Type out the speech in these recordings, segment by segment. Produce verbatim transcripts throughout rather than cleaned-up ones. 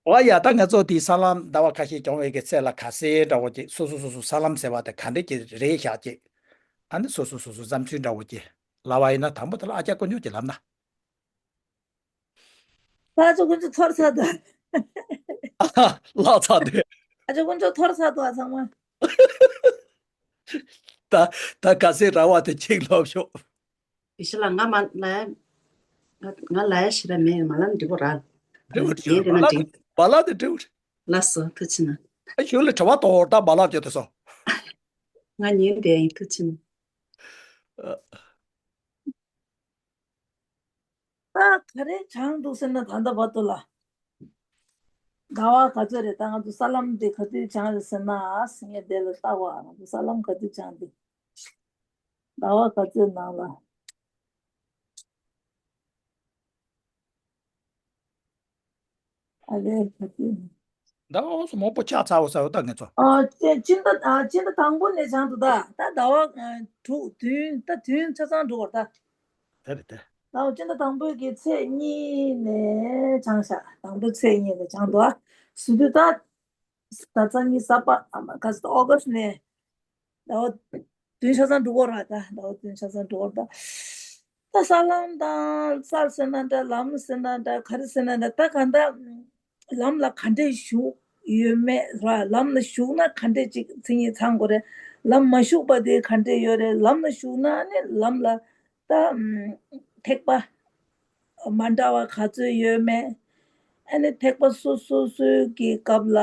འོ་ཡ། ད་ང་ཚོ་དེའི་ས་ལམ་ཟླ་བ་ཁ་ཤས་གྱོང་བའི་གི་ཚེ་ལ་ཁ་སེ་འདྲ་བོ་ཅིག་སོ་སོ་སོ་སོ་ས་ལམ་ཟེར་བ་དེ་ག་འདྲས་ཀྱི་རེད་བཞག་ཅིག་ཨ་ནི་སོ་སོ་སོ་སོ་བསམ་ཚུལ་འདྲ་བོ་ཅིག་ལབ་པ་ཡིན་ན། དང་པོ་དེ་ལ་ཨ་ཅག་དཀོན་མཆོག་ཅིག་ལབ་ན། ལྷག་ཆོག་དཀོན་མཆོག་ཐོར་ཚར་འདུག་ལྷག་ཚར་འདུག་ཨ་ཅག་དཀོན་མཆོག་ཐོར་ཚར་འདུག་ཨ་ཚང་མ། ད་ད་ག་སེ་ར་བ་དེ་ཅིག་ལབ་ཤོག་ཡེ་ཤེས་ལགས། ང་མ་ལ་ཡ། ང་ང་ལ་ཡ་ཞེ་དྲག་མེད། མ་ལབ་ན་འགྲིག་པོ་ར། འགྲིག་པོ་འགྲིག་ཡིན་པོ་རེད་མ་ན་ལབ་འགྲིག་མ་ལབ་དེ་འགྲིག་པོ་རེད། ལགས་སོ། ཐུགས་རྗེ་གནང་། ཨ་གཞུག་ལ་དྲི་བ་གཏོང་བར། ད་མ་ལབ་བྱོས་དེ་སོང་། ང་ཉན་བསྡད་ཡིན། ཐུགས་རྗེ་གནང་། ཨ། ད་ག་རེ་སྦྱངས་འདུག་ཟེར་ན། ད་ལྟ་བར་དུ་ལ། ཟླ་བ་ག་ཚོད་རེད། ད་ང་ཚོ་ས་ལམ་དེ་ག་དུས་སྦྱངས་རེད་ཟེར་ན། ཨ་སེ་ངས་དེ་ལ་ལྟ་བ། ང་ཚོ་ས་ལམ་ག་དུས་སྦྱངས་དེ། ཟླ་བ་ག་ཚོད་ནང་ལ། ཨ་ལས་ག་དུས། ཟླ་བ་འོ་སོ་མང་པོ་ཆགས་ཚར་བ་ཟེར་བ་ད་ང་ཚོ། ཨ་ཕྱི་ཕྱི་ཟླ་ཨ་ཕྱི་ཟླ་དང་པོ་ནས་སྦྱངས་འདུག་ད་ད་ཟླ་བ་ཨ་དྲུག་བདུན། ད་བདུན་ཆ་ཚང་འགྲོ་བར་ད། དེ་རེད་དེ། ད་འོ་སྤྱི་ཟླ་དང་པོའི་གི་ཚེས་གཉིས་ནས་སྦྱངས་ཤག་དང་པོའི་ཚེས་གཉིས་ནས་སྦྱངས་འདུག་ཨ་སུ་དུས་ད། ད་ཚ་གཉིས་ས་པ་ཨ་མ་ག་ས་ཨོ་གྷ་སི་ནས། ཟླ་བ་བདུན་ཆ་ཚང་འགྲོ་གི་རེད་ད། ཟླ་བ་བདུན་ཆ་ཚང་འགྲོ་གི་རེད་ད། ད་ས་ལམ་དང་ས་ཟེར་ན་འདྲ། ལམ་ཟེར་ན་འདྲ། ག་རེ་ཟེར་ན་འདྲ། ད་ག་འདྲ། ལམ་ལ་ག་འདྲས་ཞུགས་ཡོད་མེད་ར། ལམ་ལ་ཞུགས་ན་ག་འདྲས་ཅིག་མཚན་ཉིད་ཚང་དགོས་རེད། ལམ་མ་ཞུགས་པ་དེ་ག་འདྲས་ཡོད་རེད། ལམ་ལ་ཞུགས་ན་ནི་ལམ་ལ་ད་ཐེག་པ་མ་འདྲ་བ་ག་ཚོད་ཡོད་མེད། ཨ་ནི་ཐེག་པ་སོ་སོ་སོའི་གི་སྐབས་ལ་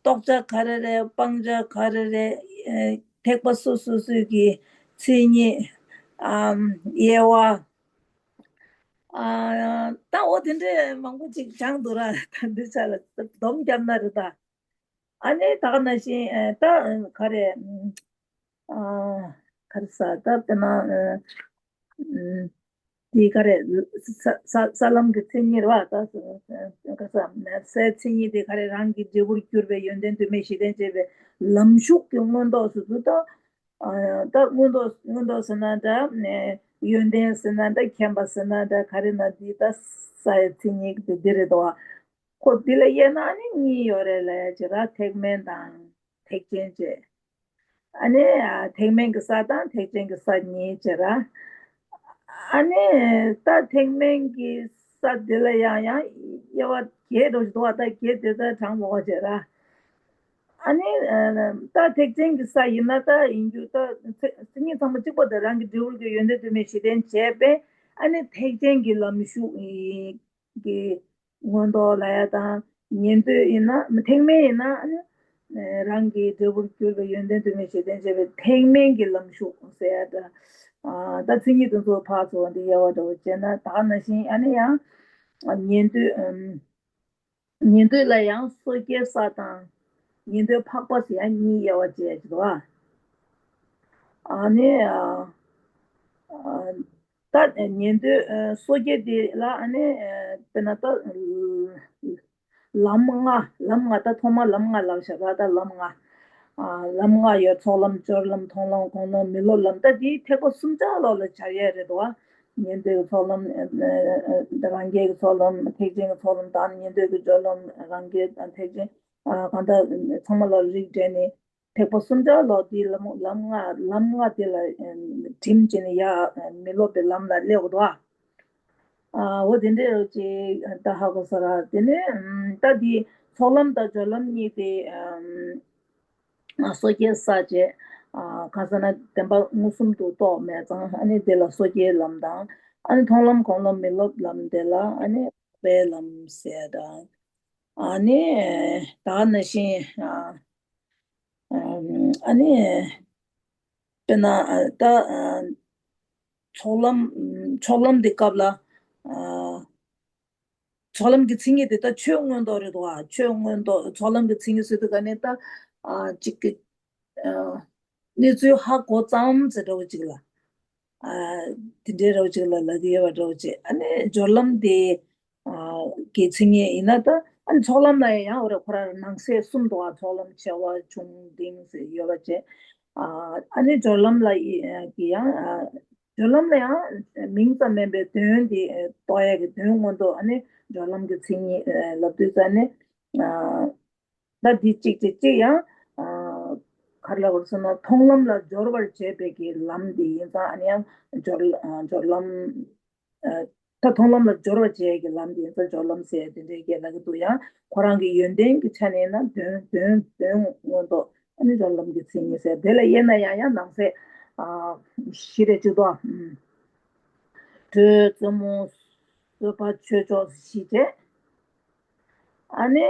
རྟོགས་བྱ་ག་རེ་རེད། སྤང་བྱ་ག་རེ་རེད། ཨེ་ཐེག་པ་སོ་སོ་སོའི་གི་མཚན་ཉིད། ཨམ་དབྱེ་བ། ཨ་ད་འོ་དེ་འདྲས་མང་པོ་ཅིག་སྦྱངས་འདུག་ར། ད་འདི་ཆ་ལ་སྡོམ་བརྒྱབ་ན་རེད་ད། ཨ་ནི་ད་ག་ནང་བཞིན་ཨེ་ད་ག་རེ། ཨ་ག་རེ་ཟ། ད་དཔེར་ན་ཨ་ཨ་དེ་ག་རེ། ས་ས་ས་ལམ་གྱི་མཚན་ཉིད་རེད་བ། ད་ག་རེ་ཟ། སའི་མཚན་ཉིད་དེ་ག་རེ། རང་གི་འབྲས་བུར་གྱུར་པའི་ཡོན་ཏན་དུ་མས་ཞེས་བསྟན་བྱས་པའི་ལམ་ཞུགས་ཀྱི་མངོན་རྟོགས་སུ་དུ་ད། ཨ་ད་མངོན་རྟོགས་མངོན་རྟོགས་ཟེར་ན་འདྲ། ཨ་ཡོན་ཏན་ཟེར་ན་འདྲ། མཁྱེན་པ་ཟེར་ན་འདྲ། ག་རེ་ན་འདི་ད་སའི་མཚན་ཉིད་དེ་འདི་རེད་དོ། ཁོ་འདི་ལ་དབྱེ་ན་ཨ་ནི་གཉིས་ཡོད་རེད་ལབ་ཡ་ཅིག་ར། ཐེག་དམན་དང་ཐེག་ཆེན་བཅས། ཨ་ནི་ཨ་ཐེག་དམན་གྱི་ས་དང་ཐེག་ཆེན་གྱི་ས་གཉིས་བཅས་ར། ཨ་ནི་ད་ཐེག་དམན་གྱི་ས་འདི་ལ་ཡང་ཡང་དབྱེ་བ་བརྒྱད་འགྲོ་ཞིག་འདུག་བ། ད་བརྒྱད་དེ་ད་གྲངས་མང་བ་བྱས་ར། ཨ་ནི་ཨ་ད་ཐེག་ཆེན་གྱི་ས་ཡིན་ན་ད་ཡིན་རྒྱུ་ད་མཚན་མཚན་ཉིད་ཚང་མ་གཅིག་པ་དེ་རང་གི་འབྲས་བུ་གི་ཡོན་ཏན་དུ་མས་ཞེས་བསྟན་བྱས་པས། ཨ་ནི་ཐེག་ཆེན་གྱི་ལམ་ཞུགས་ཀྱི་མངོན་རྟོགས་ལབ་ཡ་དང་། ཉན་ཐོས་ཡིན་ན། ཐེག་དམན་ཡིན་ན་ཨ་ནི་རང་གི་འབྲས་བུར་གྱུར་པའི་ཡོན་ཏན་དུ་མས་ཞེས་བསྟན་བྱས་པའི་ཐེག་དམན་གྱི་ལམ་ཞུགས་ཟེར་ཡ་ད། ཨ་ད་མཚན་ཉིད་དེ་ཚོ་ཕར་ཚུར་འདི་དབྱེ་བ་འདྲ་བོ་བྱས་ན། ད་ག་ནང་བཞིན་ཨ་ནི་ཡང་ཉན་ཐོས་ཨམ། ཉན་ཐོས་ལ་ཡང་སོ་སྐྱེའི་ས་དང་ཉན་ཐོས་འཕགས་པ་ཟེར་ཡང་གཉིས་དབྱེ་བ་བྱས་ཀྱི་འདུག་ཨ། ཨ་ནི་ཨ་ཨ་ད་ཉན་ཐོས་ཨ་སོ་སྐྱེ་དེ་ལ་ཨ་ནི་ཨ་དཔེར་ན་ད་ལམ་ལྔ། ལམ་ལྔ། ད་ཐོག་མར་ལམ་ལྔ་ལབ་བཞག་ར། ད་ལམ་ལྔ། ཨ་ལམ་ལྔ་ཡོད། ཚོགས་ལམ། སྦྱོར་ལམ། མཐོང་ལམ། སྒོམ་ལམ། མི་སློབ་ལམ། ད་དེའི་ཐེག་པ་གསུམ་ཆར་ལོག་ལ་སྦྱར་ཡས་རེད་དོ། ཉན་ཐོས་ཀྱི་ཚོགས་ལམ། ཨ་ཨ་རང་རྒྱལ་གྱི་ཚོགས་ལམ། ཐེག་ཆེན་གྱི་ཚོགས་ལམ་དང་། ཉན་ཐོས་ཀྱི་སྦྱོར་ལམ། རང་རྒྱལ་དང་ཐེག་ཆེན། ཨ་གང་ལྟར་ཚང་མ་ལ་རིགས་བསྒྲེས་ནས་ཐེག་པ་གསུམ་ཆར་ལོག་དེའི་ལམ་ལམ་ལྔ། ལམ་ལྔ་དེ་ལ་ཨ་གྲིམས་བྱས་ནས་ཡར་མི་སློབ་པའི་ལམ་ལ་སླེབས་དགོས་དོ། ཨ་འོ་དེ་འདྲས་ཅིག་ད་ཧ་གོ་ས་ར། དེ་ནས་ཨམ་ད་དེ་ཚོགས་ལམ་དང་སྦྱོར་ལམ་གཉིས་དེ་ཨམ་ཨ་སོ་སྐྱེའི་ས་བྱས། ཨ་གང་ཟེར་ན་བདེན་པ་མངོན་སུམ་དུ་རྟོགས་མེད་ཙང་། ཨ་ནི་དེ་ལ་སོ་སྐྱེའི་ལམ་དང་། ཨ་ནི་མཐོང་ལམ་སྒོམ་ལམ་མི་སློབ་ལམ་དེ་ལ་ཨ་ནི་པའི་ལམ་ཟེར་དང་། ཨ་ནི་ད་ནང་བཞིན་ཨ་ཨ་ནི་དཔེར་ན་ཨ་ད་ཨ་ཚོགས་ལམ། ཚོགས་ལམ་འདི་སྐབས་ལ་ཨ་ཚོགས་ལམ་གྱི་མཚན་ཉིད་དེ་ད་ཆོས་མངོན་རྟོགས་རེད་དོ། ཨ་ཆོས་མངོན་རྟོགས། ཚོགས་ལམ་གྱི་མཚན་ཉིད་ཟེར་དུས་ག་ནས་ད་ཨ་གཅིག་གི་ཨ་གནས་ཚུལ་ཧ་གོ་ཙམ་ཟེར་འདྲ་བོ་ཅིག་ལ། ཨ་དེ་འདྲའི་རོ་ཅིག་ལ་ལབ་ཀྱི་ཡོད་པ་འདྲ་བོ་ཅིག་ཨ་ནི་སྦྱོར་ལམ་དེ་ཨ་གི་མཚན་ཉིད་ཡིན་ན། ད་ཨ་ནི་ཚོགས་ལམ་ལ་ཡང་འོ་རེ་ཁོ་རང་ནང་གསེས་གསུམ་འདུག་ཨ་ཚོགས་ལམ་ཆེ་བ་ཆུང་འབྲིང་ཟེར་ཡོད་པ་བྱས། ཨ་ཨ་ནི་སྦྱོར་ལམ་ལ་ཡི་གི་ཡང་ཨ་ སྦྱོར་ལམ་ལ་ཡང་མིང་ཙམ་མིན་པའི་དོན་དེ་རྟོགས་ཡ་གི་དོན་མངོན་མཐོ། ཨ་ནི་སྦྱོར་ལམ་གྱི་མཚན་ཉིད་ལབ་དུས་ཙ་ནི། ད་འདི་གཅིག་གཅིག་གཅིག་ཡང་ག་རེ་ལབ་དགོས་ཟེར་ན། མཐོང་ལམ་ལ་སྦྱོར་བར་བྱེད་པའི་གི་ལམ་དེ་ཡིན་ཙང་། ཨ་ནི་ཡང་སྦྱོར་སྦྱོར་ལམ། ད་མཐོང་ལམ་ལ་སྦྱོར་བར་བྱེད་ཀྱི་ལམ་དེ་ཡིན་ཙང་སྦྱོར་ལམ་ཟེར་དེ་འདྲའི་སྐད་ལབ་ཀྱི་འདུག། ཡང་ཁོ་རང་གི་ཡོན་ཏན་གྱི་ཆ་ནས་ན་དོན་དོན་དོན་མངོན་མཐོ། ཨ་ནི་སྦྱོར་ལམ་གྱི་མཚན་ཉིད་ཟེར། དེ་ལ་དབྱེ་ན་ཡང་ཡང་ནང་གསེས་བཞི་རེ་གཅིག་འདུག། ཨ། དྲོད་རྩེ་མོ་གསོད་པ་ཆོས་མཆོག་བཞི་བྱས། ཨ་ནི་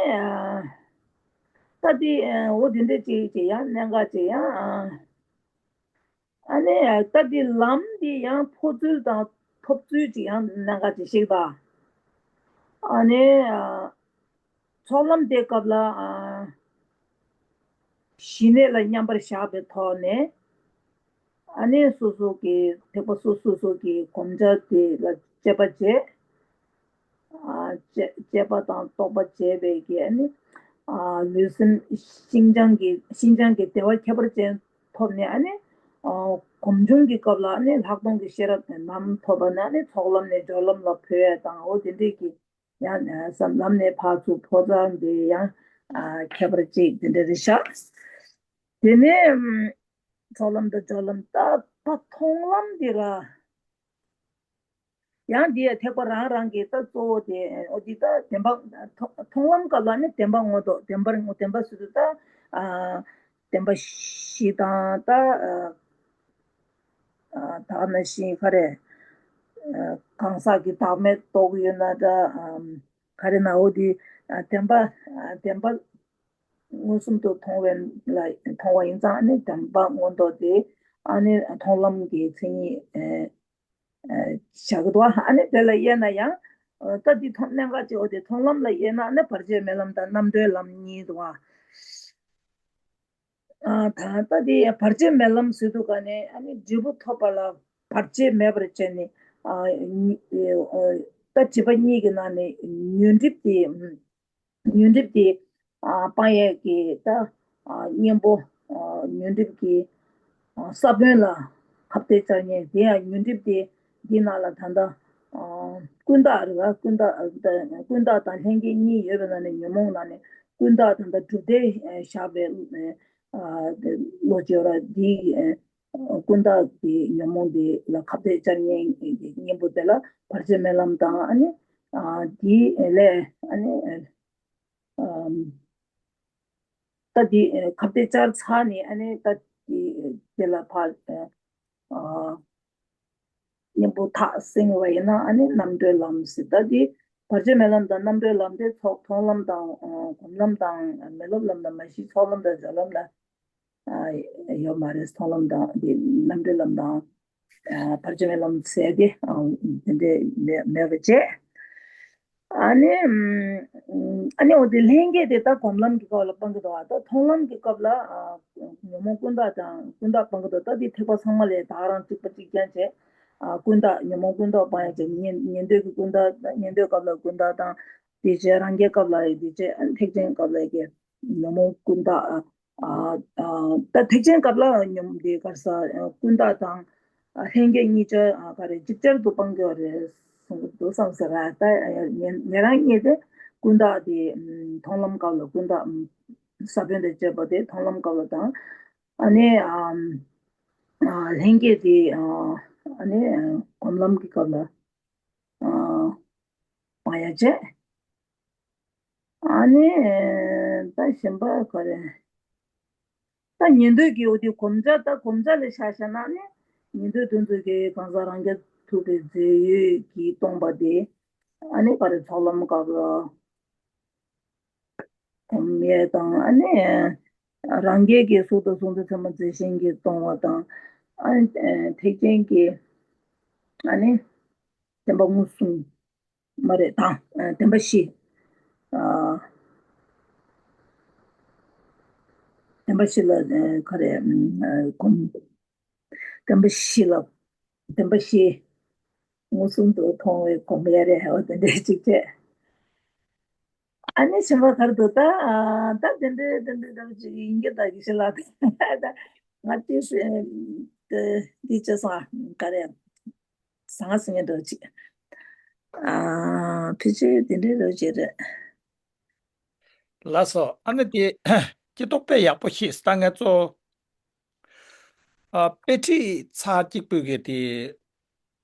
ད་དེ་འོ་དེ་འདྲ་ཅིག་ཅིག་ཡང་གནད་འགག་ཅིག་ཡང་། ཨ་ནི་ད་དེ་ལམ་དེ་ཡང་འཕོ་ཚུལ་དང་ཐོབ་ཚུལ་ཅིག་ཡང་གནད་འགག་ཅིག་ཤིག་ད། ཨ་ནི་ཚོགས་ལམ་དེ་སྐབས་ལ་ཞི་གནས་ལ་མཉམ་པར་བཞག་པའི་ཐོག་ནས། ཨ་ནི་སོ་སོ་གི་ཐེག་པ་སོ་སོ་སོ་གི་གོམས་ཆ་དེ་ལ་དཔྱད་པ་བྱས། དཔྱད་དཔྱད་པ་དང་རྟོག་པ་བྱས་པའི་གི་ཨ་ནི་ལུས་སེམས་ཤིན་སྦྱངས་ཀྱི་ཤིན་སྦྱངས་ཀྱི་བདེ་བ་ཁྱད་པར་ཅན་ཐོབ་ནས། ཨ་ནི་གོམས་བྱུང་གི་སྐབས་ལ་ཨ་ནི་ལྷག་མཐོང་གི་ཤེས་རབ་ནམ་ཐོབ་པ་ན། ཨ་ནི་ཚོགས་ལམ་ནས་སྦྱོར་ལམ་ལ་འཕོ་ཡ་དང་། འོ་དེ་འདྲས་ཀྱི་ཡང་ལམ་ནས་ཕར་ཚུར་འཕོ་ཙང་དེ་ཡང་ཁྱད་པར་ཅིག་དེ་འདྲ་རེད་ཤག། དེ་ནས་ཚོགས་ལམ་དང་སྦྱོར་ལམ། ད་ད་མཐོང་ལམ་འདི་ར། ཡང་འདི་ཡང་ཐེག་པ་རང་རང་གི་ད་གཙོ་བོ་དེ། འོ་འདི་ད་བདེན་པ་མཐོང་མཐོང་ལམ་སྐབས་ལ་ནི་བདེན་པ་མངོན་མཐོ། བདེན་པར་བདེན་པ་ཟེར་དུས་ད་བདེན་པ་བཞི་དང་། ད་ད་ནང་བཞིན་ག་རེ། གང་ཟག་གི་བདག་མེད་རྟོགས་ཡོད་ན་འདྲ། ག་རེ་ན་འོ་འདི་བདེན་པ་བདེན་པ་མངོན་སུམ་དུ་མཐོང་བའི་ལ་མཐོང་བ་ཡིན་ཙང་། ཨ་ནི་བདེན་པ་མངོན་མཐོ་དེ་ཨ་ནི་མཐོང་ལམ་གྱི་མཚན་ཉིད་བཞག་གི་འདུག། ཨ་ནི་དེ་ལ་དབྱེ་ན་ཡང་ད་འདི་མཐོང་གནད་འགག་ཅིག། འོ་དེ་མཐོང་ལམ་ལ་དབྱེ་ན་ཨ་ནི་བར་ཆད་མེད་ལམ་དང་རྣམ་གྲོལ་ལམ་གཉིས་འདུག། ཨ་ད་ད་དེ་བར་ཆད་མེད་ལམ་ཟེར་དུས་ག་ནས་ཨ་ནི་འབྲས་བུ་ཐོབ་པ་ལ་བར་ཆད་མེད་པར་བྱས་ནས། ཨ་ད་བྱེད་པ་གཉིས་ཀྱི་ནང་ནས་ཉོན་སྒྲིབ་དེ། ཉོན་སྒྲིབ་དེ་སྤང་ཡས་ཀྱི་ད་གཉེན་པོ། ཉོན་སྒྲིབ་ཀྱི་ས་བོན་ལ་ཁ་གཏད་བཅག་མཁན་དེ་ཡང་། ཉོན་སྒྲིབ་དེ་འདི་ནང་ལ་ད་ལྟ་ཀུན་བརྟགས་རེད་བ། ཀུན་བརྟགས་ཀུན་བརྟགས་དང་ལྷན་སྐྱེས་གཉིས་ཡོད་པའི་ནང་ནས་ཉོན་མོངས་ནང་ནས་ཀུན་བརྟགས་ད་ལྟ་གྲུབ་མཐས་བཞག་པའི་བློ་བྱེ་བ་འདི། ཀུན་བརྟགས་ཀྱི་ཉོན་མོངས་འདི་ལ་ཁ་གཏད་བཅག་མཁན་གྱི་གཉེན་པོ་དེ་ལ་བར་ཆད་མེད་ལམ་དང་། ཨ་ནི་འདིའི་ལས་ཨ་ནི་ད་འདི་ཁ་གཏད་བཅག་ཚར་ནས། ཨ་ནི་ད་འདི་དེ་ལ་ཕར་གཉེན་པོ་ཐག་བསྲིང་བ་ཡིན་ན། ཨ་ནི་རྣམ་གྲོལ་ལམ་ཟེར། ད་འདི་བར་ཆད་མེད་ལམ་དང་རྣམ་གྲོལ་ལམ་དེ་ཚོགས་མཐོང་ལམ་དང་གོམས་ལམ་དང་མི་སློབ་ལམ་དང་མ་གཞི་ཚོགས་ལམ་དང་སྦྱོར་ལམ་ལ་ཡོད་མ་རེད། མཐོང་ལམ་དང་དེ་རྣམ་གྲོལ་ལམ་དང་བར་ཆད་མེད་ལམ་ཟེར་དེ་དེ་འདྲའི་མེད་པ་བྱས། ཨ་ནི་ཨ་ནི་འོ་དེ་ལྷན་སྐྱེས་དེ་ད་གོམས་ལམ་གྱི་སྐབས་ལ་སྤང་གི་འདུག། ཨ་ད་མཐོང་ལམ་གྱི་སྐབས་ལ་ཉོན་མོངས་ཀུན་བརྟགས་དང་ཀུན་བརྟགས་སྤང་གི་འདུག། ད་དེ་ཐེག་པ་ཚང་མ་ལས་ད་ག་རང་གཅིག་པ་གཅིག་རྐྱང་བྱས། ཀུན་བརྟགས་ཉོན་མོངས་ཀུན་བརྟགས་སྤང་ཡ་བྱས། ཉན་ཉན་ཐོས་ཀྱི་ཀུན་བརྟགས། ཉན་ཐོས་སྐབས་ལ་ཀུན་བརྟགས་དང་། དེ་རྗེས་རང་རྒྱལ་སྐབས་ལ་ཡི་དེ་རྗེས་ཐེག་ཆེན་སྐབས་ལ་ཡི་གི་ཉོན་མོངས་ཀུན་བརྟགས། ཨ་ཨ་ད་ཐེག་ཆེན་སྐབས་ལ་ཉོན་དེ་ག་རེ་ཟ། ཀུན་བརྟགས་དང་ལྷན་སྐྱེས་གཉིས་ཆ་ག་རེ་ཅིག་ཅར་དུ་སྤང་དགོས་རེད་གསུང་གི་འདུག་བསམ་ཟེར། ཨ་ད་ཉན་ཉན་རང་གཉིས་དེ་ཀུན་བརྟགས་དེ་མཐོང་ལམ་སྐབས་ལ་ཀུན་བརྟགས་ས་བོན་དང་བཅས་པ་དེ་མཐོང་ལམ་སྐབས་ལ་དང་། ཨ་ནི་ཨ་ཨ་ལྷན་སྐྱེས་དེ་ཨ་ཨ་ནི་གོམས་ལམ་གྱི་སྐབས་ལ་ཨ་སྤང་ཡ་བྱས། ཨ་ནི་ད་གཞན་པ་ག་རེ། ད་ཉན་ཐོས་ཀྱི་འོ་དེ་གོམས་ཆ། ད་གོམས་ཆ་ལ་ཆ་བཞག་ན་ནི་ཉན་ཐོས་དེ་ཚོ་གི་གང་ཟག་རང་རྐྱ་ཐུབ་པའི་རྫས་ཡོད་ཀྱིས་སྟོང་པ་དེ། ཨ་ནི་ག་རེ་ཚོགས་ལམ་སྐབས་ལ་གོམས་ཡས་དང་། ཨ་ནི་རང་རྒྱལ་གྱི་གཟུགས་དང་གཟུགས་མཐུན་ཚད་མ་རྫས་གཞན་གྱིས་སྟོང་བ་དང་། ཨ་ནི་ཐེག་ཆེན་གྱི་ཨ་ནི་བདེན་པ་མངོན་སུམ་མ་རེད་དང་། ཨ་བདེན་པ་བཞི། ཨ་བདེན་པ་བཞི་ལ་ཨ་ག་རེ་ཨ་གོམས། བདེན་པ་བཞི་ལ་བདེན་པ་བཞི་མངོན་སུམ་དུ་མཐོང་བའི་གོམས་ཡ་རེད། འོ་དེ་འདྲའི་ཅིག་བྱས། ཨ་ནི་གཞན་པ་ག་རེ་འདུག། ད་ཨ་ད་དེ་འདྲའི་དེ་འདྲའི་འདྲ་པོ་ཅིག་ཡིན་གྱི། ད་གི་ཤི་ལ་ད་ང་དེ་འདི་བྱས་སོང་། ག་རེ། ཟང་ཟིང་ངེ་འགྲོ་ཅིག་ཨ་ཕི་ཅི་དེ་འདྲའི་རོ་ཅིག་རེད། ལགས་སོ། ཨ་ནི་དེ་སྐྱེ་ཐོག་དཔེ་ཡག་པོ་ཤེས་ད་ངས་ཚོ། ཨ་དཔེ་ཁྲིད་ཚར་གཅིག་པུས་གི་དེ་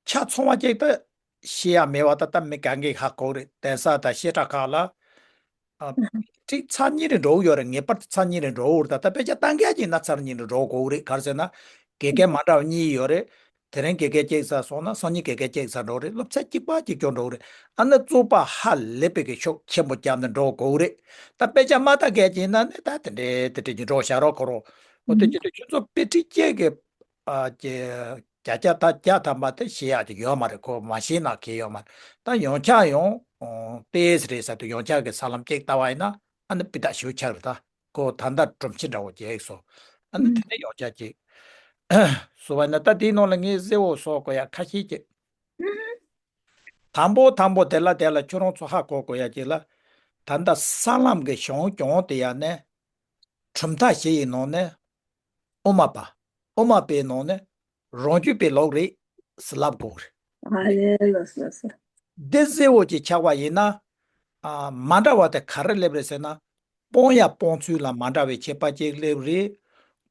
ཆ་ཚང་བ་གཅིག་ད་ཤེས་ཡ་མེད་བ་ད་ད་མི་གང་གིས་ཧ་གོ་རེད། གདན་ས་དང་བཤད་གྲྭ་ཁག་ལ། ཨ་ཁྲིད་ཚར་གཉིས་རེ་འགྲོ་གི་ཡོད་རེད། ངེས་པར་དུ་ཚར་གཉིས་རེ་འགྲོ་གི་རེད། ད་ད་དཔེ་ཆ་ལྟ་མཁན་གྱིས་ན་ཚར་གཉིས་རེ་འགྲོ་དགོས་གི་རེད། ག་རེ་ཟེར་ན་དགེ་རྒན་མ་འདྲ་བ་གཉིས་ཡོད་རེད། དེ་རིང་དགེ་རྒན་གཅིག་ས་སོང་ན་སང་ཉིན་དགེ་རྒན་གཅིག་ས་འགྲོ་རེད། སློབ་ཚན་གཅིག་པ་གཅིག་ཀྱང་འགྲོ་རེད། ཨ་ནི་རྩོད་པ་ཧ་ལས་པའི་གི་ཤུགས་ཆེན་པོ་བརྒྱབ་ནས་འགྲོ་དགོས་རེད། ད་དཔེ་ཆ་མ་ལྟ་མཁན་གྱིས་ན་ནི་ད་དེ་འདྲའི་དེ་འདྲའི་གི་འགྲོ་བཞག་རོགས་ཁོ་རོ། འོ་དེ་ཅི་སྟེ་ཁྱོད་ཚོ་དཔེ་ཁྲིད་ཅན་གྱི་ཨ་ཀྱི་བརྒྱ་ཆ་ད་བརྒྱ་ཐམ་པ་དེ་ཤེས་ཡག་ཅིག་ཡོད་མ་རེད། ཁོ་མ་ཤེས་ན་གལ་ཡོད་མ་རེད། ད་ཡོངས་ཁྱབ་ཡོང་ཏེས་རེད་ཟེར་དུས་ཡོངས་ཁྱབ་ཀྱི་ས་ལམ་གཅིག་ལྟ་བ་ཡིན་ན་ཨ་ནི་སྤུས་དག་ཞེ་པོ་ཆགས་རེད་ད། ཁོ་ད་ལྟ་སྒྲོམ་གཞི་འདྲ་བོ་རྒྱག་སོང་། ཨ་ནི་དེ་ནས་ཡོངས་ཁྱབ་ཅིག་བཟོ་བ་ཡིན་ན་ད་དེའི་ནང་ལ་ངས་གསལ་བོ་བཟོ་དགོས་ཡ་ཁ་ཤས་ཅིག་དང་པོ་དང་པོ་དེ་ལ་དེ་ལ་ཁྱོད་རང་ཚོ་ཧ་གོ་དགོས་ཡ་ཅིག་ལ། ད་ལྟ་ས་ལམ་གྱི་གཞུང་སྐྱོང་དེ་ཡ་ནས་གྲུབ་མཐའ་བཞི་ཡི་ནང་ནས་དབུ་མ་པ། དབུ་མ་པའི་ནང་ནས་རང་རྒྱུད་པའི་ལུགས་རེད་ཟེར་ལབ་དགོས་རེད། ཨ་ལེ་ལགས་སོ་ལགས་སོ། འདི་གསལ་བོ་ཅིག་ཆགས་པ་ཡིན་ན། ཨ་མ་འདྲ་བ་དེ་ག་རེ་སླེབས་རེད་ཟེར་ན། སྤོང་ཡ་སྤོང་ཚུལ་ལ་མ་འདྲ་བའི་ཁྱད་པར་ཅིག་སླེབས་རེད།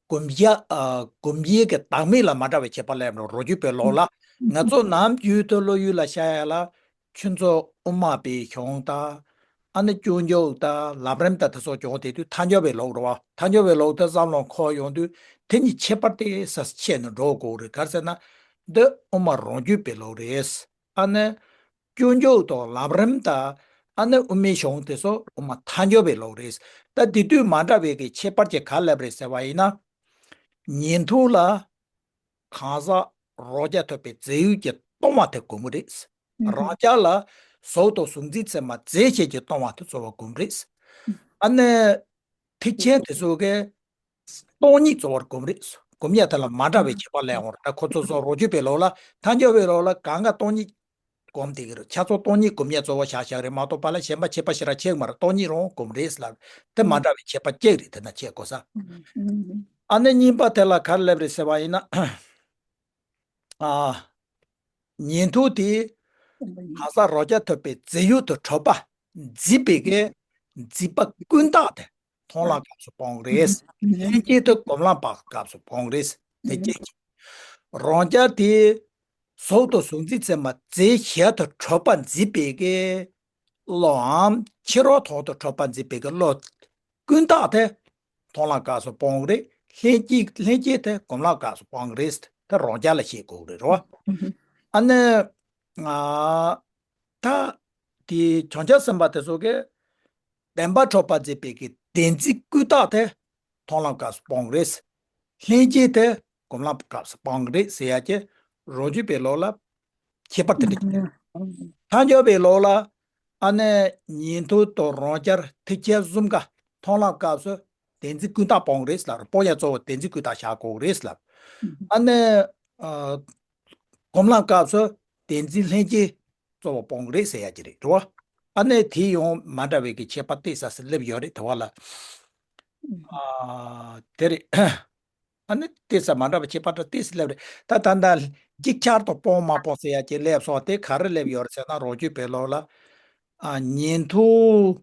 སྒོམ་ཡ་ཨ་སྒོམ་ཡའི་གི་བདག་མེད་ལ་མ་འདྲ་བའི་ཁྱད་པར་སླེབས་རེད། རང་རྒྱུད་པའི་ལུགས་ལ། ང་ཚོ་ནམ་རྒྱུན་དུ་བློ་ཡུལ་ལ་ཤར་ཡ་ལ། ཁྱོད་ཚོ་དབུ་མ་པའི་གཞུང་དང་། ཨ་ནི་སྤྱོད་འཇུག་དང་ལམ་རིམ་དང་དེ་ཚོ་སྦྱོང་དེ་དུས་ཐལ་འགྱུར་བའི་ལུགས་རེད་བ། ཐལ་འགྱུར་བའི་ལུགས་དེ་བསམ་བློ་འཁོར་ཡོང་དུས་དེ་གཉིས་ཁྱད་པར་དེ་ས་ཕྱེ་ནས་འགྲོ་དགོས་རེད། ག་རེ་ཟེར་ན། འདི་དབུ་མ་རང་རྒྱུད་པའི་ལུགས་རེད། ཨ་ནི་སྤྱོད་འཇུག་དང་ལམ་རིམ་དང་། ཨ་ནི་དབུ་མའི་གཞུང་དེ་ཚོ་དབུ་མ་ཐལ་འགྱུར་བའི་ལུགས་རེད། ད་དེ་དུས་མ་འདྲ་བའི་གི་ཁྱད་པར་གྱི་ག་སླེབས་རེད་ཟེར་བ་ཡིན་ན། ཉན་ཐོས་ལ་གང་ཟག་རང་རྐྱ་ཐུབ་པའི་རྫས་ཡོད་ཀྱིས་སྟོང་བ་དེ་སྒོམ་གྱི་རེད། རང་རྐྱ་ལ་གཟུགས་དང་གཟུགས་འཛིན་ཚད་མ་རྫས་བྱས་ཀྱིས་སྟོང་བ་དེ་གཙོ་བོ་སྒོམ་རེད། ཨ་ནི་ཐེག་ཆེན་དེ་ཚོ་གིས་སྟོང་ཉིད་གཙོ་བོར་སྒོམ་རེད། སྒོམ་ཡ་དེ་ལ་མ་འདྲ་བའི་ཁྱད་པར་སླེབས་ཡོང་རེད། ད་ཁོ་ཚོ་ཚོ་རང་རྒྱུད་པའི་ལུགས་ལ་ཐལ་འགྱུར་བའི་ལུགས་ལ་གང་ག་སྟོང་ཉིད་སྒོམ་བསྡད་ཀྱི་རེད། ཆ་ཚང་སྟོང་ཉིད་སྒོམ་ཡ་གཙོ་བོ་བཞག་བཞག་རེད་མ་གཏོགས་པ་ལ་གཞན་པ་ཁྱད་པར་ཞེ་དྲག་ཕྱེ་གི་མ་རེད། སྟོང་ཉིད་རང་སྒོམ་རེད་ལབ། དེ་མ་འདྲ་བའི་ཁྱད་པར་གཅིག་རེད། དེ་ན་ཁྱད་གོ་ས། ཨ་ནི་གཉིས་པ་དེ་ལ་ག་རེ་སླེབས་རེད་ཟེར་བ་ཡིན་ན། ཨ། ཉན་ཐོས་དེ་གང་ཟག་རང་རྐྱ་ཐུབ་པའི་རྫས་ཡོད་དུ་གྲུབ་པ་འཛིན་པའི་གི་འཛིན་པ་ཀུན་བརྟགས་དེ་མཐོང་ལམ་སྐབས་སུ་སྤོང་གི་རེད། ལྷན་སྐྱེས་དེ་སྒོམ་ལམ་སྐབས་སུ་སྤོང་གི་རེད། དེ་སྐད་ཅིག་རང་རྐྱ་དེ་གཟུགས་དང་གཟུགས་འཛིན་ཚད་མ་རྫས་གཞན་དུ་གྲུབ་པ་འཛིན་པའི་གི་བློའམ་ཕྱི་རོལ་དོན་དུ་གྲུབ་པ་འཛིན་པའི་གི་བློ་ཀུན་བརྟགས་དེ་མཐོང་ལམ་སྐབས་སུ་སྤོང་གི་རེད། ལྷན་སྐྱེས་ལྷན་སྐྱེས་དེ་སྒོམ་ལམ་སྐབས་སུ་སྤོང་གི་རེད། དེ་རང་རྐྱ་ལ་བཤད་དགོས་ཀྱི་རེད་རོ། ཨ་ནི། ཨ། ད་དེ་བྱང་ཆུབ་སེམས་དཔའ་དེ་ཚོ་གིས་བདེན་པར་གྲུབ་པ་འཛིན་པའི་གི་བདེན་འཛིན་ཀུན་བརྟགས་དེ་མཐོང་ལམ་སྐབས་སུ་སྤོང་གི་རེད། ལྷན་སྐྱེས་དེ་སྒོམ་ལམ་སྐབས་སུ་སྤོང་གི་རེད་ཟེར་ཡ་གི་རང་རྒྱུད་པའི་ལུགས་ལ་ཁྱད་པར་དེ་འདྲ་ཞིག་ཡོད། ཐལ་འགྱུར་བའི་ལུགས་ལ་ཨ་ནི་ཉན་ཐོས་དང་རང་རྐྱ་ཐེག་ཆེན་གསུམ་ཀ་མཐོང་ལམ་སྐབས་སུ་བདེན་འཛིན་ཀུན་བརྟགས་སྤོང་གི་རེད་ལབ་རེད། སྤོང་ཡ་གཙོ་བོ་བདེན་འཛིན་ཀུན་བརྟགས་བཞག་དགོས་ཀྱི་རེད་ལབ། ཨ་ནི། ཨ། སྒོམ་ལམ་སྐབས་སུ་བདེན་འཛིན་ལྷན་སྐྱེས་གཙོ་བོ་སྤོང་གི་རེད་ཟེར་ཡ་ཅིག་རེད་རོ། ཨ་ནི་དེ་ཡང་མ་འདྲ་བའི་གི་ཁྱད་པར་ཏོག་ཙམ་སླེབས་ཡོད་རེད་དེ་བ་ལ། ཨ། དེ་རེད། ཨ་ནི་ཏོག་ཙམ་མ་འདྲ་བའི་ཁྱད་པར་ཏོག་ཙམ་སླེབས་རེད། ད་ད་ལྟ་ཅིག་ཅར་དུ་སྤོང་མ་སྤོང་ཟེར་ཡ་ཅིག་སླེབས་སོང་། དེ་ག་རེ་སླེབས་ཡོད་རེད་ཟེར་ན་རང་རྒྱུད་པའི་ལུགས་ལ། ཨ། ཉན་ཐོས།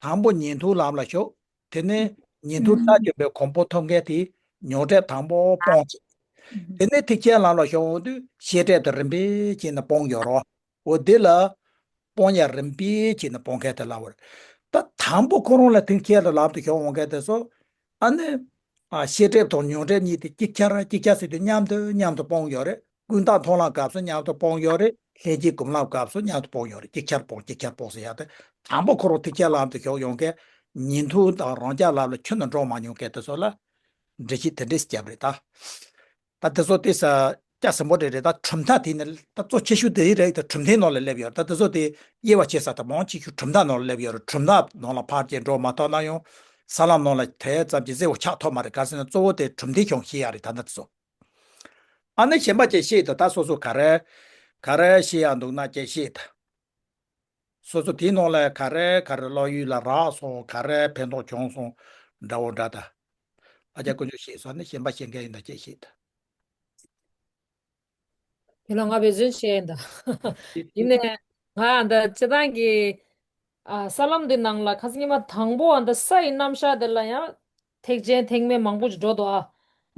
དང་པོ་ཉན་ཐོས་ལམ་ལ་ཞུགས། དེ་ནས་ཉན་ཐོས་ལྟ་འཇོམས་པའི་གོ་འཕང་ཐོབ་མཁན་དེ་མྱོང་སྒྲིབ་དང་པོ་སྤོང་བྱེད། དེ་ནས་ཐེག་ཆེན་ལམ་ལ་ཞུགས་འོང་དུས་ཤེས་སྒྲིབ་དེ་རིམ་པས་བྱས་ནས་སྤོང་ཡོད་རོ། འོ་དེ་ལ་སྤོང་ཡ་རིམ་པས་བྱས་ནས་སྤོང་མཁན་དེ་ལབ་པ་རེད། ད་དང་པོ་ཁོ་རང་ལ་ཐེག་ཆེན་ལམ་དུ་ཞུགས་འོང་མཁན་དེ་ཚོ་ཨ་ནི། ཨ། ཤེས་སྒྲིབ་དང་མྱོང་སྒྲིབ་གཉིས་དེ་ཅིག་ཅར་ཅིག་ཅར་ཟེར་དུས་མཉམ་དུ་མཉམ་དུ་སྤོང་ཡོད་རེད། ཀུན་བརྟགས་མཐོང་ལམ་སྐབས་སུ་མཉམ་དུ་སྤོང་ཡོད་རེད། ལྷན་སྐྱེས་སྒོམ་ལམ་སྐབས་སུ་མཉམ་དུ་སྤོང་ཡོད་རེད། ཅིག་ཅར་སྤོང་ཅིག་ཅར་སྤོང་ཟེར་ཡ་དེ། དང་པོ་ཁོ་རང་ཐེག་ཆེན་ལམ་དུ་ཞུགས་ཡོང་མཁན་ཉན་ཐོས་དང་རང་རྐྱ་ལམ་ལ་ཁྱོན་ནས་འགྲོ་མ་མྱོང་མཁན་དེ་ཚོ་ལ་འགྲེལ་བཤད་དེ་འདྲས་བརྒྱབ་རེད་ད། ད་དེ་ཚོ་ཏོག་ཙམ་སྐྱ་ཟིན་པོ་རེད་རེད། ད་གྲུབ་མཐའ་དེ་ནི་ད་གཙོ་ཆེ་ཤོས་དེ་རེད། ད་གྲུབ་མཐའི་ནང་ལ་སླེབས་ཡོད་རེད། ད་དེ་ཚོ་དེ་དབྱེ་བ་ཕྱེ་ས་དང་མང་ཆེ་ཤོས་གྲུབ་མཐའ་ནང་ལ་སླེབས་ཡོད་རེད། གྲུབ་མཐའ་ནང་ལ་ཕར་ཅིག་འགྲོ་མ་ཐུབ་ན་ཡང་ས་ལམ་ནང་ལ་དེ་ཙམ་གྱི་གསལ་བོ་ཆགས་ཐུབ་མ་རེད། ག་རེ་ཟེར་ན་གཙོ་བོ་དེ་གྲུབ་མཐའི་གཞུང་ཤེས་ཡ་རེད། ད་ལྟ་དེ་ཚོ། ཨ་ནི་གཞན་པ་ཅིག་བཤད་དང་། ད་སོ་སོ་ག་རེ་ག་རེ་བཤད་ཡ་འདུག་ན་ཅིག་བཤད་དང་། སོ་སོ་དེའི་ནང་ལ་ག་རེ་ག་རེ་བློ་ཡུལ་ལ་རག་སོང་། ག་རེ་ཕན་ཐོགས་བྱུང་སོང་འདྲ་བོ་འདྲ་ད། ཨ་ཅག་དཀོན་མཆོག་བཤད་སོང་། ཨ་ནི་གཞན་པ་བཤད་མཁན་ཡིན་ན་ཅིག་བཤད་དང་། དེ་ལ་ང་འབད་བརྩོན་བྱས་ཡིན་ད། ཡིན་ནའི་ང་ད་སྤྱིར་བཏང་གི་ཨ་ས་ལམ་འདི་ནང་ལ་ཁ་སང་ཉི་མ་དང་པོ་ཨ་ད་ས་ཡི་རྣམ་གཞག་དེ་ལ་ཡང་ཐེག་ཆེན་ཐེག་དམན་མང་པོ་ཞིག་འགྲོ་འདུག་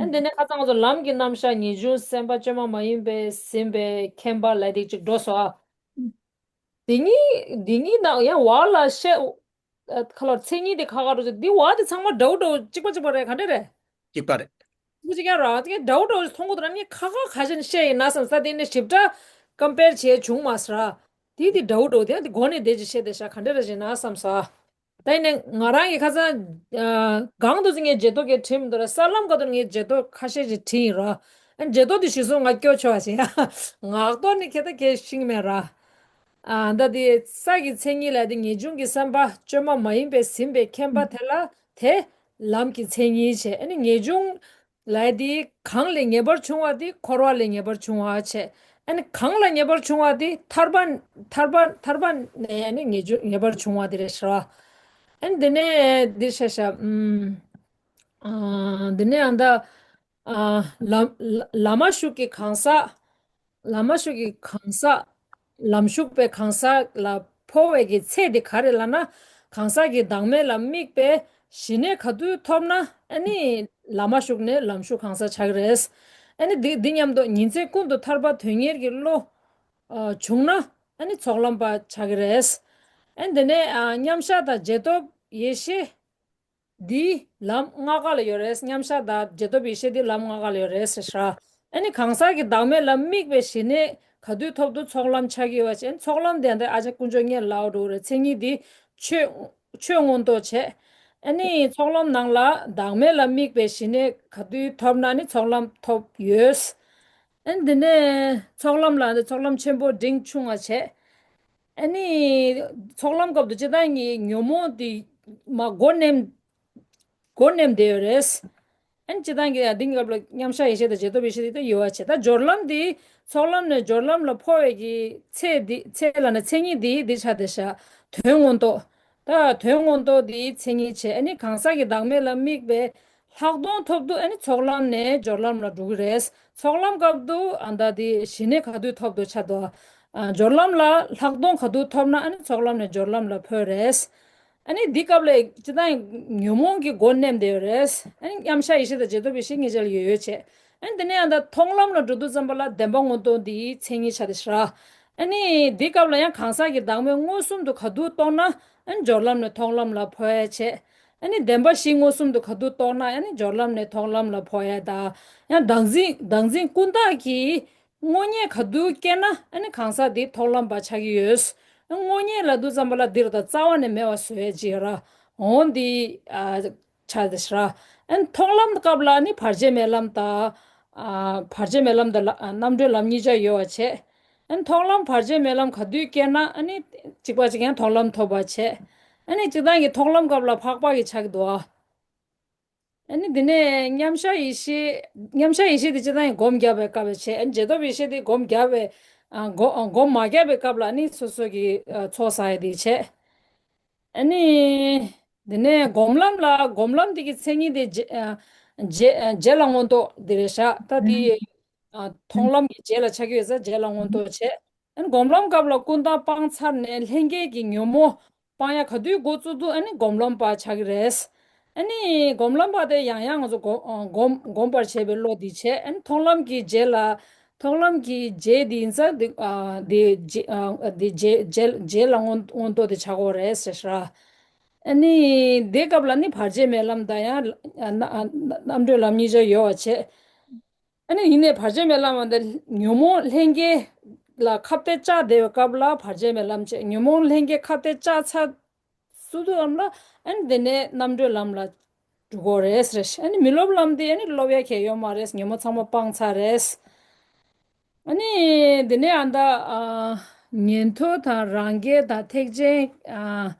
ཨ། ཨ་འདི་ནས་ཁ་སང་ང་ཚོ་ལམ་གྱི་རྣམ་གཞག་ངེས་འབྱུང་སེམས་དཔའ་བཅོས་མ་མ་ཡིན་པས་ཟིན་པའི་མཁྱེན་པ་ལབ་དེ་ཅིག་འགྲོ་སོང་ཨ། འདི་གཉིས་འདི་གཉིས་ནང་ཡང་བར་ལ་བཤད། ཨ་ཁ་ལོར་མཚན་ཉིད་དེ་ཁ་ཁ་འགྲོ་ཅིག་འདི་བར་དེ་ཚང་མ་འདྲ་བོ་འདྲ་བོ་གཅིག་པ་གཅིག་པ་རེད་ག་འདྲ་རེད། གཅིག་པ་རེད། ཅིག་ཅིག་ཡང་རང་ཅིག་འདྲ་བོ་འདྲ་བོ་མཐོང་གི་འདུག་ན་ངས་ཁ་ཁ་ཁ་ཤས་ནས་བཤད་ཡིན་ན་བསམ་ས་དེ་ནས་ཞིབ་ཕྲ་ཀམ་པེར་བྱས་བྱུང་མ་སོང་ར། དེ་དེ་འདྲ་བོ་འདྲ་བོ་དེ་ཡང་དེ་སྒོ་ནས་བསྡད་ཅིག་བཤད་བསྡད་ཤག་ག་འདྲ་རེད་ཟེར་ན་བསམ་ས། ད་ཡིན་ནའི་ང་རང་གིས་ཁ་སང་ཨ་གང་འདུག་ཟེར་ངས་བརྗེད་ཐོ་གས་བྲིས་མི་འདུག་ར། ས་ལམ་སྐབས་དུ་ངས་བརྗེད་ཐོ་ཁ་ཤས་ཤིག་བྲིས་ཡིན་ར། ཨ་བརྗེད་ཐོ་དེ་གཞི་བཟུང་ང་སྐྱོ་ཆོག་བ་ཞིག་ཡ། ངག་ཐོག་ནས་ཁྱེད་ད་གས་ཤེས་ཀྱི་མེད་ར། ཨ་ད་དེ་ས་ཀྱི་མཚན་ཉིད་ལ་དེ་ངེས་འབྱུང་གི་སེམས་དཔའ་བཅོས་མ་མ་ཡིན་པས་ཟིན་པའི་མཁྱེན་པ་དེ་ལ་དེ་ལམ་གྱི་མཚན་ཉིད་བྱས། ཨ་ནི་ངེས་འབྱུང་ལ་དེ་གང་ལས་ངེས་པར་བྱུང་བ་དེ་འཁོར་བ་ལས་ངེས་པར་བྱུང་བ་བྱས། ཨ་ནི་གང་ལ་ངེས་པར་བྱུང་བ་དེ་ཐར་པ་ཐར་པ་ཐར་པ་ནས་ཨ་ནི་ངེས་འབྱུང་ངེས་པར་བྱུང་བ་དེ་རེད་ཤག་ར། ཨ་ནི་དེ་ནས་འདི་བཤད་ཤག་ཨུམ། ཨ་འདི་ནས་ཨ་ད་ཨ་ལམ་ལ་ལམ་ཞུགས་ཀྱི་གང་ཟག་ལམ་ཞུགས་ཀྱི་གང་ཟག་ལམ་ཞུགས་པའི་གང་ཟག་ལ་འཕོ་བའི་གི་ཚད་དེ་ག་རེ་ལབ་ན། གང་ཟག་གི་བདག་མེད་ལ་དམིགས་པའི་ཞི་གནས་ག་དུས་ཐོབ་ན་ཨ་ནི་ལམ་ཞུགས་ནས་ལམ་ཞུགས་གང་ཟག་ཆགས་ཀྱི་རེད། ཨ་ནི་འདི་འདི་མཉམ་དུ་ཉིན་མཚན་ཀུན་ཏུ་ཐར་པ་དོན་གཉེར་གྱི་བློ་ཨ་བྱུང་ན་ཨ་ནི་ཚོགས་ལམ་པ་ཆགས་ཀྱི་རེད། ཨ་ནི་དེ་ནས་ཨ་མཉམ་བཞག་དང་རྗེས་ཐོབ་ཡེ་ཤེས། འདིའི་ལམ་ལྔ་ཀ་ལ་ཡོད་རེད། མཉམ་བཞག་དང་རྗེས་ཐོབ་ཡེ་ཤེས་འདི་ལམ་ལྔ་ཀ་ལ་ཡོད་རེད་ཟེར་ཤག་ཨ་ནི་གང་ཟག་གི་བདག་མེད་ལ་དམིགས་པའི་ཞི་གནས་ག་དུས་ཐོབ་ཏུ་ཚོགས་ལམ་ཆགས་ཀྱི་ཡོད་པ་ཅན་ཚོགས་ལམ་དེ་འདྲ་ཨ་ཅག་དཀོན་མཆོག་ངས་ལབ་འགྲོ་རེད། མཚན་ཉིད་འདི་ཆོས་ཆོས་མངོན་རྟོགས་བྱས། ཨ་ནི་ཚོགས་ལམ་ནང་ལ་བདག་མེད་ལ་དམིགས་པའི་ཞི་གནས་ག་དུས་ཐོབ་ན་ནི་ཚོགས་ལམ་ཐོབ་ཡོད། ཨ་ནི་དེ་ནས་ཚོགས་ལམ་ལ་ཚོགས་ལམ་ཆེན་པོ་འབྲིང་ཆུང་བ་བྱས། ཨ་ནི་ཚོགས་ལམ་སྐབས་དུ་ཅི་ལྟར་ངའི་ཉོན་མོངས་དེ་མ་སྒོ་ནེམ་སྒོ་ནེམ་བསྡད་ཡོད་རེད། ཨ་ནི་ཅི་ལྟར་གྱི་ཡང་འདི་སྐབས་ལ་མཉམ་བཞག་ཡེ་ཤེས་དང་རྗེས་ཐོབ་ཡེ་ཤེས་དེ་ད་ཡོད་པ་བྱས། ད་སྦྱོར་ལམ་འདི་ཚོགས་ལམ་ནས་སྦྱོར་ལམ་ལ་འཕོ་བའི་གི་ཚེ་འདི་ཚེ་ལ་ན་མཚན་ཉིད་འདི་འདི་ཆ་དེ་ཤ་དོན་མངོན་རྟོགས། ད་དོན་མངོན་རྟོགས་འདི་མཚན་ཉིད་བྱས། ཨ་ནི་གང་ཟག་གི་བདག་མེད་ལ་དམིགས་པའི་ལྷག་མཐོང་ཐོབ་འདུག་ཨ་ནི་ཚོགས་ལམ་ནས་སྦྱོར་ལམ་ལ་འགྲོ་གི་རེད། ཚོགས་ལམ་སྐབས་དུ་ཨ་ད་དེ་ཞི་གནས་ག་དུས་ཐོབ་འདུག་ཆ་དོ། ཨ་སྦྱོར་ལམ་ལ་ལྷག་མཐོང་ག་དུས་ཐོབ་ན་ཨ་ནི་ཚོགས་ལམ་ནས་སྦྱོར་ལམ་ལ་འཕོས་རེད། ཨ་ནི་འདི་སྐབས་ལ་ཅི་ལྟར་ཉོན་མོངས་ཀྱི་སྒོ་ནེམ་བསྡད་ཡོད་རེད། ཨ་ནི་མཉམ་བཞག་ཡེ་ཤེས་དང་རྗེས་ཐོབ་ཡེ་ཤེས་གཉིས་ཆར་ཡོད་ཡོད་བྱས། ཨ་ནི་དེ་ནས་ཡང་ད་མཐོང་ལམ་ལ་འགྲོ་དུས་ཙམ་པ་ལ་བདེན་པ་མངོན་རྟོགས་འདིའི་མཚན་ཉིད་ཆ་དེ་ཤ། ཨ་ནི་འདི་སྐབས་ལ་ཡང་གང་ཟག་གི་བདག་མེད་མངོན་སུམ་དུ་ག་དུས་རྟོགས་ན་ཨ་ནི་སྦྱོར་ལམ་ནས་མཐོང་ལམ་ལ་འཕོ་ཡ་བྱས། ཨ་ནི་བདེན་པ་བཞི་མངོན་སུམ་དུ་ག་དུས་རྟོགས་ན་ཨ་ནི་སྦྱོར་ལམ་ནས་མཐོང་ལམ་ལ་འཕོ་ཡ་ད། ཡང་བདག་འཛིན་བདག་འཛིན་ཀུན་བཏགས་ཀྱི་དངོས་རྙེད་ག་དུས་སྐྱེས་ན་ཨ་ནི་གང་ཟག་འདི་མཐོང་ལམ་པ་ཆགས་ཀྱི་ཡོད། དངོས་རྙེད་ལབ་དུས་ཙམ་པ་ལ་འདིར་ད་རྩ་བ་ནས་མེད་པ་བཟོ་ཡས་ཅིག་ཡོད་ར། འོང་འདི་ཨ་ཆགས་དེ་ཤ་ར། ཨ་ནི་མཐོང་ལམ་སྐབས་ལ་ནི་བར་ཆད་མེད་ལམ་དང་། ཨ་བར་ཆད་མེད་ལམ་དང་ལ་ཨ་རྣམ་གྲོལ་ལམ་གཉིས་ཆ་ཡོད་པ་བྱས། ཨ་ནི་མཐོང་ལམ་བར་ཆད་མེད་ལམ་ག་དུས་སྐྱེས་ན་ཨ་ནི་གཅིག་པ་གཅིག་ཡང་མཐོང་ལམ་ཐོབ་པ་བྱས། ཨ་ནི་སྤྱིར་བཏང་གི་མཐོང་ལམ་སྐབས་ལ་འཕགས་པ་གི་ཆགས་འདུག་ཨ། ཨ་ནི་འདི་ནས་མཉམ་བཞག་ཡེ་ཤེས། མཉམ་བཞག་ཡེ་ཤེས་དེ་སྤྱིར་བཏང་གི་སྒོམ་རྒྱབ་པའི་སྐབས་ལ་བྱས། ཨ་ནི་རྗེས་ཐོབ་ཡེ་ཤེས་དེ་སྒོམ་རྒྱབ་པའི་ཨ་སྒོ་ཨ་སྒོམ་མ་རྒྱབ་པའི་སྐབས་ལ་ནི་སོ་སོ་གི་ཨ་ཚོགས་བསགས་ཡ་དེ་བྱས། ཨ་ནི་འདི་ནས་སྒོམ་ལམ་ལ་སྒོམ་ལམ་དེ་གི་མཚན་ཉིད་དེ་རྗེ་ཨ་རྗེ་ཨ་རྗེས་ལ་མངོན་རྟོགས་དེ་རེད་ཤག་ད་དེ་ཨ་མཐོང་ལམ་གྱི་རྗེས་ལ་ཆགས་ཀྱི་ཡོད་ས་རྗེས་ལ་མངོན་རྟོགས་བྱས། ཨ་ནི་སྒོམ་ལམ་སྐབས་ལ་ཀུན་བཏགས་སྤངས་ཚར་ནས་ལྷན་སྐྱེས་ཀྱི་ཉོན་མོངས་སྤང་ཡ་ག་དུས་འགོ་བཙུགས་འདུག་ཨ་ནི་སྒོམ་ལམ་པ་ཆགས་ཀྱི་རེད། ཨ་ནི་སྒོམ་ལམ་པ་དེ་ཡང་ཡང་ང་ཚོ་སྒོམ་སྒོམ་སྒོམ་པར་བྱེད་པའི་བློ་འདི་བྱས། ཨ་ནི་མཐོང་ལམ་གྱི་རྗེས་ལ་མཐོང་ལམ་གྱི་རྗེས་འདི་ཡིན་ཙང་འདི་ཨ་འདི་རྗེས་ཨ་འདི་རྗེས་རྗེས་རྗེས་ལ་མངོན་མངོན་རྟོགས་དེ་ཆགས་ཀྱི་ཡོད་རེད་ཟེར་ཤག་ཨ་ནི་འདི་སྐབས་ལ་ནི་བར་ཆད་མེད་ལམ་དང་ཡང་ཨ་རྣམ་གྲོལ་ལམ་གཉིས་ཆ་ཡོད་པ་བྱས། ཨ་ནི་ཡིན་ནའི་བར་ཆད་མེད་ལམ་འདི་ཉོན་མོངས་ལྷན་སྐྱེས་ལ་ཁ་གཏད་བཅག་བསྡད་པའི་སྐབས་ལ་བར་ཆད་མེད་ལམ་བྱས། ཉོན་མོངས་ལྷན་སྐྱེས་ཁ་གཏད་བཅག་ཚར་སུ་དུ་ལམ་ལ་ཨ་ནི་དེ་ནས་རྣམ་གྲོལ་ལམ་ལ་འགྲོ་དགོས་རེད་ཟེར། ཨ་ནི་མི་སློབ་ལམ་དེ་ཨ་ནི་སློབ་ཡ་གལ་ཡོད་མ་རེད། ཉོན་མོངས་ཚང་མ་སྤངས་ཚར་རེད། ཨ་ནི་འདི་ནས་ཨ་ད་ཨ་ཉན་ཐོས་དང་རང་རྒྱལ་དང་ཐེག་ཆེན་ཨ་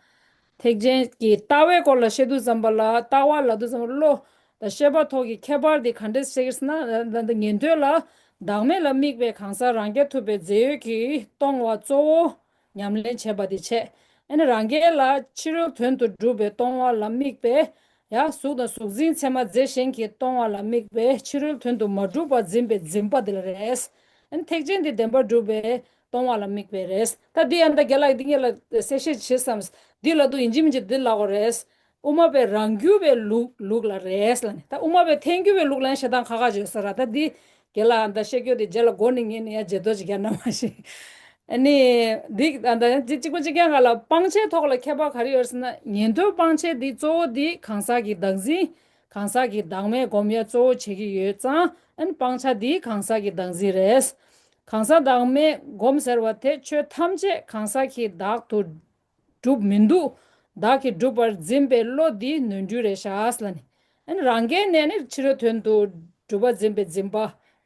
ཐེག་ཆེན་གྱི་ལྟ་བའི་སྐོར་ལ་བཤད་དུས་ཙམ་པ་ལ་ལྟ་བ་ལབ་དུས་ཙམ་པ་བློ་དང་ཤེས་པ་ཐོག་གི་ཁྱད་པར་དེ་ག་འདྲས་ཟེར་ན། ད་ད་ཉན་ཐོས་ལ་བདག་མེད་ལ་དམིགས་པའི་གང་ཟག་རང་རྒྱལ་ཐུབ་པའི་རྫས་ཡོད་ཀྱི་སྟོང་བ་གཙོ་བོ་ཉམས་ལེན་བྱེད་པ་དེ་བྱས། ཨ་ནི་རང་རྒྱལ་ལ་ཕྱི་རོལ་དོན་དུ་གྲུབ་པའི་སྟོང་བ་ལ་དམིགས་པའི་ཡང་གཟུགས་དང་གཟུགས་འཛིན་ཚད་མ་རྫས་གཞན་གྱི་སྟོང་བ་ལ་དམིགས་པའི་ཕྱི་རོལ་དོན་དུ་མ་གྲུབ་པ་འཛིན་པའི་འཛིན་པ་དེ་ལ་རེད། ཨ་ནི་ཐེག་ཆེན་དེ་བདེན་པར་གྲུབ་པས་སྟོང་པ་ལ་དམིགས་པས་རེད། ད་འདི་ཡང་ད་རྒན་ལགས་འདི་ངས་ལ་གསལ་བཤད་བྱེད་བསམ། འདི་ལ་དུ་ཡིན་གཅིག་མིན་གཅིག་འདི་ལ་གོ་རེད། དབུ་མ་པའི་རང་རྒྱུད་པའི་ལུགས་ལུགས་ལ་རེད་ལ་ནི། ད་དབུ་མ་པའི་ཐལ་འགྱུར་བའི་ལུགས་ལ་ཡང་ཞེ་སྡང་ཁ་ཁ་བརྗོད་ས་ར། ད་འདི་རྒན་ལགས་ད་བཤད་རྒྱུ་འདི་རྗེས་ལ་མགོ་ནས་ངས་ནི་ཡང་བརྗེད་དོ་ཅིག་རྒྱ་ན་མ་ཤེས། ཨ་ནི་འདི་ད་ད་གཅིག་པ་གཅིག་རྐྱང་ག་ལ་སྤང་བྱའི་ཐོག་ལ་ཁྱད་པར་ག་རེ་ཡོད་ཟེར་ན། ཉན་ཐོས་སྤང་བྱ་འདི་གཙོ་བོ་འདི་གང་ཟག་གི་བདག་འཛིན། གང་ཟག་གི་བདག་མེད་སྒོམ་ཡ་གཙོ་བོ་བྱེད་ཀྱི་ཡོད་ཙང་། ཨ་ནི་སྤང་བྱ་འདི་གང་ཟག་གི་བདག་འཛིན་རེད། གང་ཟག་བདག་མེད་སྒོམ་ཟེར་བ་དེ་ཆོས་ཐམས་ཅད་གང་ཟག་གི་བདག་ཏུ་གྲུབ་མི་འདུག་བདག་གིས་གྲུབ་པར་འཛིན་པའི་བློ་འདི་ནོར་འཁྲུལ་རེད་ཤག་ལ་ནི། ཨ་ནི་རང་གི་ནས་ནི་ཕྱི་རོལ་དོན་དུ་གྲུབ་པར་འཛིན་པའི་འཛིན་པ་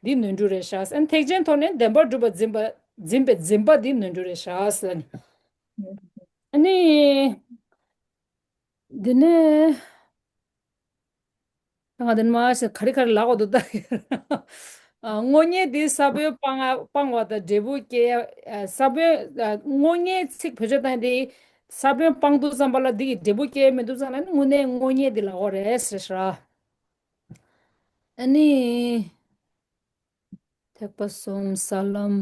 འདི་ནོར་འཁྲུལ་རེད་ཤག་ཨ་ནི་ཐེག་ཆེན་ཐོག་ནས་བདེན་པར་གྲུབ་པར་འཛིན་པ་འཛིན་པའི་འཛིན་པ་འདི་ནོར་འཁྲུལ་རེད་ཤག་ལ་ནི། ཨ་ནི། འདི་ནས། ང་འདི་ནས་མར་ཞིག་ག་རེ་ག་རེ་ལབ་དགོས་འདུག་ལྟ། ཨ། དངོས་གཉེན་འདི་ས་བོན་སྤང་སྤང་བ་དང་འབྲས་བུ་སྐྱེ་ཡ། ཨ། ས་བོན། ཨ། དངོས་གཉེན་ཚིག་བེད་སྤྱོད་བཏང་སྟེ། ས་བོན་སྤང་དུས་ཙམ་པ་ལ་འདི་གི་འབྲས་བུ་སྐྱེ་མི་འདུག་ཙང་ན་དངོས་གནས་དངོས་གཉེན་འདི་ལབ་དགོས་རེད་ཟེར་ཤག་ཨ་ནི། ཐེག་པ་གསུམ་ས་ལམ།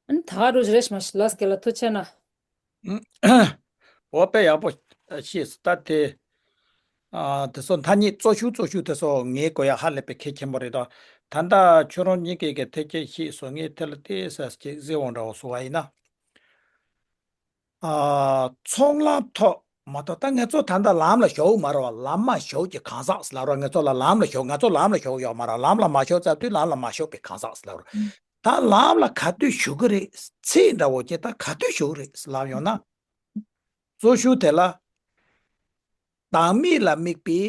ཨ་ནི་ད་རུ་རེ་ཞིག་མ་ཞིག་ལ་སྐད་ལ་ཐུགས་ཆེ་ན། ཨུམ། འོ་དཔེ་ཡག་པོ་ཤེས་སོང་ད་དེ། ཨ། དེ་ཚོ་ཐ་སྙད་གཙོ་ཤོས་གཙོ་ཤོས་དེ་ཚོ་ངས་གོ་ཡ་ཧ་ལས་པའི་གལ་ཆེན་པོ་རེད་དོ། ད་ལྟ་ཁྱོད་རང་གཉིས་ཀས་ཀྱི་ཐེག་ཆེན་ཤེས་སོང་ངས་དེ་ལ་ཏོག་ཙམ་ཅིག་གཟིགས་འོང་འདྲ་བོ་བཟོ་བ་ཡིན་ན། ཨ། ཚོགས་ལམ་ཐོབ་མ་ཐོབ་ད་ང་ཚོ་ད་ལྟ་ལམ་ལ་ཞུགས་མ་རེད་བ། ལམ་མ་ཞུགས་ཀྱི་གང་ཟག་ཟེར་ལབ་རོགས། ང་ཚོ་ལ་ལམ་ལ་ཞུགས་ང་ཚོ་ལམ་ལ་ཞུགས་ཡོད་མ་རེད། ལམ་ལ་མ་ཞུགས་ཚར་དུས་ལམ་ལ་མ་ཞུགས་པའི་གང་ཟག་ཟེར་ལབ་རོགས། ད་ལམ་ལ་ག་དུས་ཞུགས་ཀྱི་རེད། ཚིག་འདྲ་བོ་ཅིག་ད་ག་དུས་ཞུགས་རེད་ལབ་ཡོང་ན། གཙོ་ཤོས་དེ་ལ། བདག་མེད་ལ་དམིགས་པའི་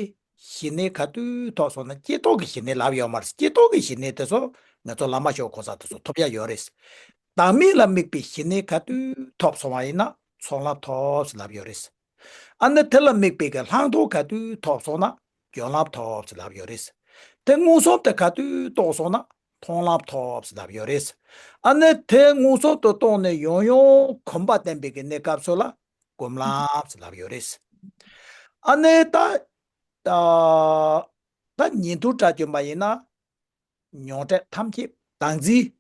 ཞི་གནས་ག་དུས་ཐོབ་སོང་ན། ཀྱེ་རྟོག་གི་ཞི་གནས་ལབ་ཡོད་མ་རེད། ཀྱེ་རྟོག་གི་ཞི་གནས་དེ་ཚོ་ང་ཚོ་ལམ་མ་ཞུགས་གོང་ས་དེ་ཚོ་ཐོབ་ཡ་ཡོད་རེད། བདག་མེད་ལ་དམིགས་པའི་ཞི་གནས་ག་དུས་ཐོབ་སོང་བ་ཡིན་ན་ཚོགས་ལམ་ཐོབ་ཟེར་ལབ་ཡོད་རེད། ཨ་ནི་དེ་ལ་དམིགས་པའི་གི་ལྷག་མཐོང་ག་དུས་ཐོབ་སོང་ན་སྦྱོར་ལམ་ཐོབ་ཟེར་ལབ་ཡོད་རེད། དེ་མངོན་སུམ་དུ་ག་དུས་རྟོགས་སོང་ན་མཐོང་ལམ་ཐོབ་ཟེར་ལབ་ཡོད་རེད། ཨ་ནི་དེ་མངོན་སུམ་དུ་རྟོགས་ནས་ཡང་ཡང་གོམས་པ་བརྟན་པའི་གི་གནས་སྐབས་སུ་ལ་སྒོམ་ལམ་ཟེར་ལབ་ཡོད་རེད། ཨ་ནི་ད་ད་ད་ཉན་ཐོས་དགྲ་བཅོམ་པ་ཡིན་ན། མྱོང་འབྲེལ་ཐམས་ཅད་བདག་འཛིན།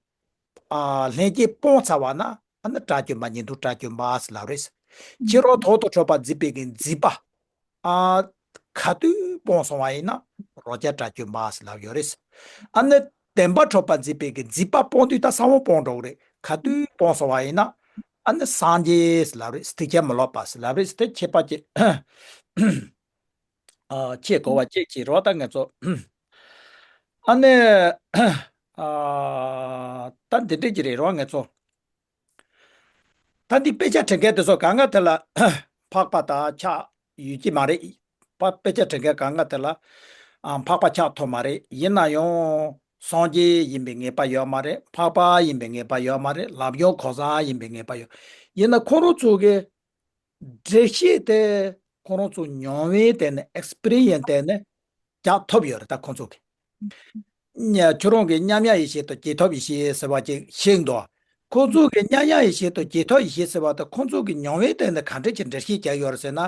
ཨ། ལྷན་སྐྱེས་སྤོང་ཚར་བ་ན་ཨ་ནི་དགྲ་བཅོམ་པ་ཉན་ཐོས་དགྲ་བཅོམ་པ་ཟེར་ལབ་རེད། ཕྱི་རོལ་དོན་དུ་གྲུབ་པར་འཛིན་པའི་གི་འཛིན་པ། ཨ། ག་དུས་སྤོང་སོང་བ་ཡིན་ན་རང་རྒྱལ་དགྲ་བཅོམ་པ་ཟེར་ལབ་ཡོད་རེད། ཨ་ནི་བདེན་པར་གྲུབ་པར་འཛིན་པའི་གི་འཛིན་པ་སྤོང་དུས་ད་གསང་བ་སྤོང་འགྲོ་གི་རེད། ག་དུས་སྤོང་སོང་བ་ཡིན་ན་ཨ་ནི་སངས་རྒྱས་ཟེར་ལབ་རེད། ཐེག་ཆེན་མི་སློབ་པ་ཟེར་ལབ་རེད། དེ་ཁྱད་པར་ཅན། ཨ། ཁྱེད་གོ་བ་ཁྱེད་ཀྱིས་རོགས་ད་ང་ཚོ། ཨ་ནི། ཨ། ད་འདི་འདྲས་ཀྱི་རེད་རོགས་ང་ཚོ། ད་འདི་དཔེ་ཆ་འབྲི་མཁན་དེ་ཚོ་གང་ག་དེ་ལ་འཕགས་པ་དང་ཆགས་ཡོད་ཀྱི་མ་རེད། པ་དཔེ་ཆ་འབྲི་མཁན་གང་ག་དེ་ལ། ཨ། འཕགས་པ་ཆགས་ཐུབ་མ་རེད། ཡིན་ན་ཡང་སངས་རྒྱས་ཡིན་པའི་ངེས་པ་ཡོད་མ་རེད། འཕགས་པ་ཡིན་པའི་ངེས་པ་ཡོད་མ་རེད། ལམ་སྦྱོང་གང་ཟག་ཡིན་པའི་ངེས་པ་ཡོད། ཡིན་ན་ཁོ་རང་ཚོ་གི་འགྲེལ་བཤད་དེ་ཁོ་རང་ཚོ་མྱོང་བའི་སྟེང་ནས་ཨེག་སི་པི་རི་ཡན་སི་སྟེང་ནས་རྒྱག་ཐུབ་ཡོད་རེད། ད་ཁོ་ཚོ་གི་ཁྱོད་རང་གི་མཉམ་ཡངས་ཡེ་ཤེས་དང་རྒྱས་ཐོབ་ཡེ་ཤེས་ཟེར་བ་ཅིག་ཤེས་འདུག་ཁོ་ཚོ་གི་མཉམ་ཡངས་ཡེ་ཤེས་དང་རྒྱས་ཐོབ་ཡེ་ཤེས་ཟེར་བ་དང་ཁོ་ཚོ་གི་མྱོང་བའི་སྟེང་ནས་ག་འདྲ་ཅིག་འགྲེལ་བཤད་རྒྱག་ཡོད་རེད་ཟེར་ན།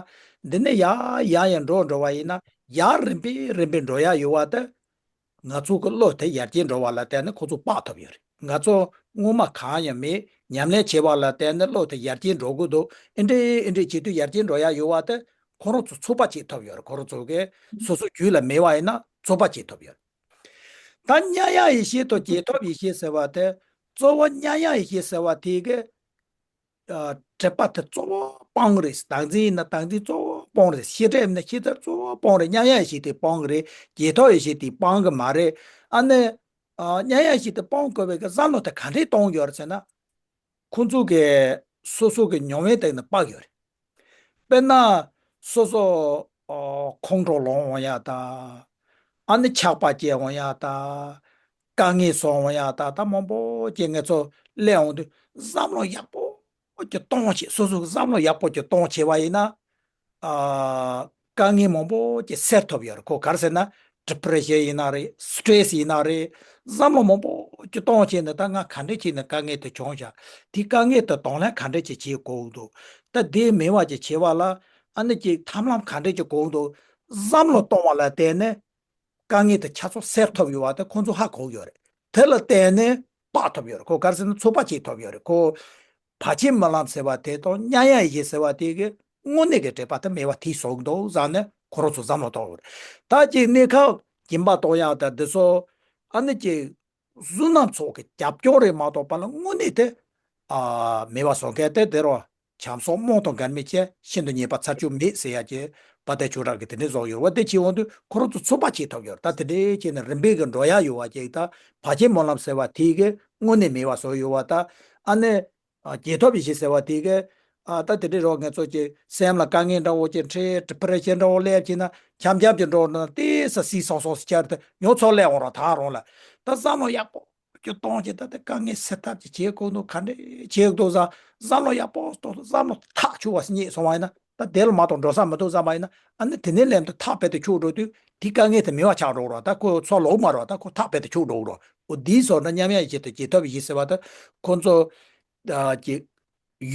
འདི་ནས་ཡར་ཡར་ཡར་འགྲོ་འགྲོ་བ་ཡིན་ན་ཡར་རིམ་པས་རིམ་པས་འགྲོ་ཡ་ཡོད་བ་དེ། ང་ཚོ་གི་བློ་དེ་ཡར་རྒྱས་འགྲོ་བ་ལ་བརྟེན་ནས་ཁོ་ཚོ་དཔག་ཐུབ་ཡོད་རེད། ང་ཚོ་སྔོན་མ་གང་ཡང་མེད་ཉམས་ལེན་བྱས་པ་ལ་བརྟེན་ནས་བློ་དེ་ཡར་རྒྱས་འགྲོ་གི་འདུག་ཨེ་འདྲས་ཨེ་འདྲས་བྱེད་དུས་ཡར་རྒྱས་འགྲོ་ཡ་ཡོད་བ་དེ་ཁོ་རང་ཚོ་ཚོད་དཔག་བྱེད་ཐུབ་ཡོད་རེད། ཁོ་རང་ཚོ་གི་སོ་སོ་རྒྱུད་ལ་མེད་པ་ཡིན་ན་ཚོད་དཔག་བྱེད་ཐུབ་ཡོད་རེད། ད་མཉམ་ཡངས་ཡེ་ཤེས་དང་རྒྱས་ཐོབ་ཡེ་ཤེས་ཟེར་བ་དེ། གཙོ་བོ་མཉམ་ཡངས་ཡེ་ཤེས་ཟེར་བ་དེ་གི་ཨ། སྒྲིབ་པ་དེ་གཙོ་བོ་སྤང་གི་རེད། བདག་འཛིན་ཡིན་ན་བདག་འཛིན་གཙོ་བོ་སྤང་གི་རེད། ཤེས་སྒྲིབ་ཡིན་ན་ཤེས་སྒྲིབ་གཙོ་བོ་སྤང་གི་རེད། མཉམ་ཡངས་ཡེ་ཤེས་དེ་སྤང་གི་རེད། རྒྱས་ཐོབ་ཡེ་ཤེས་དེ་སྤང་གི་མ་རེད། ཨ་ནི། ཨ། མཉམ་ཡངས་ཡེ་ཤེས་དེ་སྤང་དགོས་པའི་གི་བསམ་བློ་དེ་ག་འདྲས་གཏོང་ཡོད་རེད་ཟེར་ན། ཁོང་ཚོ་གི་སོ་སོ་གི་མྱོང་བའི་སྟེང་ནས་དཔག་ཡོད་རེད། དཔེར་ན། སོ་སོ། ཨ། ཁོང་ཁྲོ་ལངས་འོང་ཡ་ད། ཨ་ནི་ཆགས་པ་སྐྱེ་འོང་ཡ་ད། དཀའ་ངལ་བཟོ་འོང་ཡ་ད། ད་མང་པོ་ཅིག་ང་ཚོ་སླེབས་འོང་དུས་བསམ་བློ་ཡག་པོ་ཅིག་གཏོང་བྱེད། སོ་སོ་གི་བསམ་བློ་ཡག་པོ་ཅིག་གཏོང་བྱེད་པ་ཡིན་ན། ཨ། དཀའ་ངལ་མང་པོ་ཅིག་སེལ་ཐུབ་ཡོད་རེད། ཁོ་ག་རེ་ཟེར་ན། ཌི་པི་རེ་ཤན་ཡིན་ན་རེད། སི་ཊེ་རེ་སི་ཡིན་ན་རེད། བསམ་བློ་མང་པོ་ཅིག་གཏོང་བྱས་ནས་ད་ང་ག་འདྲས་བྱས་ནས་དཀའ་ངལ་དེ་བྱུང་བཞག་དེ་དཀའ་ངལ་དེ་གདོང་ལེན་ག་འདྲས་ཅིག་བྱེད་དགོས་འདུག་ད་དེ་མེད་པ་ཅིག་བྱེད་པ་ལ་ཨ་ནི་ཅིག་ཐབས་ལམ་ག་འདྲས་ཅིག་དགོས་འདུག་བསམ་བློ་གཏོང་བ་ལ་བརྟེན་ནས་དཀའ་ངལ་དེ་ཆ་ཚང་སེལ་ཐུབ་ཡོད་པ་དེ་ཁོང་ཚོ་ཧ་གོ་གི་ཡོད་རེད། དེ་ལ་བརྟེན་ནས་བག་ཐོབ་ཡོད་རེད། ཁོ་ག་རེ་ཟེར་ན་ཚོད་དཔག་བྱེད་ཐུབ་ཡོད་རེད། ཁོ་བར་ཆད་སྨོན་ལམ་ཟེར་བ་དེ་དང་མཉམ་ཡངས་ཡེ་ཤེས་ཟེར་བ་དེ་གི་དངོས་གནས་ཀྱི་འབྲེལ་བ་དེ་མེད་པ་དེ་བཟོ་གི་འདུག་བསམ་ནས་ཁོ་རང་ཚོ་བསམ་བློ་གཏོང་གི་རེད། ད་ཅིག་གནས་སྐབས་སྦྱིན་པ་གཏོང་ཡག་དང་འདི་ཚོ་ཨ་ནི་ཅིག་བསོད་ནམས་ཚོགས་ཀྱི་རྒྱབ་སྐྱོར་རེད་མ་གཏོགས་པ་ལ་དངོས་གནས་དེ་ཨ་མེད་པ་བཟོ་མཁན་དེ་དེ་རུ་བྱམས་སོགས་རྨོངས་དང་འགལ་མེད་ཅན་ཤིན་ཏུ་ཉེས་པ་ཚར་གཅོད་མེད་ཟེར་ཡ་ཅིག་དཔལ་ལྡན་ཆོས་གྲགས་ཀྱིས་དེ་འདྲའི་བཟོ་ཡོད་པ་དེ་བྱེད་འོང་དུས་ཁོ་རང་ཚོ་ཚོད་དཔག་བྱེད་ཐུབ་ཡོད་རེད། ད་དེ་འདྲའི་བྱས་ནས་རིམ་པས་ཀྱི་འགྲོ་ཡ་ཡོད་པ་ཅིག་ད་བར་ཆད་སྨོན་ལམ་ཟེར་བ་དེ་གི་དངོས་གནས་མེད་པ་བཟོ་ཡོད་པ་ད་ཨ་ནི། ཨ་རྒྱལ་ཐབས་ཡེ་ཤེས་ཟེར་བ་དེ་གས། ཨ་ད་དེ་འདྲའི་རོགས་ངེད་ཚོ་ཀྱི་སེམས་ལ་དཀའ་ངལ་འདྲ་བོ་ཅིག་འཕྲད་ཌི་པི་རེ་ཤན་འདྲ་བོ་སླེབས་ཀྱིན་ན་འཆམ་འཆམ་ཅིག་འགྲོ་ན་ཏོག་ཙམ་སིག་སོག་སོག་ཅིག་བྱས་ཏེ་ཡང་ཚུར་སླེབས་འོང་རོགས་ད་རུང་ལ། ད་བསམ་བློ་ཡག་པོ་ཅིག་གཏོང་ཅིག་ད་ལྟ་དཀའ་ངལ་སེལ་ཐབས་ཅིག་བྱེད་དགོས་འདུག་ག་འདྲ་བྱེད་དགོས་འདུག་བསམ་བསམ་བློ་ཡག་པོ་གཏོང་དུས་བསམ་བློ་ཐག་ཆོད་པ་ཞིག་རྙེད་སོང་བ་ཡིན་ན་ད་དེ་ལ་མ་གཏོགས་འགྲོ་ས་མི་འདུག་བསམ་པ་ཡིན་ན་ཨ་ནི་དེ་ནས་ལན་དུ་ཐག་རྦད་དེ་ཆོད་འགྲོ་དུས་དེ་དཀའ་ངལ་དེ་མེད་པ་ཆགས་འགྲོ་རོགས། ད་ཁོ་ཚུར་ལོག་མ་རོགས། ད་ཁོ་ཐག་རྦད་དེ་ཆོད་འགྲོ་རོགས། འོ་དེའི་བཟོ་འདྲ་མཉམ་ཡངས་ཡེ་ཤེས་དང་རྒྱལ་ཐབས་ཡེ་ཤེས་ཟེར་བ་དེ་ཁོ་ཚོ། ཨ་ཀྱི།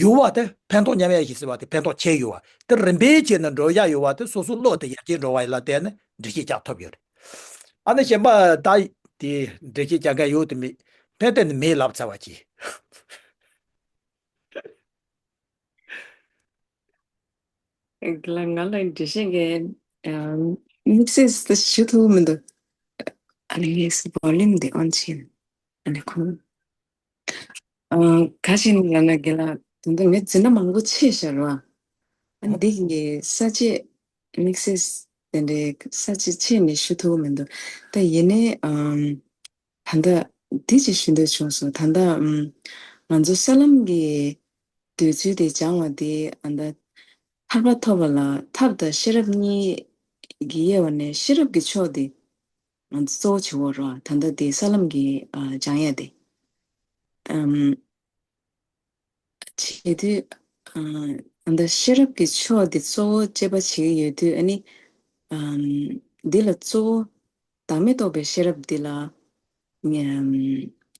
ཡུལ་བ་དེ་ཕན་ཐོགས་མཉམ་ཡངས་ཡེ་ཤེས་ཟེར་བ་དེ་ཕན་ཐོགས་ཆེ་ཡོད་བ་དེ་རིམ་པས་བྱས་ནས་འགྲོ་ཡ་ཡོད་བ་དེ་སོ་སོ་བློ་དེ་ཡར་རྒྱས་འགྲོ་བ་ཡིན་ལ་བརྟེན་ནས་འགྲེལ་བཤད་རྒྱག་ཐུབ་ཡོད་རེད། ཨ་ནི་གཞན་པ་ད་དེ་འགྲེལ་བཤད་རྒྱག་མཁན་ཡོད་དེ་མེད་ཕན་བཏགས་ནི་མེད་ལབ་ཚར་བ་ཅི། ང་ལ་འགྲེལ་བཤད་ཀྱི་དམིགས་བསལ་ཞུ་ཐུབ་མི་འདུག་ཨ་ནི་ངས་ཝོ་ལུམ་འདི་ཨོན་བྱས་ཨ་ནི་ཁོང་། ཨ། ག་ཞིག་ལབ་ན་རྒན་ལགས་ད་ལྟ་ངས་འཛིན་གྲྭ་མང་པོ་ཆད་བཞག་ར། ཨ་འདི་གི་ས་བཅད་དམིགས་བསལ་དེ་འདྲའི་ས་བཅད་ཆད་ནས་ཞུ་ཐུབ་ཀྱི་མི་འདུག་ད་ཡིན་ནའི་ཨམ། ད་ལྟ་འདི་ཅིག་ཞུ་འདོད་བྱུང་སོང་། ད་ལྟ་ཨམ། ང་ཚོ་ས་ལམ་གྱི་འདོད་ཚུལ་དེ་སྦྱང་བ་དེ་ཨ་ད་ཐར་པ་ཐོབ་པ་ལ་ཐབས་དང་ཤེས་རབ་གཉིས་ཀྱི་དབྱེ་བ་ནས་ཤེས་རབ་ཀྱི་ཕྱོགས་དེ། ང་ཚོ་གཙོ་བོ་བྱེད་འོ་རོ། ད་ལྟ་དེ་ས་ལམ་གྱི་ཨ་སྦྱང་ཡ་དེ། ཨམ། བྱེད་དུས་ཨ་ད་ཤེས་རབ་ཀྱི་ཕྱོགས་དེ་གཙོ་བོ་དཔྱད་པ་བྱེད་ཀྱི་ཡོད་དུས་ཨ་ནི་ཨམ། འདི་ལ་གཙོ་བོ་བདག་མེད་རྟོགས་པའི་ཤེས་རབ་འདི་ལ་ཨམ།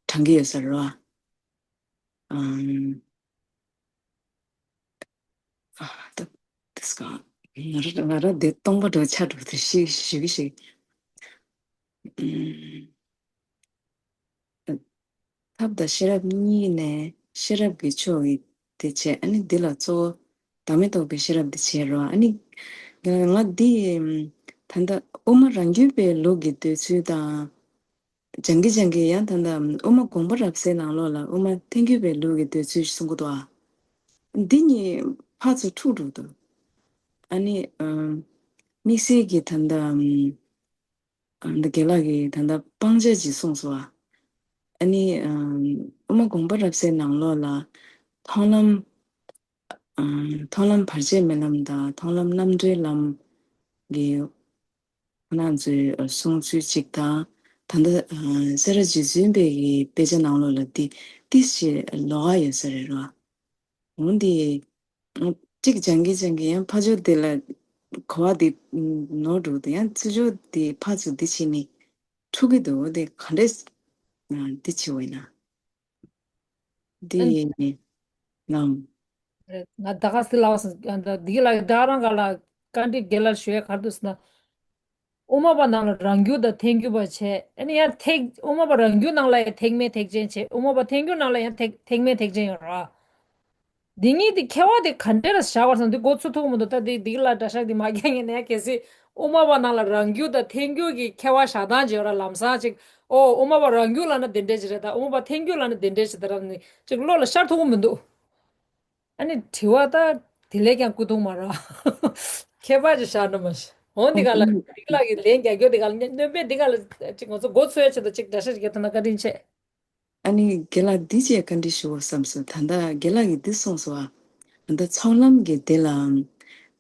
དྲངས་ཀྱི་ཡོད་ས་རེད་བ། ཨམ། ཨ། ད་དེ་སྐ་ང་ར་ང་ར་དེ་སྟོང་པ་འདྲ་ཆགས་འགྲོ་དེ་ཤི་ཞུ་གི་ཤི། ཨམ། ཐབས་དང་ཤེས་རབ་གཉིས་ནས་ཤེས་རབ་ཀྱི་ཕྱོགས་ཀྱི་དེ་བྱས་ཨ་ནི་འདི་ལ་གཙོ་བོ་བདག་མེད་རྟོགས་པའི་ཤེས་རབ་དེ་བྱས་རོ། ཨ་ནི་ང་ང་འདི་ད་ལྟ་དབུ་མ་རང་རྒྱུད་པའི་ལུགས་ཀྱི་འདོད་ཚུལ་དང་། སྦྱང་གི་སྦྱང་གི་ཡང་ད་ལྟ་དབུ་མ་དགོངས་པ་རབ་གསལ་ནང་ལོགས་ལ་དབུ་མ་ཐལ་འགྱུར་བའི་ལུགས་ཀྱི་འདོད་ཚུལ་གསུང་གི་འདུག་ཨ། འདི་གཉིས་ཕར་ཚུར་འཁྲུག་འགྲོ་འདུག་ཨ་ནི་ཨམ། དམིགས་བསལ་གྱི་ད་ལྟ་ཨམ། ཨ་འདི་རྒན་ལགས་ཀྱིས་ད་ལྟ་སྤང་བྱ་ཅིག་གསུངས་སོང་ཨ། ཨ་ནི་ཨམ། དབུ་མ་དགོངས་པ་རབ་གསལ་ནང་ལོགས་ལ་མཐོང་ལམ། ཨམ། མཐོང་ལམ་བར་ཆད་མེད་ལམ་དང་མཐོང་ལམ་རྣམ་གྲོལ་ལམ་གྱི་ཁོང་རྣམ་ཚོའི་གསུང་ཚུལ་གཅིག་དང་། ད་ལྟ་སེ་ར་བྱེས་འཛིན་པའི་གི་དཔེ་ཆ་ནང་ལོགས་ལ་འདི་ཏིས་ཞེས་ལོགས་ཀ་ཡོད་ས་རེད་རོ། འོན་ཏེ། གཅིག་སྦྱང་གི་སྦྱང་གི་ཡང་ཕར་ཕྱོགས་དེ་ལ་གོ་བ་དེ་ནོར་འགྲོ་དེ་ཡང་ཚུར་ཕྱོགས་དེ་ཕར་ཚུར་འདི་བྱས་ནས་འཁྲུག་གི་འདུག་དེ་ག་འདྲས་འདི་བྱེད་འོས་ན། འདི་ཨན། ཡིན་ནམ། ང་ད་ག་སི་ལ་བ་སི་འདི་ལ་ད་རང་ག་ལ་བཀའ་འདྲི་རྒན་ལགས་ཞུ་ཡ་ག་རེ་འདུག་ཟེར་ན། དབུ་མ་པ་ནང་ལ་རང་རྒྱུད་དང་ཐལ་འགྱུར་བ་བྱས། ཨ་ནི་ཡང་ཐེག་དབུ་མ་པ་རང་རྒྱུད་ནང་ལ་ཡང་ཐེག་དམན་ཐེག་ཆེན་བྱས། དབུ་མ་པ་ཐལ་འགྱུར་ནང་ལ་ཡང་ཐེག་ཐེག་དམན་ཐེག་ཆེན་ཡོད་ར། འདི་གཉིས་དེ་ཁྱད་པར་དེ་ག་འདྲ་ར་བཞག་པར་སོང་འདི་མགོ་ཚོད་ཐུབ་མི་འདུག་ད་དེ་འདི་ལ་འདྲ་ཤག་དེ་མ་རྒྱག་ངེས་ནས་གལ་སྲིད་དབུ་མ་པ་ནང་ལ་རང་རྒྱུད་དང་ཐལ་འགྱུར་གྱི་ཁྱད་པར་བཞག་སྟངས་བྱས་ར་ལམ་སང་ཅིག་ཨོ་དབུ་མ་པ་རང་རྒྱུད་ལ་ན་དེ་འདྲས་ཅིག་རེད། ད་དབུ་མ་པ་ཐལ་འགྱུར་ལ་ན་དེ་འདྲས་ཅིག་ད་ར་ནི་ཅིག་བློ་ལ་ཤར་ཐུབ་ཀྱི་མི་འདུག་ཨ་ནི་དྲི་བ་ད་དེ་ལས་ཀྱང་སྐུ་ཐུང་མ་ར། ཁྱད་པར་ཅིག་བཞག་ན་མ་ཤེས། འོ་འདི་ག་ལ་འདི་ག་ལ་གི་ལན་རྒྱག་རྒྱུ་འདི་ག་ལ་སྣོན་པས་འདི་ག་ལ་ཅིག་ང་ཚོ་མགོ་ཚོས་ཆེད་དུ་ཅིག་འདྲ་ཤ་ཅིག་ཐ་ན་བཀའ་དྲིན་ཆེ། ཨ་ནི་རྒན་ལགས་འདི་བཅས་བཀའ་འདྲི་ཞུ་བ་བསམ་སོང་། ད་ལྟ་རྒན་ལགས་ཀྱིས་འདི་གསུངས་སོང་ཨ། ད་ལྟ་ཚོགས་ལམ་གྱི་དེ་ལའམ།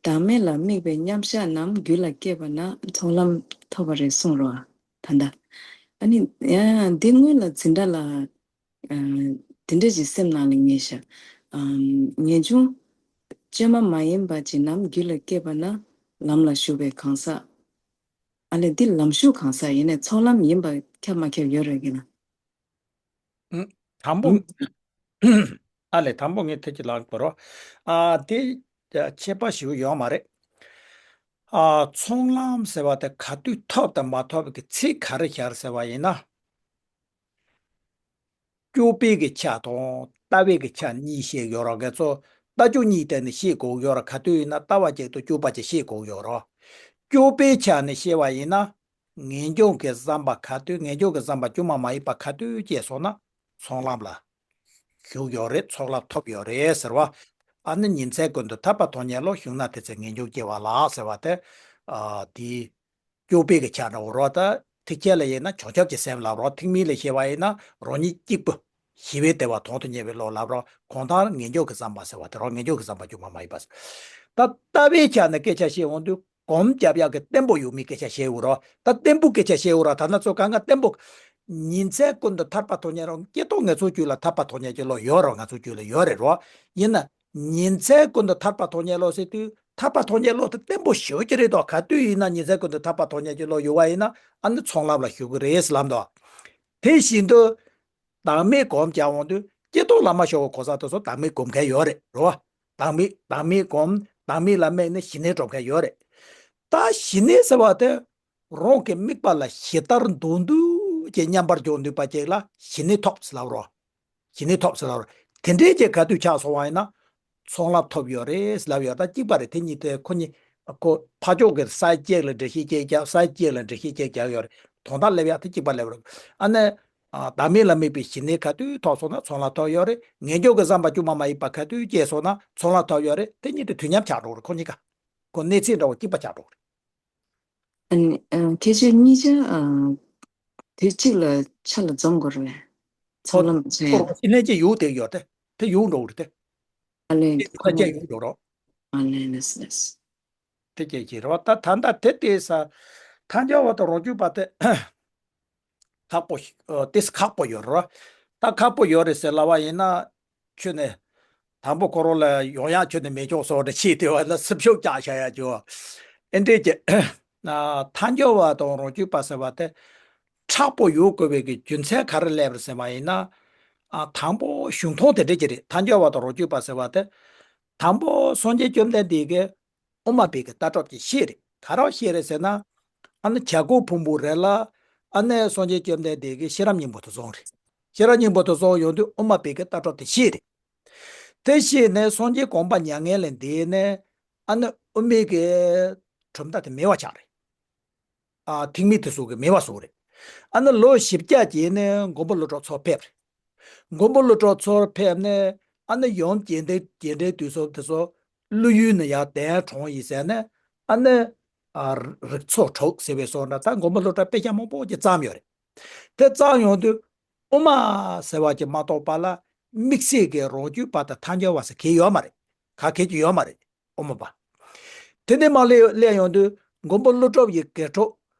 བདག་མེད་ལ་དམིགས་པའི་མཉམ་བཞག་རྣམས་རྒྱུད་ལ་སྐྱེས་པ་ན་ཚོགས་ལམ་ཐོབ་པ་རེད་གསུངས་རོགས་ཨ། ད་ལྟ། ཨ་ནི་ཡང་འདི་སྔོན་ལ་འཛིན་གྲྭ་ལ། ཨ། དེ་འདྲ་ཞིག་སེམས་ནང་ལ་ངེས་ཤག་ཨམ། ངེས་འབྱུང་། བཅོས་མ་མ་ཡིན་པ་ཅིག་རྣམས་རྒྱུད་ལ་སྐྱེས་པ་ན་ལམ་ལ་ཞུགས་པའི་གང་ཟག་ཨ་ལས་འདི་ལམ་ཞུགས་གང་ཟག་ཡིན་ནའི་ཚོགས་ལམ་ཡིན་པ་ཁྱབ་མ་ཁྱབ་ཡོད་རེད་ཀྱི་ན། ཨུ། དང་པོ། ཨ་ལས་དང་པོ་ངས་ཐེ་ཅི་ལགས་གོ་རོ། ཨ་དེ་ཁྱད་པར་ཞིག་ཡོད་མ་རེད། ཨ་ཚོགས་ལམ་ཟེར་བ་དེ་ག་དུས་ཐོབ་དང་མ་ཐོབ་ཀྱི་ཚིག་ག་རེ་ཤར་ཟེར་བ་ཡིན་ན། སྐྱོབ་པའི་གི་ཆ་དང་ལྟ་བའི་གི་ཆ་གཉིས་བཤད་ཡོད་ར། ང་ཚོ་ལྟ་སྐྱོབ་གཉིས་དེ་ནི་ཤེས་དགོས་ཡོད་ར། ག་དུས་ཡིན་ན་ལྟ་བ་གཅིག་དང་སྐྱོབ་པ་གཅིག་ཤེས་དགོས་ཡོད་ར། སྐྱོབ་པའི་ཆ་ནི་བཤད་པ་ཡིན་ན། ངེས་འབྱུང་གི་བསམ་པ་ག་དུས། ངེས་འབྱུང་གི་བསམ་པ་སྒྱུ་མ་མ་ཡིན་པ་ག་དུས་སྐྱེས་སོང་ན་ཚོགས་ལམ་ལ་ཞུགས་ཡོད་རེད། ཚོགས་ལམ་ཐོབ་ཡོད་རེད་ཟེར་བ། ཨ་ནི་ཉིན་མཚན་ཀུན་ཏུ་ཐར་པ་མཐོང་ཉིད་ལ། ཞུགས་ན་དེ་ཚེ་ངེས་འབྱུང་སྐྱེ་བ་ལགས་ཟེར་བ་དེ། ཨ་དེ་སྐྱོབ་པའི་གི་ཆ་འདྲ་བོ་རོ། ད་ཐེག་ཆེན་ལ་ཡིན་ན་བྱང་ཆུབ་ཀྱི་སེམས་ལབ་རོ། ཐེག་དམན་ལ་བཤད་པ་ཡིན་ན་རང་ཉིད་གཅིག་པུ་ཞི་བའི་བདེ་བ་དོན་དུ་གཉེར་བའི་བློ་ལབ་རོ། གང་ལྟར་ངེས་འབྱུང་གི་བསམ་པ་ཟེར་བ་དེ་རོ། ངེས་འབྱུང་གི་བསམ་པ་སྒྱུ་མ་མ་ཡིན་པ་ཟེར། ད་ལྟ་བའི་ཆ་ནས་སྐད་ཆ་བཤད་འོང་དུས་སྒོམ་རྒྱབ་ཡག་གི་བརྟན་པོ་ཡོད་མེད་སྐད་ཆ་བཤད་འོང་རོ། ད་བརྟན་པོ་སྐད་ཆ་བཤད་འོང་ར། ད་ན་ཚོ་གང་ག་བརྟན་པོ། ཉིན་མཚན་ཀུན་ཏུ་ཐར་པ་མཐོང་ཉིད་རོ། སྐྱེ་ཐོག་ང་ཚོ་རྒྱུད་ལ་ཐར་པ་མཐོང་ཉིད་ཀྱི་བློ་ཡོད་རོ། ང་ཚོ་རྒྱུད་ལ་ཡོད་རེད་རོ། ཡིན་ན། ཉིན་མཚན་ཀུན་ཏུ་ཐར་པ་མཐོང་ཉིད་བློ་ཟེར་དུས་ཐར་པ་མཐོང་ཉིད་བློ་དེ་བརྟན་པོ་ཞེ་པོ་ཅིག་རེད་དོ། ག་དུས་ཡིན་ན་ཉིན་མཚན་ཀུན་ཏུ་ཐར་པ་མཐོང་ཉིད་ཀྱི་བློ་ཡོད་པ་ཡིན་ན་ཨ་ནི་ཚོགས་ལམ་ལ་ཞུགས་ཀྱི་རེད་ཟེར་ལབ་འདུག་དེ་བཞིན་དུ་བདག་མེད་སྒོམ་རྒྱག་འོང་དུས་སྐྱེ་ཐོག་ལམ་མ་ཤོར་བའི་གོ་ས་དེ་ཚོ་བདག་མེད་སྒོམ་མཁན་ཡོད་རེད་རོ། བདག་མེད་བདག་མེད་སྒོམ། བདག་མེད་ལ་དམིགས་ནས་ཞི་གནས་སྒྲུབ་མཁན་ཡོད་རེད། ད་ཞི་གནས་ཟེར་བ་དེ་རང་གི་དམིགས་པ་ལ་ཇི་ལྟར་འདུག་འདུག་ཅེས་མཉམ་པར་འཇོག་ནུས་པ་ཅིག་ལ་ཞི་གནས་ཐོབ་ཟེར་ལབ་རོ། ཞི་གནས་ཐོབ་ཟེར་ལབ་རེད། དེ་འདྲའི་ཅིག་ག་དུས་ཆགས་སོང་བ་ཡིན་ན། ཚོགས་ལམ་ཐོབ་ཡོད་རེད་ལབ་ཡོད། ད་གཅིག་པ་རེད། དེ་གཉིས་དེ་ཁོ་གཉིས་ཁོ་ཕར་ཕྱོགས་ཀྱི་ས་བཅད་ལ་འགྲེལ་བཤད་བྱས་རྒྱག་ས་བཅད་ལ་འགྲེལ་བཤད་བྱས་རྒྱག་ཡོད་རེད། དོན་དག་སླེབས་ཡག་དེ་གཅིག་པ་སླེབས་རེད། ཨ་ནི། ཨ། བདག་མེད་ལ་དམིགས་པའི་ཞི་གནས་ག་དུས་ཐོབ་སོང་ན་ཚོགས་ལམ་ཐོབ་ཡོད་རེད། ངེས་འབྱུང་གི་བསམ་པ་སྒྱུ་མ་མ་ཡིན་པ་ག་དུས་སྐྱེས་སོང་ན་ཚོགས་ལམ་ཐོབ་ཡོད་རེད། དེ་གཉིས་དེ་དུས་མཉམ་ཆགས་འགྲོ་གི་རེད། ཁོ་གཉིས་ཀ་ཁོ་གནས་ཚད་འདྲ་བོ་གཅིག་པ་ཆགས་འགྲོ་གི་རེད། ཨ་ནི། ཨ། སྐད་ཆ་གཉིས་ཆ། ཨ། དེ་གཅིག་ལ་ཆ་ལ་འཛོམས་དགོས་རེད། ཚོགས་ལམ་ཚོས། ཁོ་རང་ཤི་ནས་ཅི་ཡོང་དེ་ཡོད་དེ། དེ་ཡོང་འགྲོ་གི་རེད་དེ། ཨ་ལས། དེ་ཁོ་ཁ་ཅན་ཡོང་འགྲོ་རོགས། ཨ་ལས་ལས་ལས། དེ་སྐད་ཅིག་རེད་བ། ད་ད་ལྟ་དེ་ལྟས་ས། ཐལ་འགྱུར་བ་དང་རང་རྒྱུད་པ་དེ། ཁག་པོ་ཞིག་ཨ། ཏིས་ཁག་པོ་ཡོད་རེད། ད་ཁག་པོ་ཡོད་རེད་ཟེར་ལབ་པ་ཡིན་ན། ཁྱོད་ནས་དང་པོ་ཁོ་རང་ལ་ཡོང་ཡག་ཁྱོད་ནས་མེད་ཆོག་སོགས་འདྲ་ཆེས་དེ་བ་ལ་སུབ་ཤུགས་རྒྱག་བྱ་ཡག་ཅོ། ཨེ་འདྲས་ཀྱི། ཐལ་འགྱུར་བ་དང་རང་རྒྱུད་པ་ཟེར་བ་དེ། མཁྲེགས་པོ་ཡོད་དགོས་པའི་གི་རྒྱུ་མཚན་ག་རེ་སླེབས་རེད་ཟེར་བ་ཡིན་ན། ཨ། དང་པོ་གཞུང་མཐོང་དེ་འདྲས་ཀྱི་རེད། ཐལ་འགྱུར་བ་དང་རང་རྒྱུད་པ་ཟེར་བ་དེ། དང་པོ་སངས་རྒྱས་བཅོམ་ལྡན་འདས་ཀྱིས། དབུ་མ་པའི་གི་ལྟ་གྲུབ་ཀྱི་བཤད་རེད། ག་རེ་བཤད་རེད་ཟེར་ན། ཨ་ནི་བྱ་རྒོད་ཕུང་པོ་རེད་ལ། ཨ་ནི་སངས་རྒྱས་བཅོམ་ལྡན་འདས་ཀྱིས་ཤེས་རབ་སྙིང་པོ་དེ་བཟུང་རེད། ཤེས་རབ་སྙིང་པོ་དེ་བཟུང་ཡོང་དུས་དབུ་མ་པའི་གི་ལྟ་གྲུབ་དེ་བཤད་རེད། དེ་བཤད་ནས་སངས་རྒྱས་དགོངས་པ་མྱ་ངན་ལས་འདས་ནས། ཨ་ནི་དབུ་མའི་གི་གྲུབ་མཐའ་དེ་མེད་པ་ཆགས་རེད། ཨ། ཐེག་དམན་དེ་ཚོ་གི་མེད་པ་བཟོས་རེད། ཨ་ནི་ལོ་བཞི་བརྒྱ་རྗེས་ནས་མགོན་པོ་ཀླུ་སྒྲུབ་ཚུར་ཕེབས་རེད། མགོན་པོ་ཀླུ་སྒྲུབ་ཚུར་ཕེབས་ནས་ཨ་ནི་ཡུམ་རྒྱས་འབྲིང་རྒྱས་འབྲིང་བསྡུས་གསུམ་དེ་ཚོ་ཀླུ་ཡུལ་ནས་ཡར་གདན་དྲངས་ཡིན་ཟེར་ནས། ཨ་ནི། ཨ། རིགས་ཚོགས་དྲུག་ཟེར་བའི་སོགས་འདྲ། ད་མགོན་པོ་ཀླུ་སྒྲུབ་དཔེ་ཆ་མང་པོ་ཅིག་བརྩམས་ཡོད་རེད། དེ་བརྩམས་ཡོང་དུས་དབུ་མ་ཟེར་བ་ཅིག་མ་གཏོགས་པ་ལ་དམིགས་བསལ་གྱི་རང་རྒྱུད་པ་དང་ཐལ་འགྱུར་བ་ཟེར་གྱི་ཡོད་མ་རེད། ག་གེ་ཅིག་ཡོད་མ་རེད། དབུ་མ་པ། དེ་ནས་མར་སླེབས་སླེབས་ཡོང་དུས་མགོན་པོ་ཀླུ་སྒྲུབ་ཡི་དགེ་ཕྲུག་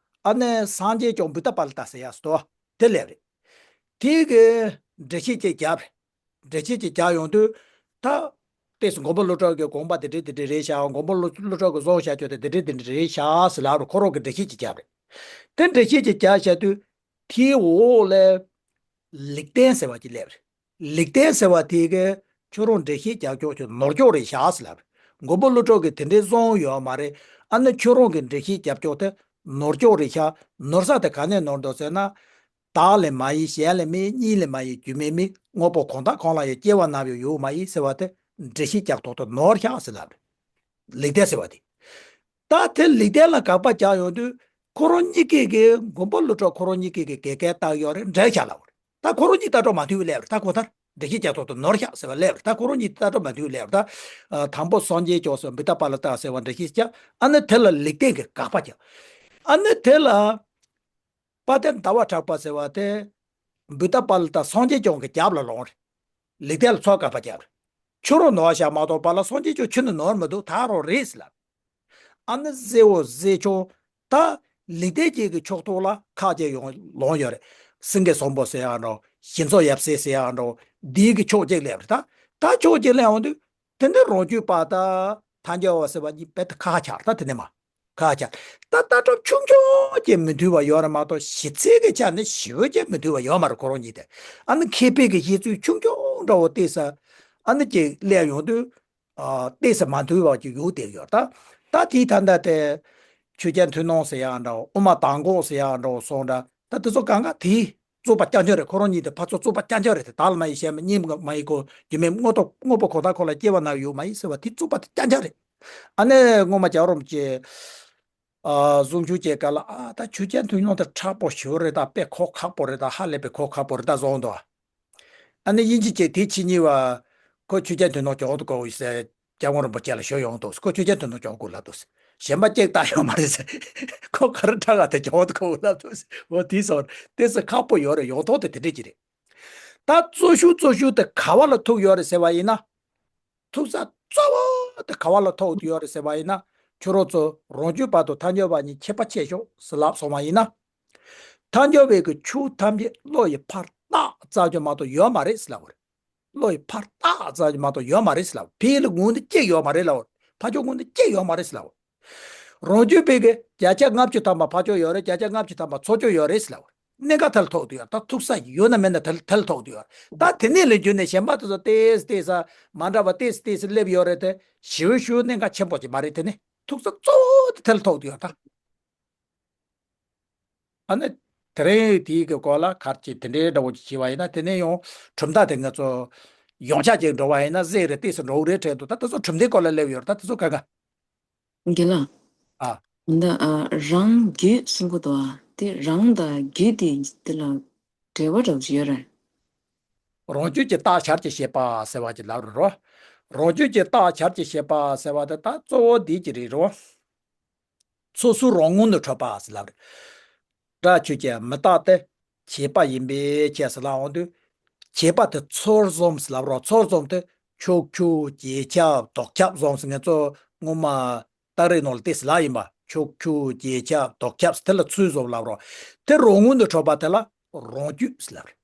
ཨ་ནི་སངས་རྒྱས་སྐྱོང་བུདྡྷ་པཱ་ལི་ཏ་ཟེར་ཡག་སྟོ་དེ་སླེབས་རེད། དེ་གི་འགྲེལ་བཤད་ཅིག་བརྒྱབ་རེད། འགྲེལ་བཤད་ཅིག་བརྒྱབ་ཡོང་དུས། ད་ཏེས་མགོན་པོ་ཀླུ་སྒྲུབ་ཀྱི་དགོངས་པ་དེ་འདྲས་དེ་འདྲས་རེད་ཤག་མགོན་པོ་ཀླུ་ཀླུ་སྒྲུབ་ཀྱི་གསུང་བཤད་རྒྱུ་དེ་དེ་འདྲས་དེ་འདྲས་རེད་ཤག་ཟེར་ལབ་རུ་ཁོ་རང་གི་འགྲེལ་བཤད་ཅིག་བརྒྱབ་རེད། དེ་འགྲེལ་བཤད་ཅིག་བརྒྱབ་བྱས་དུས། དེའི་འོག་ལ་ལེགས་ལྡན་ཟེར་བ་ཅིག་སླེབས་རེད། ལེགས་ལྡན་ཟེར་བ་དེ་གིས་ཁྱོད་རང་འགྲེལ་བཤད་རྒྱག་ཕྱོགས་ཀྱི་ནོར་ཕྱོགས་རེད་ཤག་ཟེར་ལབ་རེད། མགོན་པོ་ཀླུ་སྒྲུབ་ཀྱིས་དེ་འདྲའི་གསུངས་ཡོད་མ་རེད། ཨ་ནི་ཁྱོད་རང་གིས་འགྲེལ་བཤད་རྒྱབ་ཕྱོགས་དེ་ནོར་ཕྱོགས་རེད་ཤག་ནོར་ས་དེ་ག་ནས་ནོར་འདུག་ཟེར་ན། བདག་ལས་མ་ཡིན་གཞན་ལས་མིན། གཉིས་ལས་མ་ཡིན་རྒྱུ་མེད་མིན། དངོས་པོ་གང་དག་གང་ལ་ཡང་སྐྱེ་བ་ནམ་ཡང་ཡོད་མ་ཡིན་ཟེར་བ་དེ་འགྲེལ་བཤད་རྒྱག་ཐོག་ཏུ་ནོར་ཤག་ཟེར་ལབ་རེད། ལེགས་ལྡན་ཟེར་བ་དེ། ད་དེ་ལེགས་ལྡན་ལ་དགག་པ་རྒྱག་ཡོང་དུས་ཁོ་རང་གཉིས་ཀས་ཀྱི་མགོན་པོ་ཀླུ་སྒྲུབ་ཁོ་རང་གཉིས་ཀས་ཀྱི་དགེ་རྒན་བཏགས་ཡོད་རེད། འགྲེལ་བཤད་ལབ་རེད། ད་ཁོ་རང་གཉིས་ལྟ་གྲུབ་མ་མཐུན་པ་སླེབས་རེད། ད་ཁོ་ཐར་འགྲེལ་བཤད་རྒྱག་ཐོག་ཏུ་ནོར་ཤག་ཟེར་བ་སླེབས་རེད། ད་ཁོ་རང་གཉིས་ལྟ་གྲུབ་མ་མཐུན་པ་སླེབས་རེད། ད་དང་པོ་སངས་རྒྱས་སྐྱོང་ཟེར་བུདྡྷ་པཱ་ལི་ཏ་ཟེར་བ་འགྲེལ་བཤད་རྒྱག་ཨ་ནི་དེ་ལ་ལེགས་ལྡན་གྱིས་དགག་པ་རྒྱག་ཨ་ནི་དེ་ལ། དཔལ་ལྡན་ཟླ་བ་གྲགས་པ་ཟེར་བ་དེ། བུདྡྷ་པཱ་ལི་ཏ་སངས་རྒྱས་སྐྱོང་གི་རྒྱབ་ལ་ལངས་རེད། ལེགས་ལྡན་ལ་ཚུར་དགག་པ་རྒྱབ་རེད། ཁྱོད་རང་ནོར་ཤག་མ་གཏོགས་པ་ལ་སངས་རྒྱས་སྐྱོང་ཁྱོད་ནི་ནོར་མི་འདུག་ད་རང་རེད་ཟེར་ལབ། ཨ་ནི་ཟེར་བོ་ཟེར་ཆོག་ད་ལེགས་ལྡན་རྒྱས་ཀྱི་ཕྱོགས་གཏོགས་ལ་ཁག་ཅིག་ཡོང་ལངས་ཡོད་རེད། སེང་གེ་བཟང་པོ་ཟེར་ཡག་འདྲ། ཞི་འཚོ་ཡབ་སྲས་ཟེར་ཡག་འདྲ། འདིའི་གི་ཕྱོགས་གཅིག་སླེབས་རེད་ད། ད་ཕྱོགས་གཅིག་སླེབས་འོང་དུས། དེ་འདྲ་རང་རྒྱུད་པ་དང་ཐལ་འགྱུར་བ་ཟེར་བ་གཉིས་རྦད་དེ་ཁ་ཁ་ཆགས་རེད། ད་དེ་ནས་མར་ཁ་ཁ་ཆགས། ད་ལྟ་གྲུབ་ཆུང་ཆུང་ཅིག་མི་མཐུན་པ་ཡོད་རེད་མ་གཏོགས་གཞི་རྩའི་གི་ཆ་ནས་ཞེ་པོ་ཅིག་མི་མཐུན་པ་ཡོད་མ་རེད་ཁོ་རང་གཉིས་དེ། ཨ་ནི་མཁས་པའི་གི་བཤད་ཚུལ་ཆུང་ཆུང་འདྲ་བོ་ཏོག་ཙམ་ཨ་ནི་ཅིག་སླེབས་ཡོང་དུས། ཨ། ཏོག་ཙམ་མ་མཐུན་པ་ཅིག་ཡོང་བསྡད་ཡོད་རེད་ད། ད་དེའི་ད་ལྟ་དེ། ཆོས་རྒྱལ་ཐུབ་སྣང་ཟེར་ཡག་འདྲ། དབུ་མ་མདང་དགོང་ཟེར་ཡག་འདྲ་སོང་འདྲ། ད་དེ་ཚོ་གང་ག་དེའི་ རྩུབ་པ་རྐྱང་རྐྱང་རེད། ཁོ་རང་གཉིས་དེ་ཕར་ཚུར་རྩུབ་པ་རྐྱང་རྐྱང་རེད་དེ། བདག་ལ་མ་ཡིན་གཞན་མ་གཉིས་མ་ཡིན་གོ་རྒྱུ་མེད་དངོས་ཐོག་དངོས་པོ་ཁོ་ཐག་ཁོ་ལ་སྐྱེ་བ་ན་ཡོད་མ་ཡིན་ཟེར་བ་དེ་རྩུབ་པ་དེ་རྐྱང་རྐྱང་རེད། ཨ་ནི་སྔོན་མ་རྒྱལ་བ་རིན་པོ་ཆེ་ཨ་གསུང་ཆོས་བྱེད་ག་ལ་ཨ་ད་ཆོས་རྒྱལ་མཐུ་སྟོབས་དེ་མཁྲེགས་པོ་ཞེ་པོ་རེད་ད། དཔེ་ཁོ་ཁག་པོ་རེད་ད། ཧ་ལས་པའི་ཁོ་ཁག་པོ་རེད་ད་གསུངས་འདུག་ཨ་ནི་དབྱིན་ཇི་བྱས་དེ་ཕྱི་གཉིས་པ་ཁོ་ཆོས་རྒྱལ་མཐུ་སྟོབས་སྐྱོང་དུ་དགོས་ཡོད་ཟེར། སྐྱབས་མགོན་རིན་པོ་ཆེ་ལ་ཞུ་ཡོང་འདུག་ཁོ་ཆོས་རྒྱལ་མཐུ་སྟོབས་སྐྱོང་དགོས་ལབ་འདུག་གཞན་པ་གཅིག་ལྟ་ཡོད་མ་རེད་ཟེར། ཁོ་ག་རེ་དྲག་ག་དེ་སྐྱོང་དུ་དགོས་ལབ་འདུག་འོ་དེ་སོར་དེ་སུ་ཁག་པོ་ཡོད་རེད། ཡོང་ཐོག་དེ་དེ་འདྲས་ཅིག་རེད། ད་གཙོ་ཤོས་གཙོ་ཤོས་དེ་ག་བ་ལ་ཐུག་ཡོད་རེད་ཟེར་བ་ཡིན་ན། ཐུག་ས་གཙོ་བོ་དེ་ག་བ་ལ་ཐུག་ཡོད་རེད་ཟེར་བ་ཡིན་ན། ཁྱོད་རང་ཚོ་རང་རྒྱུད་བར་དུ་ཐལ་འགྱུར་བ་གཉིས་ཁྱད་པར་ཕྱེ་ཤོག་ཟེར་ལབ་སོང་བ་ཡིན་ན། ཐལ་འགྱུར་བའི་གི་ཆོས་ཐམས་ཅད་བློ་ཡི་ཕར་བཏགས་ཙམ་གྱིས་མ་གཏོགས་ཡོད་མ་རེད་ཟེར་ལབ་པ་རེད། བློ་ཡི་ཕར་བཏགས་ཙམ་གྱིས་མ་གཏོགས་ཡོད་མ་རེད་ཟེར་ལབ་པ་རེད། ཕ་གི་ལ་ངོས་ནས་གཅིག་ཡོད་མ་རེད་ལབ་པ་རེད། ཕར་ཕྱོགས་ངོས་ནས་གཅིག་ཡོད་མ་རེད་ཟེར་ལབ་པ་རེད། རང་རྒྱུད་པའི་གི་བརྒྱ་ཆ་ལྔ་བཅུ་ཐམ་པ་ཕར་ཕྱོགས་ཡོད་རེད། བརྒྱ་ཆ་ལྔ་བཅུ་ཐམ་པ་ཚུར་ཕྱོགས་ཡོད་རེད་ཟེར་ལབ་པ་རེད། གནད་འགག་ཐལ་ཐོག་ཏུ་ཡོད། ད་ཐུག་ས་ཡོད་ན་མེད་ན་ཐལ་ཐལ་ཐོག་ཏུ་ཡོད། ད་དེ་ནས་ལས་རྒྱུ་ནས་གཞན་པ་དེ་ཚོ་ཏེས་ཏེས་ས་མ་འདྲ་བ་ཏེས་ཏེས་སླེབས་ཡོད་རེད་དེ། ཞེ་པོ་ཞེ་པོ་གནད་འགག་ཆེན་པོ་ཅིག་མ་རེད། དེ་ནི་ཐུག་ས་གཙོ་བོ་དེ་ཐལ་ཐོག་ཏུ་ཡོད་ད། ཨ་ནི་དེ་རིང་དེའི་གི་སྐོར་ལ་ག་རེ་ཅིག་དེ་འདྲའི་འདྲ་བོ་ཅིག་བྱས་པ་ཡིན་ན། དེ་ནས་ཡང་གྲུབ་མཐའ་དེ་ང་ཚོ་ཡོངས་ཁྱབ་ཅིག་འགྲོ་བ་ཡིན་ན་ཟེར་རེ་ཏོག་ཙམ་འགྲོ་གི་རེད་དྲན་འདུག་ད་དེ་ཚོ་གྲུབ་མཐའི་སྐོར་ལ་སླེབས་ཡོད་རེད། ད་དེ་ཚོ་ག་ག་རྒན་ལགས། ཨ། འདི་ཨ་རང་རྒྱུད་གསུང་གི་འདུག་ཨ། དེ་རང་དང་རྒྱུད་དེ་དེ་ལ་འབྲེལ་བ་འདྲ་བོ་ཅིག་ཡོད་རེད། རང་རྒྱུད་ཀྱི་རྟགས་འཆར་གྱི་བྱེད་པ་ཟེར་བ་ཅིག་ལབ་རེད་རོ། རང་རྒྱུད་ཀྱི་རྟགས་འཆར་གྱི་བྱེད་པ་ཟེར་བ་དེ་ད་གཙོ་བོ་འདི་ཅིག་རེད་རོ། ཚོ་སོ་རང་ངོས་ནས་འཕྲོད་པ་ཟེར་ལབ་རེད། སྒྲ་ཆོས་ཅན། མི་རྟག་སྟེ། བྱས་པ་ཡིན་པའི་ཕྱིར་ཟེར་ལབ་འོང་དུས། བྱས་པ་དེ་ཚུར་བཟུང་ཟེར་ལབ་རོགས། ཚུར་བཟུང་དེ་ཕྱོགས་ཆོས་རྗེས་ཁྱབ་ལྡོག་ཁྱབ་བཟུང་ཟེར། ངེད་ཚོ་སྔོན་མ་རྟགས་རིགས་ནང་ལ་དེ་ཟེར་ལབ་ཡིན་པ། ཕྱོགས་ཆོས་རྗེས་ཁྱབ་ལྡོག་ཁྱབ་ཟེར་དེ་ལ་ཚུར་བཟུང་ལབ་རོགས། དེ་རང་ངོས་ནས་འཕྲོད་པ་དེ་ལ་རང་རྒྱུད་ཟེར་ལབ་རེད།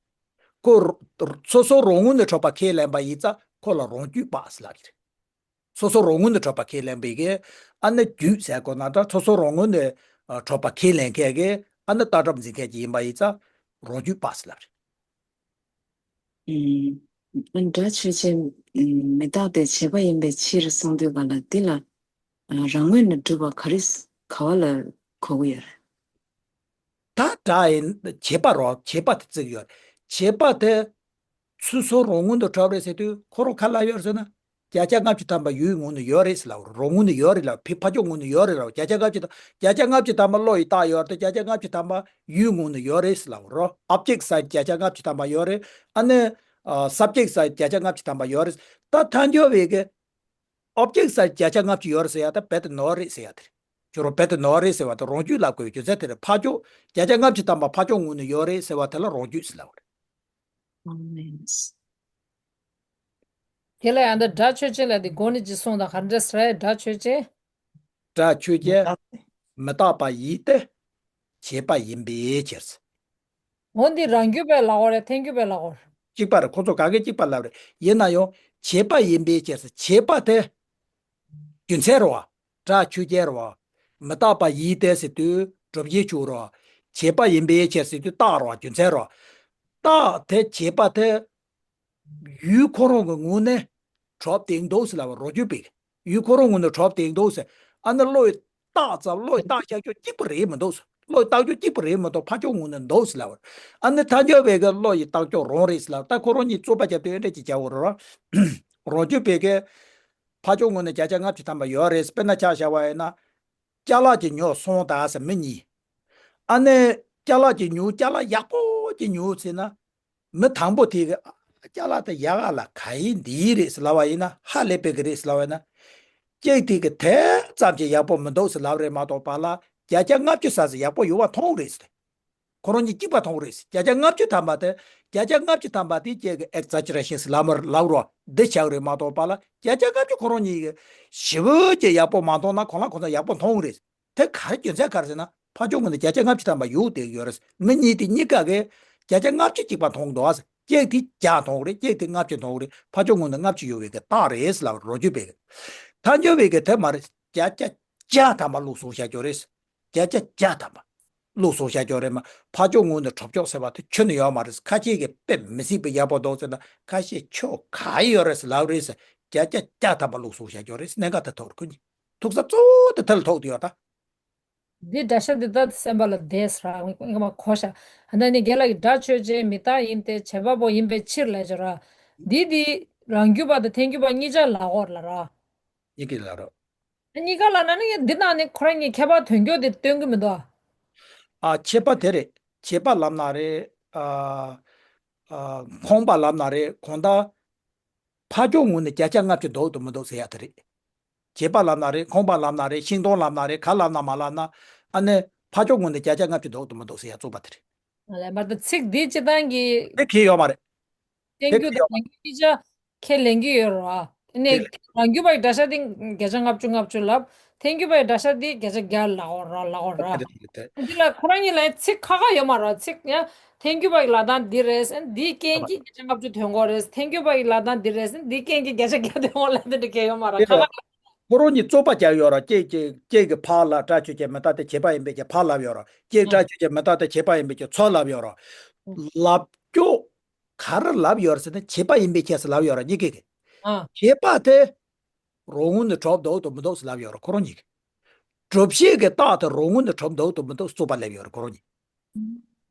ཁོ་ར་སོ་སོ་རང་ངོས་ནས་འཕྲོད་པ་ཁས་ལེན་པ་ཡིན་ཙང་ཁོ་ལ་རང་རྒྱུད་པ་ཟེར་ལབ་ཀྱི་རེད། སོ་སོ་རང་ངོས་ནས་འཕྲོད་པ་ཁས་ལེན་པའི་གི་ཨ་ནི་རྒྱུད་ཟེར་དགོས་ན་འདྲ། སོ་སོ་རང་ངོས་ནས་ཨ་འཕྲོད་པ་ཁས་ལེན་མཁན་གི་ཨ་ནི་ལྟ་གྲུབ་འཛིན་མཁན་གྱི་ཡིན་པ་ཡིན་ཙང་རང་རྒྱུད་པ་ཟེར་ལབ་རེད། ཨུམ། སྒྲ་ཆོས་ཅན། ཨུམ། མི་རྟག་སྟེ་བྱས་པ་ཡིན་པའི་ཕྱིར་གསུངས་དུས་ག་ལ་འདི་ལ་ཨ་རང་ངོས་ནས་གྲུབ་པ་ག་རེ་ག་བ་ལ་གོ་གི་ཡོད་རེད། ད་སྒྲ་ཡིན་བྱས་པ་རོ། བྱས་པ་དེ་བརྩི་གི་ཡོད་རེད། བྱས་པ་དེ་ཚུར་སོ་རང་ངོས་ནས་གྲུབ་རེད་ཟེར་དུས་ཁོ་རང་ག་ལ་ཡོད་རེད་ཟེར་ན། བརྒྱ་ཆ་ལྔ་བཅུ་ཐམ་པ་ཡུལ་ངོས་ནས་ཡོད་རེད་ཟེར་ལབ་རོ། རང་ངོས་ནས་ཡོད་རེད་ལབ། ཕ་ཕ་ཕྱོགས་ངོས་ནས་ཡོད་རེད་ལབ། བརྒྱ་ཆ་ལྔ་བཅུ་ཐམ་བརྒྱ་ཆ་ལྔ་བཅུ་ཐམ་པ་བློ་ཡི་རྟགས་ཡོད་རེད་དེ། བརྒྱ་ཆ་ལྔ་བཅུ་ཐམ་པ་ཡུལ་ངོས་ནས་ཡོད་རེད་ཟེར་ལབ་རོ། ཨོབ་ཇེག་ས་བརྒྱ་ཆ་ལྔ་བཅུ་ཐམ་པ་ཡོད་རེད། ཨ་ནི་ཨ་སབ་ཇེག་ས་བརྒྱ་ཆ་ལྔ་བཅུ་ཐམ་པ་ཡོད་རེད། ད་ཐལ་འགྱུར་བའི་གི་ཨོབ་ཇེག་ས་བརྒྱ་ཆ་ལྔ་བཅུ་ཡོད་རེད་ཟེར་ཡ་ད་རྦད་དེ་ནོར་རེད་ཟེར་ཡ་དེ་རེད། ཁྱོད་རང་རྦད་དེ་ནོར་རེད་ཟེར་བ་དེ་རང་རྒྱུད་ལབ་དགོས་པའི་རྒྱུ་མཚན་དེ་རེད། ཕ་ཕྱོགས་བརྒྱ་ཆ་ལྔ་བཅུ་ཐམ་པ་ཕ་ཕྱོགས་ངོས་ནས་ཡོད་རེད་ཟེར་བ་དེ་ལ་རང་རྒྱུད་ཟེར་ལབ་པ་རེད། ཨ་མེན། དེ་ལ་ཡང་འདི་སྒྲ་ཆོས་ཅན་ལ་དེ་སྒོ་ནས་ཅི་གསུངས་དང་ག་འདྲ་ཟེར་རེད། སྒྲ་ཆོས་ཅན། སྒྲ་ཆོས་ཅན། མི་རྟག་པ་ཡིན་ཏེ། བྱས་པ་ཡིན་པའི་ཕྱིར། འོ་འདི་རང་རྒྱུད་པའི་ལབ་དགོས་རེད། ཐལ་འགྱུར་བའི་ལབ་དགོས་རེད། གཅིག་པ་རེད། ཁོ་ཚོ་ག་གེ་གཅིག་པ་ལབ་རེད། ཡིན་ན་ཡང་བྱས་པ་ཡིན་པའི་ཕྱིར་ཟེར། བྱས་པ་དེ་རྒྱུ་མཚན་རེད་བ། སྒྲ་ཆོས་ཅན་རེད་བ། མི་རྟག་པ་ཡིན་ཏེ་ཟེར་དུས་གྲུབ་བྱའི་ཕྱོགས་རེད་བ། བྱས་པ་ཡིན་པའི་ཕྱིར་ཟེར་དུས་རྟགས་རེད་བ། རྒྱུ་མཚན་རེད་བ། རྟགས་དེ་བྱས་པ་དེ་ཡུལ་ཁོ་རང་གི་ངོས་ནས་གྲུབ་བསྡད་འདུག་ཟེར་ལབ་པ། རང་རྒྱུད་པའི་ཡུལ་ཁོ་རང་ངོས་ནས་གྲུབ་བསྡད་འདུག་ཟེར། ཨ་ནི་བློ་ཡི་རྟགས་ཙམ། བློ་ཡི་རྟགས་ཤར་ཕྱོགས་གཅིག་པུ་རེད་མི་འདུག་ཟེར། བློ་ཡི་རྟགས་ཕྱོགས་གཅིག་པུ་རེད་མི་འདུག་ཕ་ཕྱོགས་ངོས་ནས་འདུག་ཟེར་ལབ་པ། ཨ་ནི་ཐལ་འགྱུར་བའི་གི་བློ་ཡི་རྟགས་ཕྱོགས་རང་རེད་ཟེར་ལབ། ད་ཁོ་རང་གཉིས་རྩོད་པ་བརྒྱབ་དུས་ཨེ་འདྲ་ཅིག་བྱ་འོ་རེད་བ། རང་རྒྱུད་པའི་གི་ཕ་ཕྱོགས་ངོས་ནས་བརྒྱ་ཆ་ལྔ་བཅུ་ཐམ་པ་ཡོད་རེད། དཔེར་ན་ཆ་བཞག་པ་ཡིན་ན། ཅ་ལག་ཅིག་ཉོས་སོང་ད་ཟེར་མི་གཉིས། ཨ་ནི་ཅ་ལག་ཅིག་ཉོས། ཅ་ལག་ཡག་པོ་ཅིག་ཉོས་ཟེར་ན། མི་དང་པོ་དེ་གིས་ཨ་ཅ་ལག་དེ་ཡག་ག་ལ་ག་ཡིན་འདི་རེད་ཟེར་ལབ་པ་ཡིན་ན། ཧ་ལས་པའི་གི་རེད་ཟེར་ལབ་པ་ཡིན་ན། ཅིག་དེ་གིས་དེ་ཙམ་གྱིས་ཡག་པོ་མི་འདུག་ཟེར་ལབ་རེད་མ་གཏོགས་པ་ལ་བརྒྱ་ཆ་ལྔ་བཅུ་ཟེར་ཟེར་ཡག་པོ་ཡོད་པ་མཐོང་རེད་ཟེར། ཁོ་རང་གཉིས་གཅིག་པ་མཐོང་རེད་ཟེར། བརྒྱ་ཆ་ལྔ་བཅུ་ཐམ་པ་དེ། བརྒྱ་ཆ་ལྔ་བཅུ་ཐམ་པ་དེ་ཅིག་གི་ཨེག་ཛ་ཇེ་རེ་ཤན་ཟེར་ལབ་མ་ལབ་རོགས། འདི་ཆགས་རེད་མ་གཏོགས་པ་ལ་བརྒྱ་ཆ་ལྔ་བཅུ་ཁོ་རང་གཉིས་ཀྱིས་ཞེ་པོ་ཅིག་ཡག་པོ་མ་མཐོང་ན་ཁོ་རང་ཁོ་ཚོ་ཡག་པོ་མཐོང་རེད། དེ་ག་རེ་རྒྱུ་མཚན་ག་རེ་ཟེར་ན། ཕ་ཕྱོགས་ངོས་ནས་བརྒྱ་ཆ་ལྔ་བཅུ་ཐམ་པ་ཡོད་བསྡད་ཡོད་རེད། མི་གཉིས་དེ་གཉིས་ཀ་གིས་བརྒྱ་ཆ་ལྔ་བཅུ་གཅིག་པ་མཐོང་འདུག་ཨ་ཟེར། གཅིག་དེ་བརྒྱ་མཐོང་རེད། གཅིག་དེ་ལྔ་བཅུ་མཐོང་རེད། ཕ་ཕྱོགས་ངོས་ནས་ལྔ་བཅུ་ཡོད་པའི་གི་རྟགས་རེད་ཟེར་ལབ་པ། རང་རྒྱུད་པའི་གི། ཐལ་འགྱུར་བའི་གི་དེ་མ་རེད། བརྒྱ་ཆ་བརྒྱ་ཐམ་པ་བླུགས་སོང་བཞག་ཡོད་རེད། བརྒྱ་ཆ་བརྒྱ་ཐམ་པ་བླུགས་སོང་བཞག་ཡོད་རེད་མ། ཕ་ཕྱོགས་ངོས་ནས་གྲུབ་ཕྱོགས་ཟེར་བ་དེ་ཁྱོན་ནས་ཡོད་མ་རེད། ཁ་ཤས་ཀྱིས་དཔེ་མི་སྲིད་པའི་ཡག་པོ་འདུག་ཟེར་ན། ཁ་ཤས་ཁྱོད་ག་ཡོད་རེད་ཟེར་ལབ་རེད་ཟེར། བརྒྱ་ཆ་བརྒྱ་ཐམ་པ་བླུགས་སོང་བཞག་ཡོད་རེད། གནད་འགག་དེ་ཐོག་རེད། ཁོ་གཉིས་ཐུག་ས་གཙོ་བོ་དེ་དེ་ལ་ཐུག་བསྡད་ཡོད་ད། འདི་སྒྲ་ཤ་འདི་ད་སེམས་པ་ལ་བསྡད་ཟེར་ར། ངས་མ་གོ་ཤ། ཨ་ད་ནི་རྒན་ལགས་ཀྱིས་སྒྲ་ཆོས་ཅན། མི་རྟག་ཡིན་ཏེ། བྱེད་པ་པོ་ཡིན་པའི་ཕྱིར་ལབ་བྱས་ར། འདི་འདི་རང་རྒྱུད་པ་དང་ཐལ་འགྱུར་པ་གཉིས་ཆར་ལབ་དགོས་རེད་ལབ་ར། གཉིས་ཀ་ལབ་ར། གཉིས་ཀ་ལབ་ན་ནི་འདི་ནང་ནས་ཁོ་རང་གཉིས་ཁྱད་པར་དོན་འཁྱོལ་དེ་སྟོན་གྱི་མི་འདུག་ཨ། ཨ། ཁྱད་པར་དེ་རེད། བྱེད་པ་ལབ་ན་རེད། ཨ། ཨ། ཁོངས་པ་ལབ་ན་རེད། གང་ལྟར་ཕར་ཕྱོགས་ངོས་ནས་བརྒྱ་ཆ་ལྔ་བཅུ་འདུག་དང་མི་འདུག་ཟེར་ཡ་དེ་རེད། བྱེད་པ་ལབ་ན་རེད། ཁོངས་པ་ལབ་ན་རེད། ཤིང་སྡོང་ལབ་ན་རེད། ག་ལབ་ན་མ་ལབ་ན། ཨ་ནི་ཕར་ཕྱོགས་ངོས་ནས་བརྒྱ་ཆ་ལྔ་བཅུ་འདུག་དང་མི་འདུག་ཟེར་ཡ་རྩོད་པ་དེ་རེད། ང་ལ་མར་ད་ཚིག་འདི་སྤྱི་བཏང་གི་དེ་ཁེལ་ཡོད་མ་རེད། ཐལ་འགྱུར་དང་ལྡན་རྒྱུ་གཉིས་ཆ་ཁས་ལེན་གྱི་ཡོད་རེད་བ། ཨ་ནི་རང་རྒྱུད་པ་ཡི་སྒྲ་ཤ་འདི་བརྒྱ་ཆ་ལྔ་བཅུ་ལྔ་བཅུ་ལབ། ཐལ་འགྱུར་པ་ཡི་སྒྲ་ཤ་འདི་བརྒྱ་ཆ་བརྒྱ་ལབ་དགོས་རེད་ལབ་དགོས་རེད། འདི་ལ་ཁོ་རང་གཉིས་ལ་ཚིག་ཁ་ཁ་ཡོད་མ་རེད། ཚིག་ཡང་ཐལ་འགྱུར་པ་ཡི་ལབ་སྟངས་འདི་རེད། འདིའི་རྐྱེན་གྱིས་བརྒྱ་ཆ་ལྔ་བཅུ་ཐོན་དགོས་རེད། ཐལ་འགྱུར་པ་ཡི་ལབ་སྟངས་འདི་རེད། འདིའི་རྐྱེན་གྱིས་བརྒྱ་ཆ་བརྒྱ་ཐོན་དགོས་ལབ་འདི་འདྲ་གང་ཡང་ཡོད་མ་རེད། ཁ་ཁ། ཁོ་རང་གཉིས་རྩོད་པ་རྒྱག་ཡོད་ར། ཁྱེད་ཀྱིས་ཁྱེད་ཀྱིས་ཕར་ལབ། སྒྲ་ཆོས་ཅན་མི་རྟག་སྟེ་བྱེད་པ་ཡིན་པའི་ཕྱིར་ཕར་ལབ་ཡོད་ར། ཁྱེད་ཨ། སྒྲ་ཆོས་ཅན་མི་རྟག་སྟེ་བྱེད་པ་ཡིན་པའི་ཕྱིར་ཚུར་ལབ་ཡོད་ར། ཨ། ལབ་ཕྱོགས་ག་རེ་ལབ་ཡོད་ར་ཟེར་ན་བྱེད་པ་ཡིན་པའི་ཕྱིར་ཟེར་ལབ་ཡོད་ར། གཉིས་ཀས་ཀྱིས། ཨ། བྱེད་པ་དེ་རང་ངོས་ནས་གྲུབ་འདུག་དང་མི་འདུག་ཟེར་ལབ་ཡོད་ར། ཁོ་རང་གཉིས་ཀྱིས། སྒྲུབ་བྱེད་ཀྱི་རྟགས་དེ་རང་ངོས་ནས་གྲུབ་འདུག་དང་མི་འདུག་རྩོད་པ་ལབ་ཡོད་ར། ཁོ་རང་གཉིས།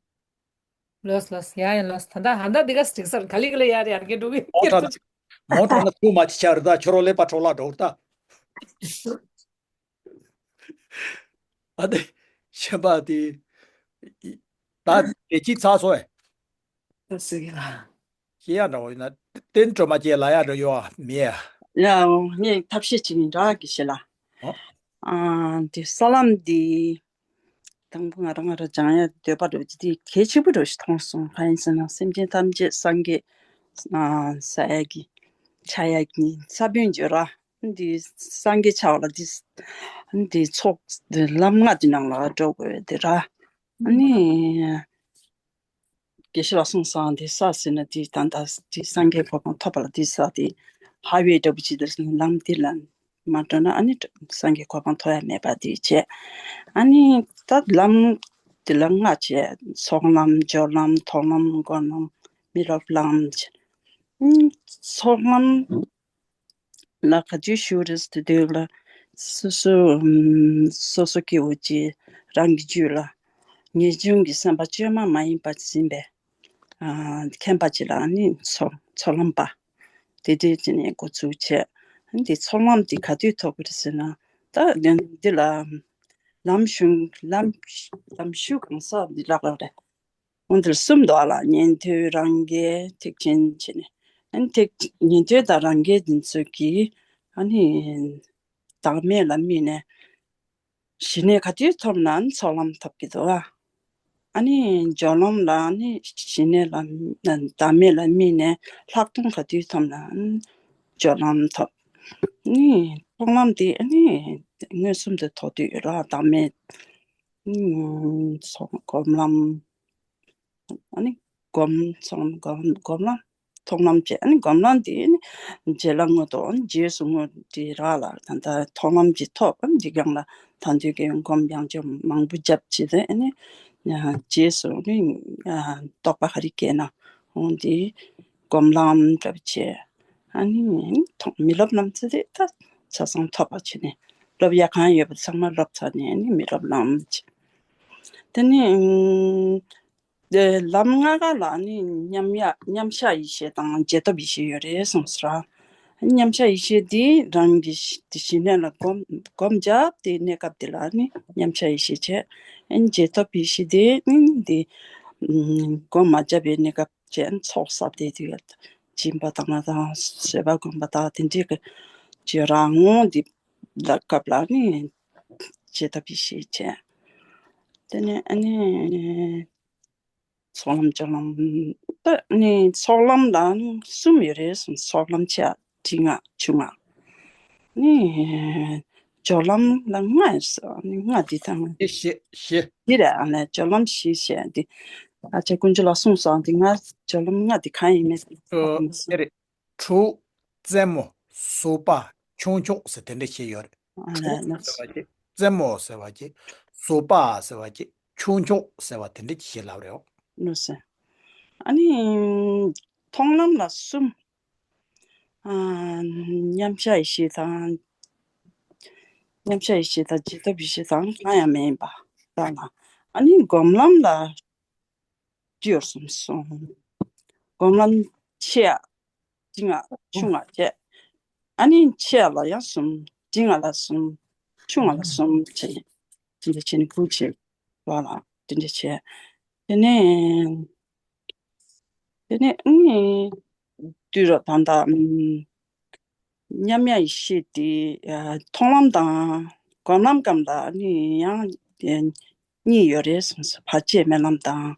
ལོས་ལོས། ཡ་ཡ་ལོས། ད་ལྟ་ཧ་ད་འདི་ག་སྒྲིག་སར་ག་ལེ་ག་ལེ་ཡར་ཡར་གྱི་འགྲོ་གི། མོ་དྲག་ན་མོ་དྲག་ན་ཐུག་མ་ཅི་ཆ་རེད། ད་ཁྱོད་རང་ཀླད་པ་འཕྲོ་བརླག་འགྲོ་ད། ཨ་དེ་ཤན་པ་དེ་ད་དེ་གཅིག་ཚར་སོང་ཨེ། ད་སི་གི་ལ། ཤེས་ཡ་འདྲ་བོ་ཡིན་ན་བསྟན་སྒྲོལ་མ་ཅེས་ལ་ཡ་འགྲོ་ཡོད་མེད་ཡ། ཡ་ངས་ཐབས་ཤེས་ཅིག་ཡིན་འདྲ་གི་ཤེས་ལ། ཨོ། ཨ་དེ་ས་ལམ་དེ། དང་པོ་ང་རང་ང་རང་སྦྱང་ཡ་འདོད་པ་འགྲོ་རྒྱུ་དེ་གལ་ཆེན་པོ་འགྲོ་ཞིག་མཐོང་སོང་། གང་ཡིན་ཟེར་ན་སེམས་ཅན་ཐམས་ཅད་སངས་རྒྱས་ས་ཡ་གི་ཆ་ཡ་གི་ས་བོན་བརྗོད་ར། འདི་སངས་རྒྱས་ཆ་བ་ལ་འདི་འདི་ཚོགས་འདི་ལམ་ལྔ་འདི་ནང་ལ་འགྲོ་དགོས་འདི་ར། ཨ་ནི། དགེ་བཤེས་ལ་གསུངས་སོང་། འདི་ས་ཟེར་ན་འདི་ད་ལྟ་འདི་སངས་རྒྱས་གོ་འཕང་ཐོབ་པ་ལ་འདི་ས་འདི་ཧ་ཝེ་འདྲ་པོ་ཅིག་འདི་ལམ་འདི་ལ་མ་འགྲོ་ན་ཨ་ནི་སངས་རྒྱས་གོ་འཕང་ཐོབ་ཡ་མེད་པ་འདི་བྱས། ཨ་ནི་ད་ལམ་འདི་ལ་ལྔ་བྱས། ཚོགས་ལམ་སྦྱོར་ལམ་མཐོང་ལམ་སྒོམ་ལམ་མི་སློབ་ལམ་བྱས། ཨ་ནི་ཚོགས་ལམ་ལ་ག་དུས་ཞུགས་རེད་ཟེར་དུས་ལ། སོ་སོ་ཨམ་སོ་སོ་སྐྱེ་བོ་ཅིག་རང་གི་རྒྱུད་ལ་ངེས་འབྱུང་གི་སེམས་པ་བཅོས་མ་མ་ཡིན་པ་ཟིན་པའི་ཨ་མཁྱེན་པ་ཅིག་ལ་ནི་ཚོགས་ཚོགས་ལམ་པ་དེ་འདྲས་ཅིག་ནས་འགོ་ཚུགས་བྱས། འདི་ཚོགས་ལམ་འདི་ག་དུས་ཐོབ་ཀྱི་རེད་ཟེར་ན། ད་འདི་ལ་ལམ་ཞུགས་ལམ་ལམ་ཞུགས་གང་ཟག་འདི་ལགས་ལགས་རེད། འོན་ཏེ་གསུམ་འདུག་ཨ་ལ། ཉན་ཐོས་རང་རྒྱལ་ཐེག་ཆེན་བྱས་ནས། ཨ་ནི་ཐེག་ཉན་ཐོས་དང་རང་རྒྱལ་འདི་ཚོ་གིས་ཨ་ནི་བདག་མེད་ལ་དམིགས་ནས་ཞི་གནས་ག་དུས་ཐོབ་ན་ཨ་ནི་ཚོགས་ལམ་ཐོབ་ཀྱི་འདུག་ཨ། ཨ་ནི་སྦྱོར་ལམ་ལ་ཨ་ནི་ཞི་གནས་ལ་བདག་མེད་ལ་དམིགས་ནས་ལྷག་མཐོང་ག་དུས་ཐོབ་ན་ཨ་ནི་སྦྱོར་ལམ་ཐོབ། ཨ་ནི་མཐོང་ལམ་དེ་ཨ་ནི་མངོན་སུམ་དུ་མཐོང་དུས་ར་བདག་མེད། ཨ་ནི་སྒོམ་ལམ། ཨ་ནི་སྒོམ་ཚོགས་སྒོམ་སྒོམ་ལམ་མཐོང་ལམ་བཅས། ཨ་ནི་སྒོམ་ལམ་དེ་ནི་རྗེས་ལ་དངོས་དང་རྗེས་སུ་དངོས་དེ་རག་ལ། ད་ལྟ་མཐོང་ལམ་གྱི་ཐོབ། ཨ་ནི་འདི་གང་ལ་ད་འདོད་ཀྱི་སྒོམ་ཡང་ཅུང་མང་པོ་བརྒྱབ་བྱས་ཏེ། ཨ་ནི་རྗེས་སུ་ནི་རྟོགས་པ་ཧ་རི་སྐྱེས་ན་འོང་དེ་སྒོམ་ལམ་འདྲ་བ་བྱས། ཨ་ནི་མཐོང་མི་སློབ་ལམ་ཚེ་དེ་ད་ཆ་ཚང་ཐོབ་པ་བྱས་ནས་སློབ་ཡ་གང་ཡོད་པ་ཚང་མ་སློབ་ཚར་ནས་ཨ་ནི་མི་སློབ་ལམ་བྱས། དེ་ནི། ཨ་ལམ་ལྔ་ཀ་ལ་ནི་མཉམ་ཡ་མཉམ་གཞག་ཡེ་ཤེས་དང་རྗེས་ཐོབ་ཡེ་ཤེས་ཡོད་རེད་གསུངས་སོ། མཉམ་གཞག་ཡེ་ཤེས་འདི་རང་གི་ཞི་ཞི་གནས་ལ་སྒོམ་སྒོམ་བརྒྱབ་སྟེ་གནས་སྐབས་དེ་ལ་ནི་མཉམ་གཞག་ཡེ་ཤེས་བྱས། རྗེས་ཐོབ་ཡེ་ཤེས་དེ་ནི་འདི་སྒོམ་མ་བརྒྱབ་པའི་གནས་སྐབས་བྱས་ཚོགས་བསགས་ཏེ་དུས་སྦྱིན་པ་བཏང་བ་དང་བཟོད་པ་སྒོམ་པ་དང་དེ་འདྲའི་གི་བྱེད་རང་ངོ་འདི་ལ་སྐབས་ལ་ནི་རྗེས་ཐོབ་ཡེ་ཤེས་བྱས། དེ་ནས་ཨ་ནི། ཚོགས་ལམ་སྦྱོར་ལམ། ད་ནི་ཚོགས་ལམ་ལ་གསུམ་ཡོད་རེད་གསུངས། ཚོགས་ལམ་ཆེ་བ་འབྲིང་བ་ཆུང་བ། ནི་སྦྱོར་ལམ་ལ་ལྔ་ཡོད་ཟེར། ནི་ལྔ་འདི་དང་བཞི་བཞི་བཞི། འདི་རེད། ཨ་ནི་སྦྱོར་ལམ་བཞི་བཤད་འདི། ཨ་ཅག་དཀོན་མཆོག་ལ་གསུངས་སོང་། འདི་ལྔ་སྦྱོར་ལམ་ལྔ་འདི་གང་ཡིན་མིན་ཨོ་དེ་རེད། དྲུག་རྩེ་མོ། ཟུར་པ། ཁྱུང་མཆོག་ཟེར་དེ་འདྲ་བཤད་ཡོད་རེད། ཨ་ལས་དྲུག་ཟེར་བ་ཅིག་རྩེ་མོ་ཟེར་བ་ཅིག་ཟུར་པ་ཟེར་བ་ཅིག་ཁྱུང་མཆོག་ཟེར་བ་དེ་འདྲ་ཅིག་བཤད་ལབ་རེད། ཨོ་ལགས་སོ། ཨ་ནི་མཐོང་ལམ་ལ་གསུམ། ཨ་མཉམ་གཞག་ཡེ་ཤེས་དང་། མཉམ་གཞག་ཡེ་ཤེས་དང་བྱེད་ཐབས་ཡེ་ཤེས་དང་གང་ཡང་མེད་པ་ལྟར་ལ། ཨ་ནི་སྒོམ་ལམ་ལ་བཅུ་ཡོད་གསུངས་སོང་། སྒོམ་ལམ་ཆེ་ཡ་འབྲིང་ང་ཆུང་ང་བྱས། ཨ་ནི་ཆེ་ཡ་ལ་ཡང་གསུམ། འབྲིང་ང་ལ་གསུམ། ཆུང་ང་ལ་གསུམ་བྱས། དེ་འདྲ་བྱས་ནས་དགུ་བྱས་པ་ལ་དེ་འདྲ་བྱས། དེ་ནས་དེ་ནས་ཨ་ནི་དུས་རབས་ད་ལྟ་ཨམ། མཉམ་གཞག་ཡེ་ཤེས་དེ་ཨ་མཐོང་ལམ་དང་སྒོམ་ལམ་སྐབས་ལ་ནི་ཡང་དེ་གཉིས་ཡོད་རེད་གསུངས་སོ། བར་ཆད་མེད་ལམ་དང་།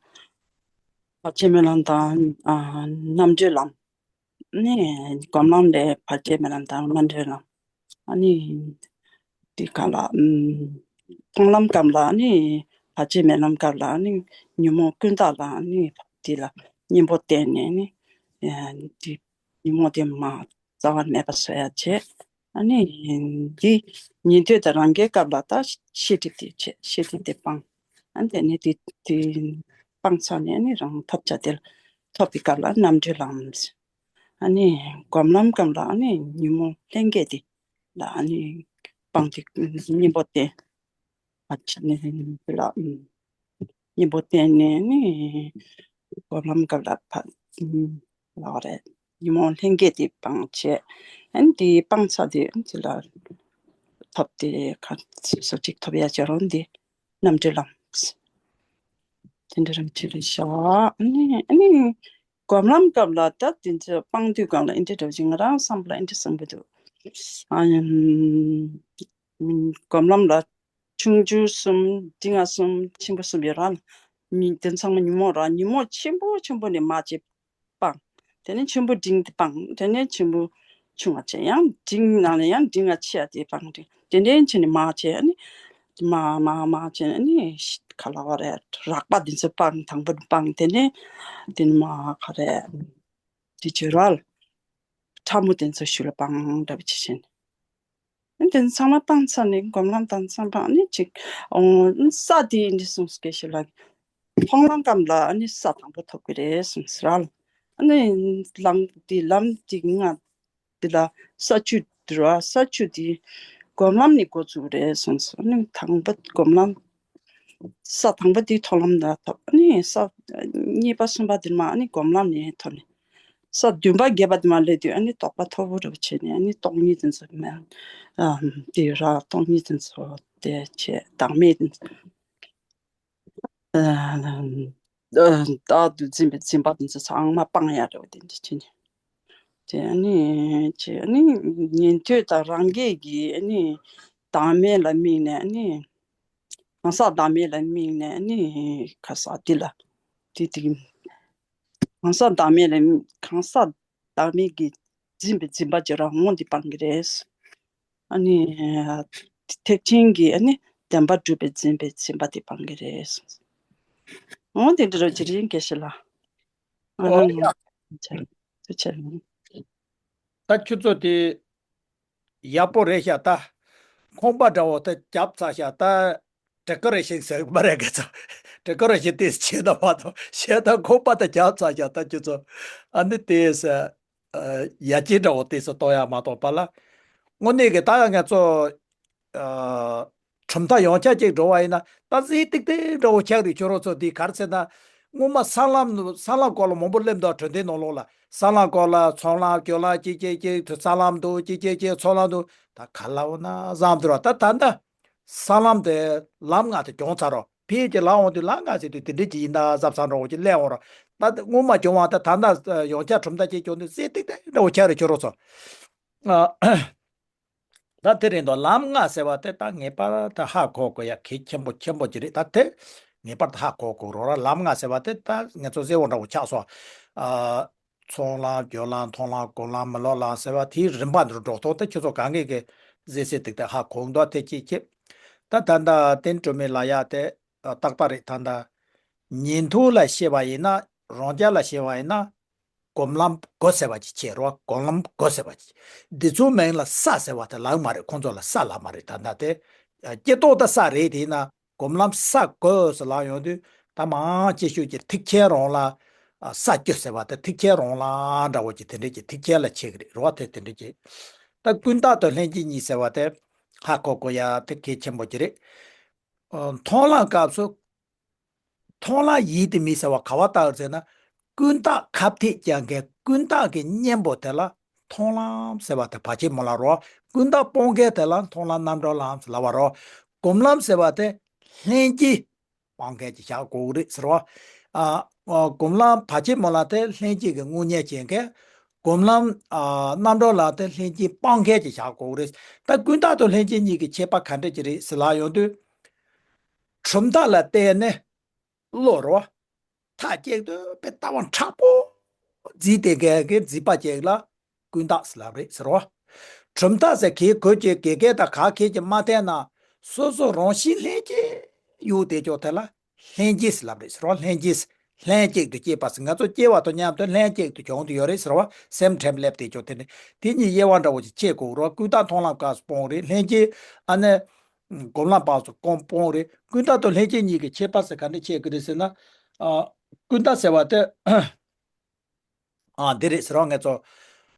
བར་ཆད་མེད་ལམ་དང་ཨ་རྣམ་གྲོལ་ལམ། ནི་སྒོམ་ལམ་ལས་བར་ཆད་མེད་ལམ་དང་རྣམ་གྲོལ་ལམ། ཨ་ནི་དེ་ག་ལ་ཨམ་མཐོང་ལམ་སྐབས་ལ་ནི་བར་ཆད་མེད་ལམ་སྐབས་ལ་ནི་ཉོན་མོངས་ཀུན་བཏགས་ལ་ནི་དེ་ལ་གཉེན་པོ་བསྟེན་ནས་ནི་ཨ་དེ་ཉོན་མོངས་དེ་མ་རྩ་བ་མེད་པ་བཟོ་ཡ་བྱས། ཨ་ནི་འདི་ཉན་ཐོས་དང་རང་རྒྱལ་སྐབས་ལ་ད་ཤེས་སྒྲིབ་དེ་བྱས། ཤེས་སྒྲིབ་དེ་སྤངས། ཨ་ནི་དེ་ནས་དེ་དེ་སྤངས་ཚར་ནས་ཨ་ནི་རང་ཐོབ་བྱ་དེ་ལ་ཐོབ་པའི་སྐབས་ལ་རྣམ་གྲོལ་ལམ། ཨ་ནི་སྒོམ་ལམ་སྐབས་ལ་ཨ་ནི་ཉོན་མོངས་ལྷན་སྐྱེས་དེ་ལ་ཨ་ནི་སྤངས་ཏེ་གཉེན་པོ་བསྟེན། ཨ་ཅི་ནི་དེ་ལ་གཉེན་པོ་བསྟེན་ནས་ནི་སྒོམ་ལམ་སྐབས་ལ་ཕ་ལ་བ་རེད། ཉོན་མོངས་ལྷན་སྐྱེས་དེ་སྤངས་བྱས། ཨ་ནི་དེ་སྤངས་ཚར་དུས་ཨ་ནི་དེ་ལ་ཐོབ་སྟེ་ག་སོ་གཅིག་ཐོབ་ཡ་བྱ་རུང་དེ་རྣམ་གྲོལ་ལམ། དེ་འདྲ་རང་ཅི་རེད་ཤག་ཨ་ནི་ཨ་ནི་སྒོམ་ལམ་སྐབས་ལ་ད་དེ་ཚོ་སྤངས་དུས་སྒང་ལ་ཨེ་འདྲ་འདྲ་བོ་ཅིག་ང་རང་བསམ་པ་ལ་ཨེ་འདྲ་བསམ་གྱི་འདུག་ཨ་ནི་སྒོམ་ལམ་ལ་ཆུང་ཆུང་གསུམ། འབྲིང་བ་གསུམ། ཆེན་པོ་གསུམ་ཡོད་ར་ལ། ཉི་དེ་ཚང་མ་ཉོན་མོངས་ར། ཉོན་མོངས་ཆེན་པོ་ཆེན་པོ་ནས་མར་བྱས་སྤངས། དེ་ནས་ཆེན་པོ་འབྲིང་དེ་སྤངས། དེ་ནས་ཆེན་པོ་ཆུང་བ་བྱས། ཡང་འབྲིང་ནང་ལ་ཡང་འབྲིང་བ་ཆེ་བ་དེ་སྤངས་ཏེ་དེ་འདྲའི་ཆེ་ནས་མར་བྱས། ཨ་ནི་མར་མར་མར་བྱས་ནས་ཨ་ནི་ག་ལ་བ་རེད། རགས་པ་དེ་ཚོ་སྤངས། དང་པོ་སྤངས། དེ་ནས་དེ་ནས་མར་ག་རེ་དེ་བྱས་ར་ལ། ཕྲ་མོ་དེ་ཚོ་ཤུགས་ལ་སྤངས་འདྲ་བ་བྱས་བྱས་ནས། དེ་ཚང་མ་སྤངས་ཚར་ནས་སྒོམ་ལམ་དང་ཚང་མ་ནི་ཅིག་ཨོ་ས་དེ་འདི་གསུངས་སྐད་ཤེས་ལ། མཐོང་ལམ་སྐབས་ལ་ཨ་ནི་ས་དང་པོ་ཐོབ་ཀྱི་རེད་གསུངས་ཟེར་ལ། ཨ་ནི་ལམ་དེ་ལམ་དེ་ང་དེ་ལ་ས་བཅུ་དུ་ར། ས་བཅུ་དེ་སྒོམ་ལམ་ནས་འགོ་བཙུགས་རེད་གསུངས་སོ། ཨ་ནི་དང་པོ་སྒོམ་ལམ། ས་དང་པོ་དེ་མཐོང་ལམ་ལ་ཐོབ། ཨ་ནི་ས་གཉིས་པ་གསུམ་པ་དེ་མ་ཨ་ནི་སྒོམ་ལམ་ནས་ཐོབ་ནས། ས་བདུན་པ་བརྒྱད་པ་དེ་མ་སླེབས་དུས་ཨ་ནི་རྟོགས་པ་མཐོ་པོ་འདྲ་བོ་བྱས་ནས་ཨ་ནི་སྟོང་ཉིད་དེ་ཚོ་མེད། ཨ་དེ་ར་སྟོང་ཉིད་དེ་ཚོ་དེ་བྱས་བདག་མེད་དེ་ཚོ། ཨ་ཨ་རྟག་ཏུ་འཛིན་པའི་འཛིན་པ་དེ་ཚོ་ཚང་མ་སྤང་ཡ་འདྲ་བོ་དེ་འདྲ་བྱས་ནས། དེ་ཨ་ནི་བྱས། ཨ་ནི་ཉན་ཐོས་དང་རང་རྒྱལ་གྱི་ཨ་ནི་བདག་མེད་ལ་དམིགས་ནས་ཨ་ནི། གང་ཟག་བདག་མེད་ལ་དམིགས་ནས་ནི་ག་ས་འདི་ལ་དེ་དེ་གང་ཟག་བདག་མེད་ལ་གང་ཟག་བདག་མེད་ཀྱིས་འཛིན་པའི་འཛིན་པ་བྱེ་བྲག་སྔོན་དེ་སྤང་གི་རེད། ཨ་ནི་ཐེག་ཆེན་གྱིས་ཨ་ནི་བདེན་པར་གྲུབ་པའི་འཛིན་པའི་འཛིན་པ་དེ་སྤང་གི་རེད། འོ་དེ་འདྲ་རོ་ཇི་རིང་སྐད་ཤེས་ལ། ཨ་ཨོ་ཡ། ཐུགས་ཆེ། ད་ཁྱོད་ཚོ་དེ་ཡག་པོ་རེད་ཤག་ད་ཁང་པ་འདྲ་བོ་ད་བརྒྱབ་ཚར་ཤག་ད་ཌེ་ཀོ་རེ་ཤན་ཟེར་གི་མ་རེད་ག་ཚོད། ཌེ་ཀོ་རེ་ཤན་དེ་བྱས་ན་མ་གཏོགས་བྱས་ད་ཁང་པ་ད་བརྒྱབ་ཚར་ཤག་ད་ཁྱོད་ཚོ་ཨ་ནི་དེ་ཟེར། ཡ་གྱལ་འདྲ་བོ་དེ་ཚོ་གཏོང་ཡག་མ་གཏོགས་པ་ལ། དངོས་གནས་ཀྱི་ད་ང་ཚོ་ཨ་གྲུབ་མཐའ་ཡོངས་ཁྱབ་ཅིག་འགྲོ་བ་ཡིན་ན་ད་ཟས་ཏིག་ཏིག་འདྲ་བོ་ཆགས་རེད། ཁྱོད་རང་ཚོ་འདི་ག་རེ་ཟེར་ན། སྔོན་མ་སྲང་ལམ་སྲང་ལམ་སྐོར་ལ་མང་པོ་སླེབས་འདུག་གྲོང་སྡེ་ནང་ལོགས་ལ་སྲང་ལམ་སྐོར་ལ་ཚོང་ལམ་སྐྱོ་ལམ་ཅིག་ཅིག་ཅིག་ཏུ་སྲང་ལམ་འདུག་ཅིག་ཅིག་ཅིག་ཚོང་ལམ་འདུག་ད་ག་ལ་འོ་ན་བཟང་འདུག་ར། ད་ད་ད་སྲང་ལམ་དེ་ལམ་ལྔ་དེ་གྱོང་ཚར་རོ། ཕལ་ཆེར་ལམ་འོང་དུས་ལམ་ལྔ་ཟེར་དུས་དེ་འདྲ་ཅིག་ཡིན་ད་གཟབ་གཟབ་འདྲ་བོ་ཅིག་སླེབས་འོང་ར། ད་སྔོན་མ་གྱོང་བ་ད་ད་ད་ཡོངས་ཁྱབ་གྲུབ་མཐའ་ཅིག་གྱོང་དུས་ཟས་ཏིག་ཏིག་འདྲ་བོ་ཆགས་རེད། ཁྱོད་རང་ཚོ། ཨ། ད་དེ་རིང་དུ་ལམ་ལྔ་ཟེར་བ་དེ་ད་ངེས་པར་དུ་ཧ་གོ་དགོས་ཡ་གལ་ཆེན་པོ་ཆེན་པོ་ཅིག་རེད། ད་དེ་ངེས་པར་དུ་ཧ་གོ་དགོས་རོགས་ར། ལམ་ལྔ་ཟེར་བ་དེ་ད་ངེད་ཚོ་གསལ་བོ་འདྲ་བོ་ཆགས་སོང་། ཨ། ཚོང་ལམ་སྐྱོ་ལམ་མཐོང་ལམ་སྒོམ་ལམ་མི་སློབ་ལམ་ཟེར་བ་དེའི་རིམ་པ་འདིར་འགྲོ་ཐོག་དེ་ཁྱོད་ཚོ་གང་གས་གི་གཟེ་གཟེ་ཏིག་ཏིག་ཧ་གོ་འདུག་དེ་གཅིག་གཅིག་ད་ད་ད་བསྟན་སྒྲོན་མེ་ལ་ཡ་དེ་རྟག་པ་རེད། ད་ད་ཉན་ཐོས་ལ་བཤད་པ་ཡིན་ན་རང་རྒྱལ་ལ་བཤད་པ་ཡིན་ན། སྒོམ་ལམ་དགོས་ཟེར་བ་ཅིག་བྱེད་རོགས། སྒོམ་ལམ་དགོས་ཟེར་བ་ཅིག་འདི་ཚོའི་མིང་ལ་ས་ཟེར་བ་དེ་ལབ་མ་རེད། ཁོང་ཚོ་ལ་ས་ལབ་མ་རེད། ད་ལྟ་དེ་སྐྱེ་ཐོག་ད་ས་རེད། དེ་ཡིན་ན་སྒོམ་ལམ་ས་དགོས་ཟེར་ལབ་ཡོང་དུས་ད་མང་ཆེ་ཤོས་ཀྱི་ཐེག་ཆེན་རང་ལ་ས་བཅུ་ཟེར་བ་དེ་ཐེག་ཆེན་རང་ལ་འདྲ་བོ་ཅིག་དེ་འདྲས་ཀྱི་ཐེག་ཆེན་ལ་ཆེ་གི་རེད་རོགས། དེ་དེ་འདྲས་ཀྱི་ད་ཀུན་བཏགས་དང་ལྷན་སྐྱེས་གཉིས་ཟེར་བ་དེ་ ཧ་གོ་དགོས་ཡ་དེ་གལ་ཆེན་པོ་ཅིག་རེད། ཨ། མཐོང་ལམ་སྐབས་སུ། མཐོང་ལམ་ཡིད་དུ་མི་གསལ་བ་ག་བ་ལྟ་བུར་ཟེར་ན། ཀུན་བརྟགས་ཁ་གཏད་བཅག་མཁན་ཀུན་བརྟགས་ཀྱི་གཉེན་པོ་དེ་ལ་མཐོང་ལམ་ཟེར་བ་དེ་བར་ཆད་སྨོན་ལམ་རོ། ཀུན་བརྟགས་སྤོང་མཁན་དེ་ལ་མཐོང་ལམ་རྣམ་གྲོལ་ལམ་ཟེར་ལབ་པ་རོ། སྒོམ་ལམ་ཟེར་བ་དེ་ལྷན་སྐྱེས་སྤང་མཁན་གྱི་བཞག་དགོས་རེད་ཟེར་བ། ཨ། སྒོམ་ལམ་བར་ཆད་སྨོན་ལམ་དེ་ལྷན་སྐྱེས་ཀྱི་དངོས་གཉེན་བྱེད་མཁན། སྒོམ་ལམ། ཨ། རྣམ་གྲོལ་ལམ་དེ་ལྷན་སྐྱེས་སྤང་མཁན་གྱི་བཞག་དགོས་རེད། ད་ཀུན་བརྟགས་དང་ལྷན་སྐྱེས་གཉིས་ཀྱི་ཁྱད་པར་ག་འདྲ་ཅིག་རེད་ཟེར་ལབ་ཡོང་དུས། གྲུབ་མཐའ་ལ་བརྟེན་ནས་བློ་རོ། མཐའ་གཅིག་ཏུ་དཔེ་ལྟ་བ་མཁྲེགས་པོ་འཛིན་བསྡད་མཁན་གྱི་འཛིན་པ་ཅིག་ལ་ཀུན་བརྟགས་ཟེར་ལབ་རེད་ཟེར་རོ། གྲུབ་མཐའ་ཟེར་གྱི་གོས་ཀྱི་དགེ་རྒན་དང་ག་གེ་ཀྱིས་མ་བསྟན་ན། སོ་སོ་རང་བཞིན་ལྷན་སྐྱེས་ཡོད་དེ་ཅོག་དེ་ལ་ལྷན་སྐྱེས་ཟེར་ལབ་རེད་ཟེར་རོ། ལྷན་སྐྱེས། ལྷན་གཅིག་ཏུ་སྐྱེས་པ་ཟེར། ང་ཚོ་སྐྱེ་བ་དང་མཉམ་དུ་ལྷན་གཅིག་ཏུ་བྱུང་དུ་ཡོད་རེད་ཟེར་བ། སེམས་ཁྲིམས་སླེབས་དེ་ཅོག་དེ་ནི་དེ་གཉིས་དབྱེ་བ་འདྲ་བོ་ཅིག་ཕྱེ་དགོས་རོ། ཀུན་བརྟགས་མཐོང་ལམ་སྐབས་སུ་སྤོང་རེད། ལྷན་སྐྱེས། ཨ་ནི། སྒོམ་ལམ་སྐབས་སུ་སྤོང་སྤོང་རེད། ཀུན་བརྟགས་དང་ལྷན་སྐྱེས་གཉིས་ཀྱི་ཁྱད་པར་ཟེར་ག་འདྲ་ཕྱེ་གི་རེད་ཟེར་ན། ཨ། ཀུན་བརྟགས་ཟེར་བ་དེ། ཨ། འདི་རེད་ཟེར་བ་ང་ཚོ།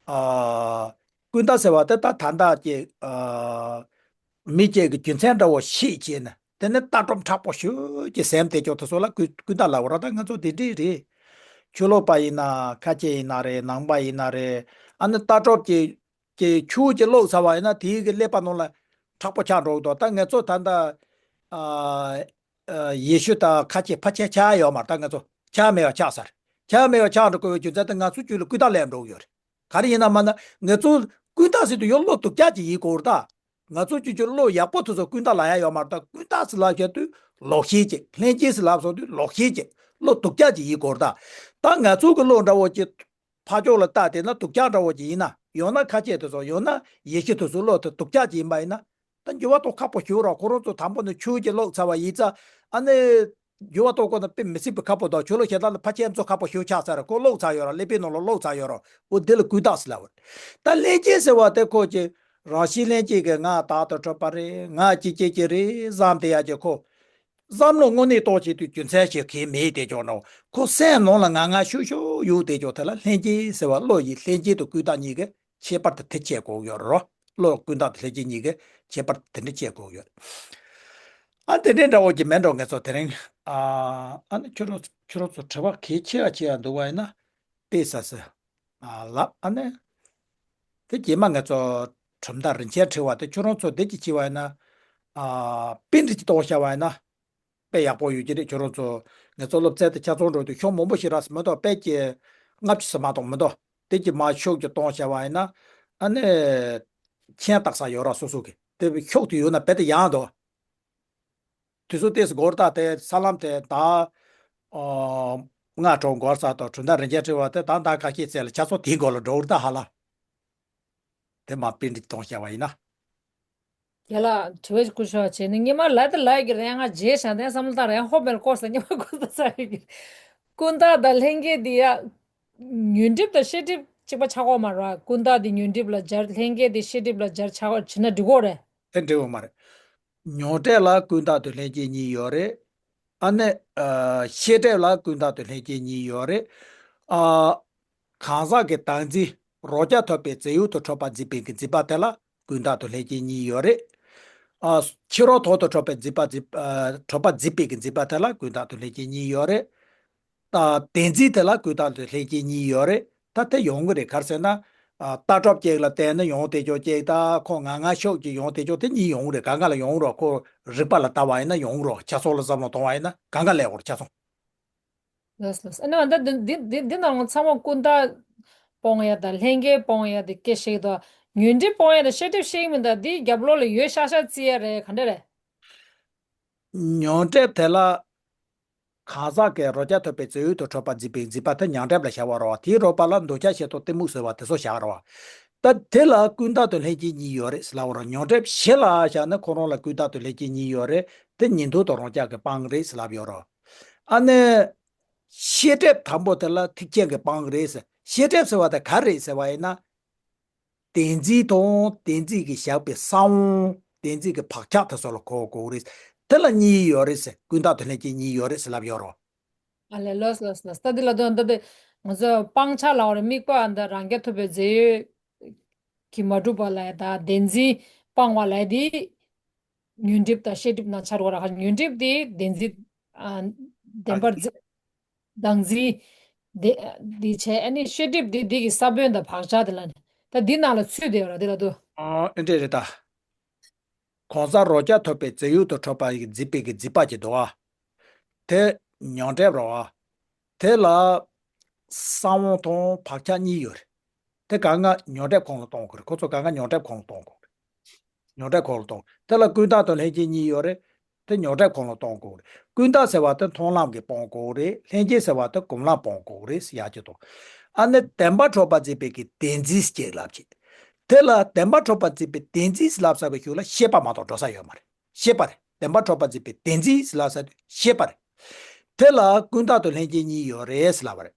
ཨ། ཀུན་བརྟགས་ཟེར་བ་དེ་ད་ད་ལྟ་ཀྱི། ཨ། མི་གཅིག་གི་རྒྱུ་མཚན་འདྲ་བོ་ཤེས་བྱས་ནས་དེ་ནི་ལྟ་གྲུབ་མཁྲེགས་པོ་ཞེ་པོ་ཅིག་སེམས་དེ་ཅོག་དེ་ཚོ་ལ་ཀུན་ཀུན་བརྟགས་ལབ་པ་རེད། ད་ང་ཚོ་དེ་འདྲས་རེད། ཆོས་ལུགས་པ་ཡིན་ན། ཁ་ཆེ་ཡིན་ན་རེད། ནང་པ་ཡིན་ན་རེད། ཨ་ནི་ལྟ་གྲུབ་ཀྱི་ཀྱི་ཆོས་ཀྱི་ཀློག་ཚར་བ་ཡིན་ན་དེའི་གི་ཀླད་པ་ནང་ལ་མཁྲེགས་པོ་ཆགས་འགྲོ་གི་འདུག་ད་ང་ཚོ་ད་ལྟ། ཨ། ཨ། ཡེ་ཤུ་དང་ཁ་ཆེ་ཕལ་ཆེར་ཆགས་ཡོད་མ་རེད། ད་ང་ཚོ་ཆགས་མེད་པ་ཆགས་ཚར། ཆགས་མེད་པ་ཆགས་འགྲོ་དགོས་པའི་རྒྱུ་མཚན་དེ་ང་ཚོ་རྒྱུད་ལ་ཀུན་བརྟགས་སླེབས་འགྲོ་གི་ཡོད་རེད། ག་རེ་ཡིན་ན་མ་ན་ང་ཚོ་ཀུན་བརྟགས་ཟེར་དུས་ཡང་བློ་སྡུག་ཅག་ཅིག་ཡིན་དགོས་རེད་ད། ང་ཚོ་རྒྱུད་ཀྱི་བློ་ཡག་པོ་དེ་ཚོ་ཀུན་བརྟགས་ལབ་ཡ་ཡོད་མ་རེད་ད། ཀུན་བརྟགས་ཟེར་ལབ་བྱས་དུས་ལོག་ཤེས་ཅིག་ལྷན་སྐྱེས་ཟེར་ལབ་སོང་དུས་ལོག་ཤེས་ཅིག་བློ་སྡུག་ཅག་ཅིག་ཡིན་དགོས་རེད་ད། ད་ང་ཚོ་གི་བློ་འདྲ་བོ་ཅིག་ཕར་ཕྱོགས་ལ་བལྟས་བསྡད་ན་སྡུག་ཅག་འདྲ་བོ་ཅིག་ཡིན་ན། ཡང་ན་ཁ་ཆེ་དེ་ཚོ། ཡང་ན་ཡེ་ཤུ་དེ་ཚོའི་བློ་དེ་སྡུག་ཅག་ཅིག་ཡིན་པ་ཡིན་ན། ད་འགྱུར་བ་གཏོང་ཁག་པོ་ཞེ་པོ་རེད། ཁོ་རང་ཚོ་དང་པོ་ནས་ཆོས་ཀྱི་ཀློག་ཚར་བ་ཡིན་ཙང་། ཨ་ནི་འགྱུར་བ་གཏོང་དགོས་ན་དཔེ་མི་སྲིད་པའི་ཁག་པོ་འདུག་ཆོས་ལུགས་གཞན་དག་ལ་ཕལ་ཆེར་ཚོ་ཁག་པོ་ཞེ་པོ་ཆགས་ཚར་རེད། ཁོ་ཀློག་ཚར་ཡོད་རེད། ཀླད་པའི་ནང་ལ་ཀློག་ཚར་ཡོད་རེད། འོ་དེ་ལ་ཀུན་བརྟགས་ཟེར་ལབ་པ་རེད། ད་ལྷན་སྐྱེས་ཟེར་བ་དེ་ཁོ་ཀྱི་རང་བཞིན་ལྷན་སྐྱེས་ཀྱི་ང་བདག་ཏུ་གྲུབ་པ་རེད། ང་ཅི་སྐྱེ་ཀྱི་རེད་བསམ་བསྡད་ཡ་ཀྱི་ཁོ། བསམ་བློ་དངོས་གནས་གཏོང་བྱེད་དུས་རྒྱུ་མཚན་ཞིག་གང་ཡང་མེད་དེ་ཅོག་ནོ། ཁོ་སེམས་ནང་ལ་ང་ང་ཤུག་ཤུག་ཡོད་དེ་ཅོག་དེ་ལ་ལྷན་སྐྱེས་ཟེར་བ། བློ་ཡི་ལྷན་སྐྱེས་དང་ཀུན་བརྟགས་གཉིས་ཀའི་ཁྱད་པར་དེ་དེ་ཕྱེ་དགོས་ཡོད་རེད། བློ་ཀུན་བརྟགས་དང་ལྷན་སྐྱེས་གཉིས་ཀའི་ཁྱད་པར་དེ་འདྲ་ཕྱེ་དགོས་ཡོད། ཨ། དེ་འདྲའི་འདྲ་བོ་ཅིག་མེད་འགྲོ། ང་ཚོ་དེ་རིང་། ཨ། ཨ་ནི་ཁྱོད་རང་ཁྱོད་རང་ཚོ་དྲི་བ་གལ་ཆེ་བ་ཆེ་བ་འདུག་པ་ཡིན་ན་དཔེ་ཟ་ཟེར། ཨ། ལབ། ཨ་ནི། དེ་རྗེས་མ་ང་ཚོ་གྲུབ་མཐའ་རིན་ཆེན་ཕྲེང་བ་དེ་ཁྱོད་རང་ཚོ་བདེ་སྐྱིད་ཆེ་བ་ཡིན་ན། ཨ། པིན་ཊི་ཅིག་གཏོང་བྱ་བ་ཡིན་ན་དཔེ་ཡག་པོ་ཡོད་ཀྱི་རེད། ཁྱོད་རང་ཚོ་ང་ཚོ་སློབ་ཚན་དེ་ཆ་ཚང་འགྲོ་དུས་ཤོག་མང་པོ་ཞིག་རག་ས་མི་འདུག་དཔེ་ཀྱི་ལྔ་བཅུ་ཙམ་མ་གཏོགས་མི་འདུག་དེ་ཀྱི་མར་ཤོག་ཅིག་གཏོང་བྱ་བ་ཡིན་ན། ཨ་ནི་མཆན་བཏགས་ས་ཡོད་ར། སོ་སོ་གི་དེ་ཤོག་དེ་ཡོད་ན་རྦད་དེ་ཡག་འདུག་དུས་ཚོད་ཏོག་ཙམ་འགོར་ད། དེ་ས་ལམ་དེ་ཟླ་ཨ་ལྔ་དྲུག་འགོར་ས་དང་། གྲུབ་མཐའ་རིན་ཆེན་ཕྲེང་བ་དེ་ཟླ་ཟླ་ཁ་ཤས་ཙམ་ལ་ཆ་ཚང་དེའི་འགོ་ལ་འགྲོ་གི་རེད་ད་ཧ་ལ། དེ་མར་པིན་ཊི་གཏོང་བྱ་བ་ཡིན་ན། རྒན་ལགས། དྲི་བ་ཞིག་བསྐུར་ཆོག་བྱས་ནས། སྔོན་མ་ལབ་དང་ལབ་ཀྱི་རེད། ང་བརྗེད་ཤག་དེ་བསམ་བློ་བཏང་རེད། ཧོབ་མེད་ལ་བསྐོར་ས། སྔོན་མ་བསྐོར་ད་ཚར་ཡོད་ཀྱི་རེད། ཀུན་བརྟགས་དང་ལྷན་སྐྱེས་འདི་ཡ། ཉོན་སྒྲིབ་དང་ཤེས་སྒྲིབ་གཅིག་པ་ཆགས་ཀྱི་ཡོད་མ་རེད་བ། ཀུན་བརྟགས་འདི་ཉོན་སྒྲིབ་ལ་སྦྱར། ལྷན་སྐྱེས་འདི་ཤེས་སྒྲིབ་ལ་སྦྱར་ཆགས་བྱས་ན་འགྲིག་གི་རེད། དེ་འགྲིག་གི་མ་རེད། ཉོན་སྒྲིབ་ལ་ཀུན་བརྟགས་དང་ལྷན་སྐྱེས་གཉིས་ཡོད་རེད། ཨ་ནི། ཨ། ཤེས་སྒྲིབ་ལ་ཀུན་བརྟགས་དང་ལྷན་སྐྱེས་གཉིས་ཡོད་རེད། ཨ། གང་ཟག་གི་བདག་འཛིན། རང་རྐྱ་ཐུབ་པའི་རྫས་ཡོད་དུ་གྲུབ་པ་འཛིན་པའི་གི་འཛིན་པ་དེ་ལ་ཀུན་བརྟགས་དང་ལྷན་སྐྱེས་གཉིས་ཡོད་རེད། ཨ། ཕྱི་རོལ་དོན་དུ་གྲུབ་པའི་འཛིན་པ་འཛིན། ཨ། གྲུབ་པ་འཛིན་པའི་གི་འཛིན་པ་དེ་ལ་ཀུན་བརྟགས་དང་ལྷན་སྐྱེས་གཉིས་ཡོད་རེད། ད་བདེན་འཛིན་དེ་ལ་ཀུན་བརྟགས་དང་ལྷན་སྐྱེས་གཉིས་ཡོད་རེད། ད་དེ་ཡོང་གི་རེད། ག་རེ་ཟེར་ན། ཨ། ལྟ་གྲུབ་ཅིག་ལ་བརྟེན་ནས་ཡོང་དེ་ཅོག་ཅིག་ད་ཁོ་ང་ང་ཤོག་ཅིག་ཡོང་དེ་ཅོག་དེ་གཉིས་ཡོང་གི་རེད། གང་ག་ལ་ཡོང་རོགས། ཁོ་རིགས་པ་ལ་ལྟ་བ་ཡིན་ན་ཡོང་རོགས། ཆ་ཚང་ལ་བསམ་བློ་གཏོང་བ་ཡིན་ན་གང་ག་ལ་ཡོང་རོགས། ཆ་ཚང་། ལགས་ལགས། ཨ་ནི་ད་འདི་འདི་འདི་འདི་ནང་ཚང་མ་ཀུན་བརྟགས་སྤོང་ཡ་དང་ལྷན་སྐྱེས་སྤོང་ཡ་དེ་སྐད་བཤད་ཀྱི་འདུག་ཉོན་སྒྲིབ་སྤོང་ཡ་དང་ཤེས་སྒྲིབ་བཤད་ཀྱི་མི་འདུག་འདི་རྒྱབ་ལོགས་ལ་ཡོད་ཤག་ཤག་བརྩི་ཡ་རེད། ག་འདྲ་རེད། ཉོན་སྒྲིབ་དེ་ལ་གང་ཟག་གི་རང་རྐྱ་ཐུབ་པའི་རྫས་ཡོད་དུ་གྲུབ་པ་འཛིན་པའི་འཛིན་པ་དེ་ཉོན་སྒྲིབ་ལ་བྱ་བ་རེད་བ། དེའི་རོལ་པ་ལ་འདོད་ཆགས་ཞེ་སྡང་གཏི་མུག་ཟེར་བ་དེ་ཚོ་བཞག་རེད་བ། ད་དེ་ལ་ཀུན་བརྟགས་དང་ལྷན་སྐྱེས་གཉིས་ཡོད་རེད་ཟེར་ལབ་པ་རེད། ཉོན་སྒྲིབ་གཞི་ལ་བཞག་ན་ཁོ་རང་ལ་ཀུན་བརྟགས་དང་ལྷན་སྐྱེས་གཉིས་ཡོད་རེད། དེ་ཉན་ཐོས་དང་རང་རྐྱ་གིས་སྤང་གི་རེད་ཟེར་ལབ་ཡོད་རེད། ཨ་ནི། ཤེས་སྒྲིབ་དང་པོ་དེ་ལ་ཐེག་ཆེན་གྱིས་སྤང་གི་རེད་ཟེར། ཤེས་སྒྲིབ་ཟེར་བ་དེ་ག་རེ་རེད་ཟེར་བ་ཡིན་ན། བདེན་འཛིན་དང་བདེན་འཛིན་གྱིས་བཞག་པའི་གསང་བ། བདེན་འཛིན་གྱི་བག་ཆགས་དེ་ཚོ་ལ་གོ་དགོས་རེད། དེ་ལ་གཉིས་ཡོད་རེད་ཟེར། ཀུན་བརྟགས་དང་ལྷན་སྐྱེས་གཉིས་ཡོད་རེད་ཟེར་ལབ་ཡོད་རེད། ཨ་ལས། ལགས་ལགས་ལགས། ད་འདི་ལ་དོན་ད་དེ་ང་ཚོ་སྤང་བྱ་ལབ་པ་རེད། དམིགས་པ་ཨ་ད་རང་རྐྱ་ཐུབ་པའི་རྫས་ཡོད་ཀྱིས་མ་གྲུབ་པ་ལ་ད་བདེན་འཛིན། སྤང་བ་ལབ་དེ་ཉོན་སྒྲིབ་དང་ཤེས་སྒྲིབ་ནང་ཆ་འགྲོ་ར། ཉོན་སྒྲིབ་དེ་བདེན་འཛིན། ཨ། བདེན་པར་འཛིན། བདག་འཛིན། དེ་དེ་བྱས། ཨ་ནི་ཤེས་སྒྲིབ་དེ་དེ་གི་ས་བོན་དང་བག་ཆགས་དེ་ལ་ནི། ད་འདི་ནང་ལ་ཚུད་དེ་ཡོད་ར། དེ་ལ་དུ། ཨ། ཨེ་འདྲས་རེད་ད། གང་ཟག་རང་རྐྱ་ཐུབ་པའི་རྫས་ཡོད་དུ་གྲུབ་པ་ཡི་འཛིན་པའི་གི་འཛིན་པ་ཅིག་འདུག་ཨ། དེ་ཉོན་སྒྲིབ་རེད་བ། དེ་ལ་ས་བོན་དང་བག་ཆགས་གཉིས་ཡོད་རེད། དེ་གང་ག་ཉོན་སྒྲིབ་ཁོངས་ལ་གཏོང་དགོས་རེད། ཁོ་ཚོ་གང་ག་ཉོན་སྒྲིབ་ཁོངས་ལ་གཏོང་དགོས་རེད། ཉོན་སྒྲིབ་ཁོངས་ལ་གཏོང་། དེ་ལ་ཀུན་བརྟགས་དང་ལྷན་སྐྱེས་གཉིས་ཡོད་རེད། དེ་ཉོན་སྒྲིབ་ཁོངས་ལ་གཏོང་དགོས་རེད། ཀུན་བརྟགས་ཟེར་བ་དེ་མཐོང་ལམ་གྱིས་སྤང་དགོས་རེད། ལྷན་སྐྱེས་ཟེར་བ་དེ་སྒོམ་ལམ་སྤང་དགོས་རེད་ཟེར་ཡག་ཅིག་འདུག། ཨ་ནི་བདེན་པར་གྲུབ་པ་འཛིན་པའི་གི་བདེན་འཛིན་ཅིག་ལབ་ཅིག། དེ་ལ་བདེན་པར་གྲུབ་པ་འཛིན་པའི་བདེན་འཛིན་ལབ་ས་གི་གཞུག་ལ་ཤེས་པ་མ་གཏོགས་འགྲོ་ས་ཡོད་མ་རེད། ཤེས་པ་རེད། བདེན་པར་གྲུབ་པ་འཛིན་པའི་བདེན་འཛིན་ལབ་ས་དེ་ཤེས་པ་རེད། དེ་ལ་ཀུན་བརྟགས་དང་ལྷན་སྐྱེས་གཉིས་ཡོད་རེད་ཟེར་ལབ་པ་རེད།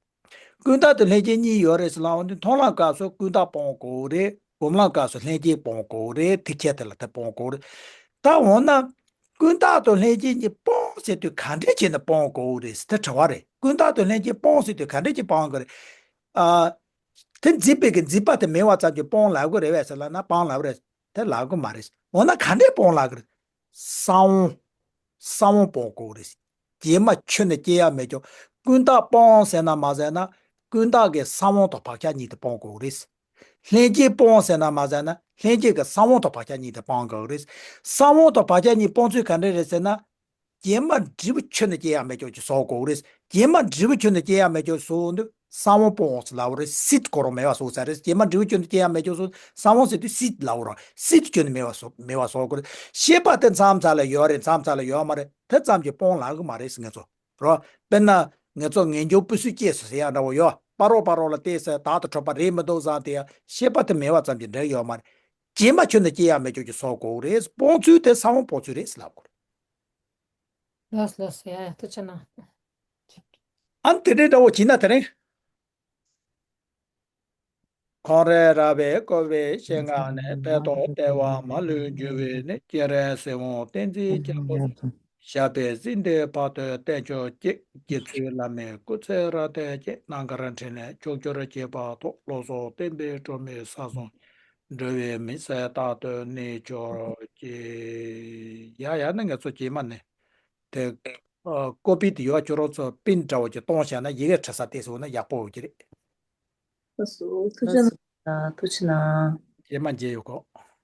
ཀུན་བརྟགས་དང་ལྷན་སྐྱེས་གཉིས་ཡོད་རེད་ཟེར་ལབ་པ་འདི། མཐོང་ལམ་སྐབས་སུ་ཀུན་བརྟགས་སྤང་དགོས་རེད། སྒོམ་ལམ་སྐབས་སུ་ལྷན་སྐྱེས་སྤང་དགོས་རེད། དེ་ཁྱད་དེ་ལ་དེ་སྤང་དགོས་རེད། ད་འོ་ན་ཀུན་བརྟགས་དང་ལྷན་སྐྱེས་གཉིས་སྤང་ཟེར་དུས་ག་འདྲས་བྱས་ནས་སྤང་དགོས་རེད་ཟེར་དེ་དྲི་བ་རེད། ཀུན་བརྟགས་དང་ལྷན་སྐྱེས་སྤང་ཟེར་དུས་ག་འདྲས་ཀྱིས་སྤང་དགོས་རེད། ཨ། དེ་འཛིན་པའི་གི་འཛིན་པ་དེ་མེད་པ་ཙམ་གྱིས་སྤང་ལབ་དགོས་རེད་པས་ཟེར་ལབ་ན་སྤང་ལབ་རེད། དེ་ལབ་དགོས་མ་རེད། འོ་ན་ག་འདྲས་སྤང་ལབ་དགོས་རེད། ས་བོན། ས་བོན་སྤང་དགོས་རེད། རྗེས་མ་ཁྱོན་ནས་སྐྱེ་ཡ་མེད་ཀྱང་། ཀུན་བརྟགས་སྤང་ཟེར་ན་མ་ཟེར་ན། ཀུན་བརྟགས་ཀྱི་ས་བོན་དང་བག་ཆགས་གཉིས་དེ་སྤང་དགོས་རེད། ལྷན་སྐྱེས་སྤང་ཟེར་ན་མ་ཟེར་ན། ལྷན་སྐྱེས་ཀྱི་ས་བོན་དང་བག་ཆགས་གཉིས་དེ་སྤང་དགོས་རེད། ས་བོན་དང་བག་ཆགས་གཉིས་སྤང་ཚུལ་ག་འདྲ་རེད་ཟེར་ན། རྗེས་མ་འབྲས་བུ་ཁྱོན་ནས་སྐྱེ་ཡ་མེད་ཀྱང་ཅིག་བཟོ་དགོས་རེད། རྗེས་མ་འབྲས་བུ་ཁྱོན་ནས་སྐྱེ་ཡ་མེད་ཀྱང་བཟོ་འདུག། ས་བོན་སྤོང་ཟེར་ལབ་པ་རེད། སྲིད་ཁོ་རང་མེད་པ་བཟོ་ས་རེད། རྗེས་མ་འབྲས་བུ་ཁྱོན་ནས་སྐྱེ་ཡ་མེད་ཀྱང་བཟོ། ས་བོན་ཟེར་དུས་སྲིད་ལབ་པ་རེད། སྲིད་ཁྱོན་ནས་མེད་པ་བཟོ། མེད་པ་བཟོ་དགོས་རེད། ཤེས་པ་དེ་མཚམས་མཚམས་ལ་ཡོད་རེད། མཚམས་མཚམས་ལ་ཡོད་མ་རེད། དེ་ཙམ་གྱིས་སྤོང་ལབ་གི་མ་རེད་ཟེར། ངེད་ཚོ་རོ། དཔེར་ན་ངེད་ཚོ་ངེས་འབྱུང་སྤུས་སུ་སྐྱེས་སོ་ཟེར་ཡ་འདྲ་བོ་ཡོད། སྤ་རོ་སྤ་རོ་ལ་བལྟས་ཟེར་བདག་ཏུ་གྲུབ་པ་རེད་མི་འདུག་བསམ་དེ་ཡ། ཤེས་པ་དེ་མེད་པ་ཙམ་གྱིས་འགྲིག་ཡོད་མ་རེད། རྗེས་མ་ཁྱོན་ནས་སྐྱེ་ཡ་མེད་ཀྱང་ཅིག་བཟོ་དགོས་རེད། སྤོང་ཚུལ་དེ་ས་བོན་སྤོང་ཚུལ་རེད་ཟེར་ལབ་དགོས་རེད། ལགས་ལགས། ཡ་ཡ། ཐུགས་རྗེ་གནང་། ཨ་ནི་དེ་འདྲའི་འདྲ་བོ་བྱས་ན་དེ་རིང་། ཁོང་རེ་ར་བས་བསྐོར་བའི་ཞལ་སྔ་ནས། དཔལ་ཏོག་ལྟེ་བ་མ་ལུས་འགྱུར་བའི་གནས། སྤྱན་རས་གཟིགས་དབང་བསྟན་འཛིན་རྒྱལ་པོ་ཞབས་པད་སྲིད་མཐའི་བར་དུ་བརྟན་གྱུར་ཅིག། རྗེ་བཙུན་བླ་མའི་སྐུ་ཚེ་རབ་བརྟན་ཅིག། རྣམ་དཀར་འཕྲིན་ལས་ཕྱོགས་བཅུར་རྒྱས་པ་དང་། བློ་བཟང་བསྟན་པའི་སྒྲོན་མེ་ས་གསུམ་འགྲོ་བའི་མི་ཚེ་རྟག་ཏུ་གནས་གྱུར་ཅིག། ཡ་ཡ། ནི་ངེད་ཚོ་རྗེས་མ་ནི་དེ། ཨ། ཀོ་པི་དེ་ཡོད། ཁྱོད་རང་ཚོ་པིན་འདྲ་བོ་ཅིག་གཏོང་བྱས་ན་ཡི་གེ་འབྲི་ས་དེ་སོང་ན་ཡག་པོ་ཡོད་ཀྱི་རེད། ལགས་སོ། ཐུགས་རྗེ་གནང་། ཐུགས་རྗེ་གནང་། རྗེས་མ་མཇལ་ཡོང་གོ།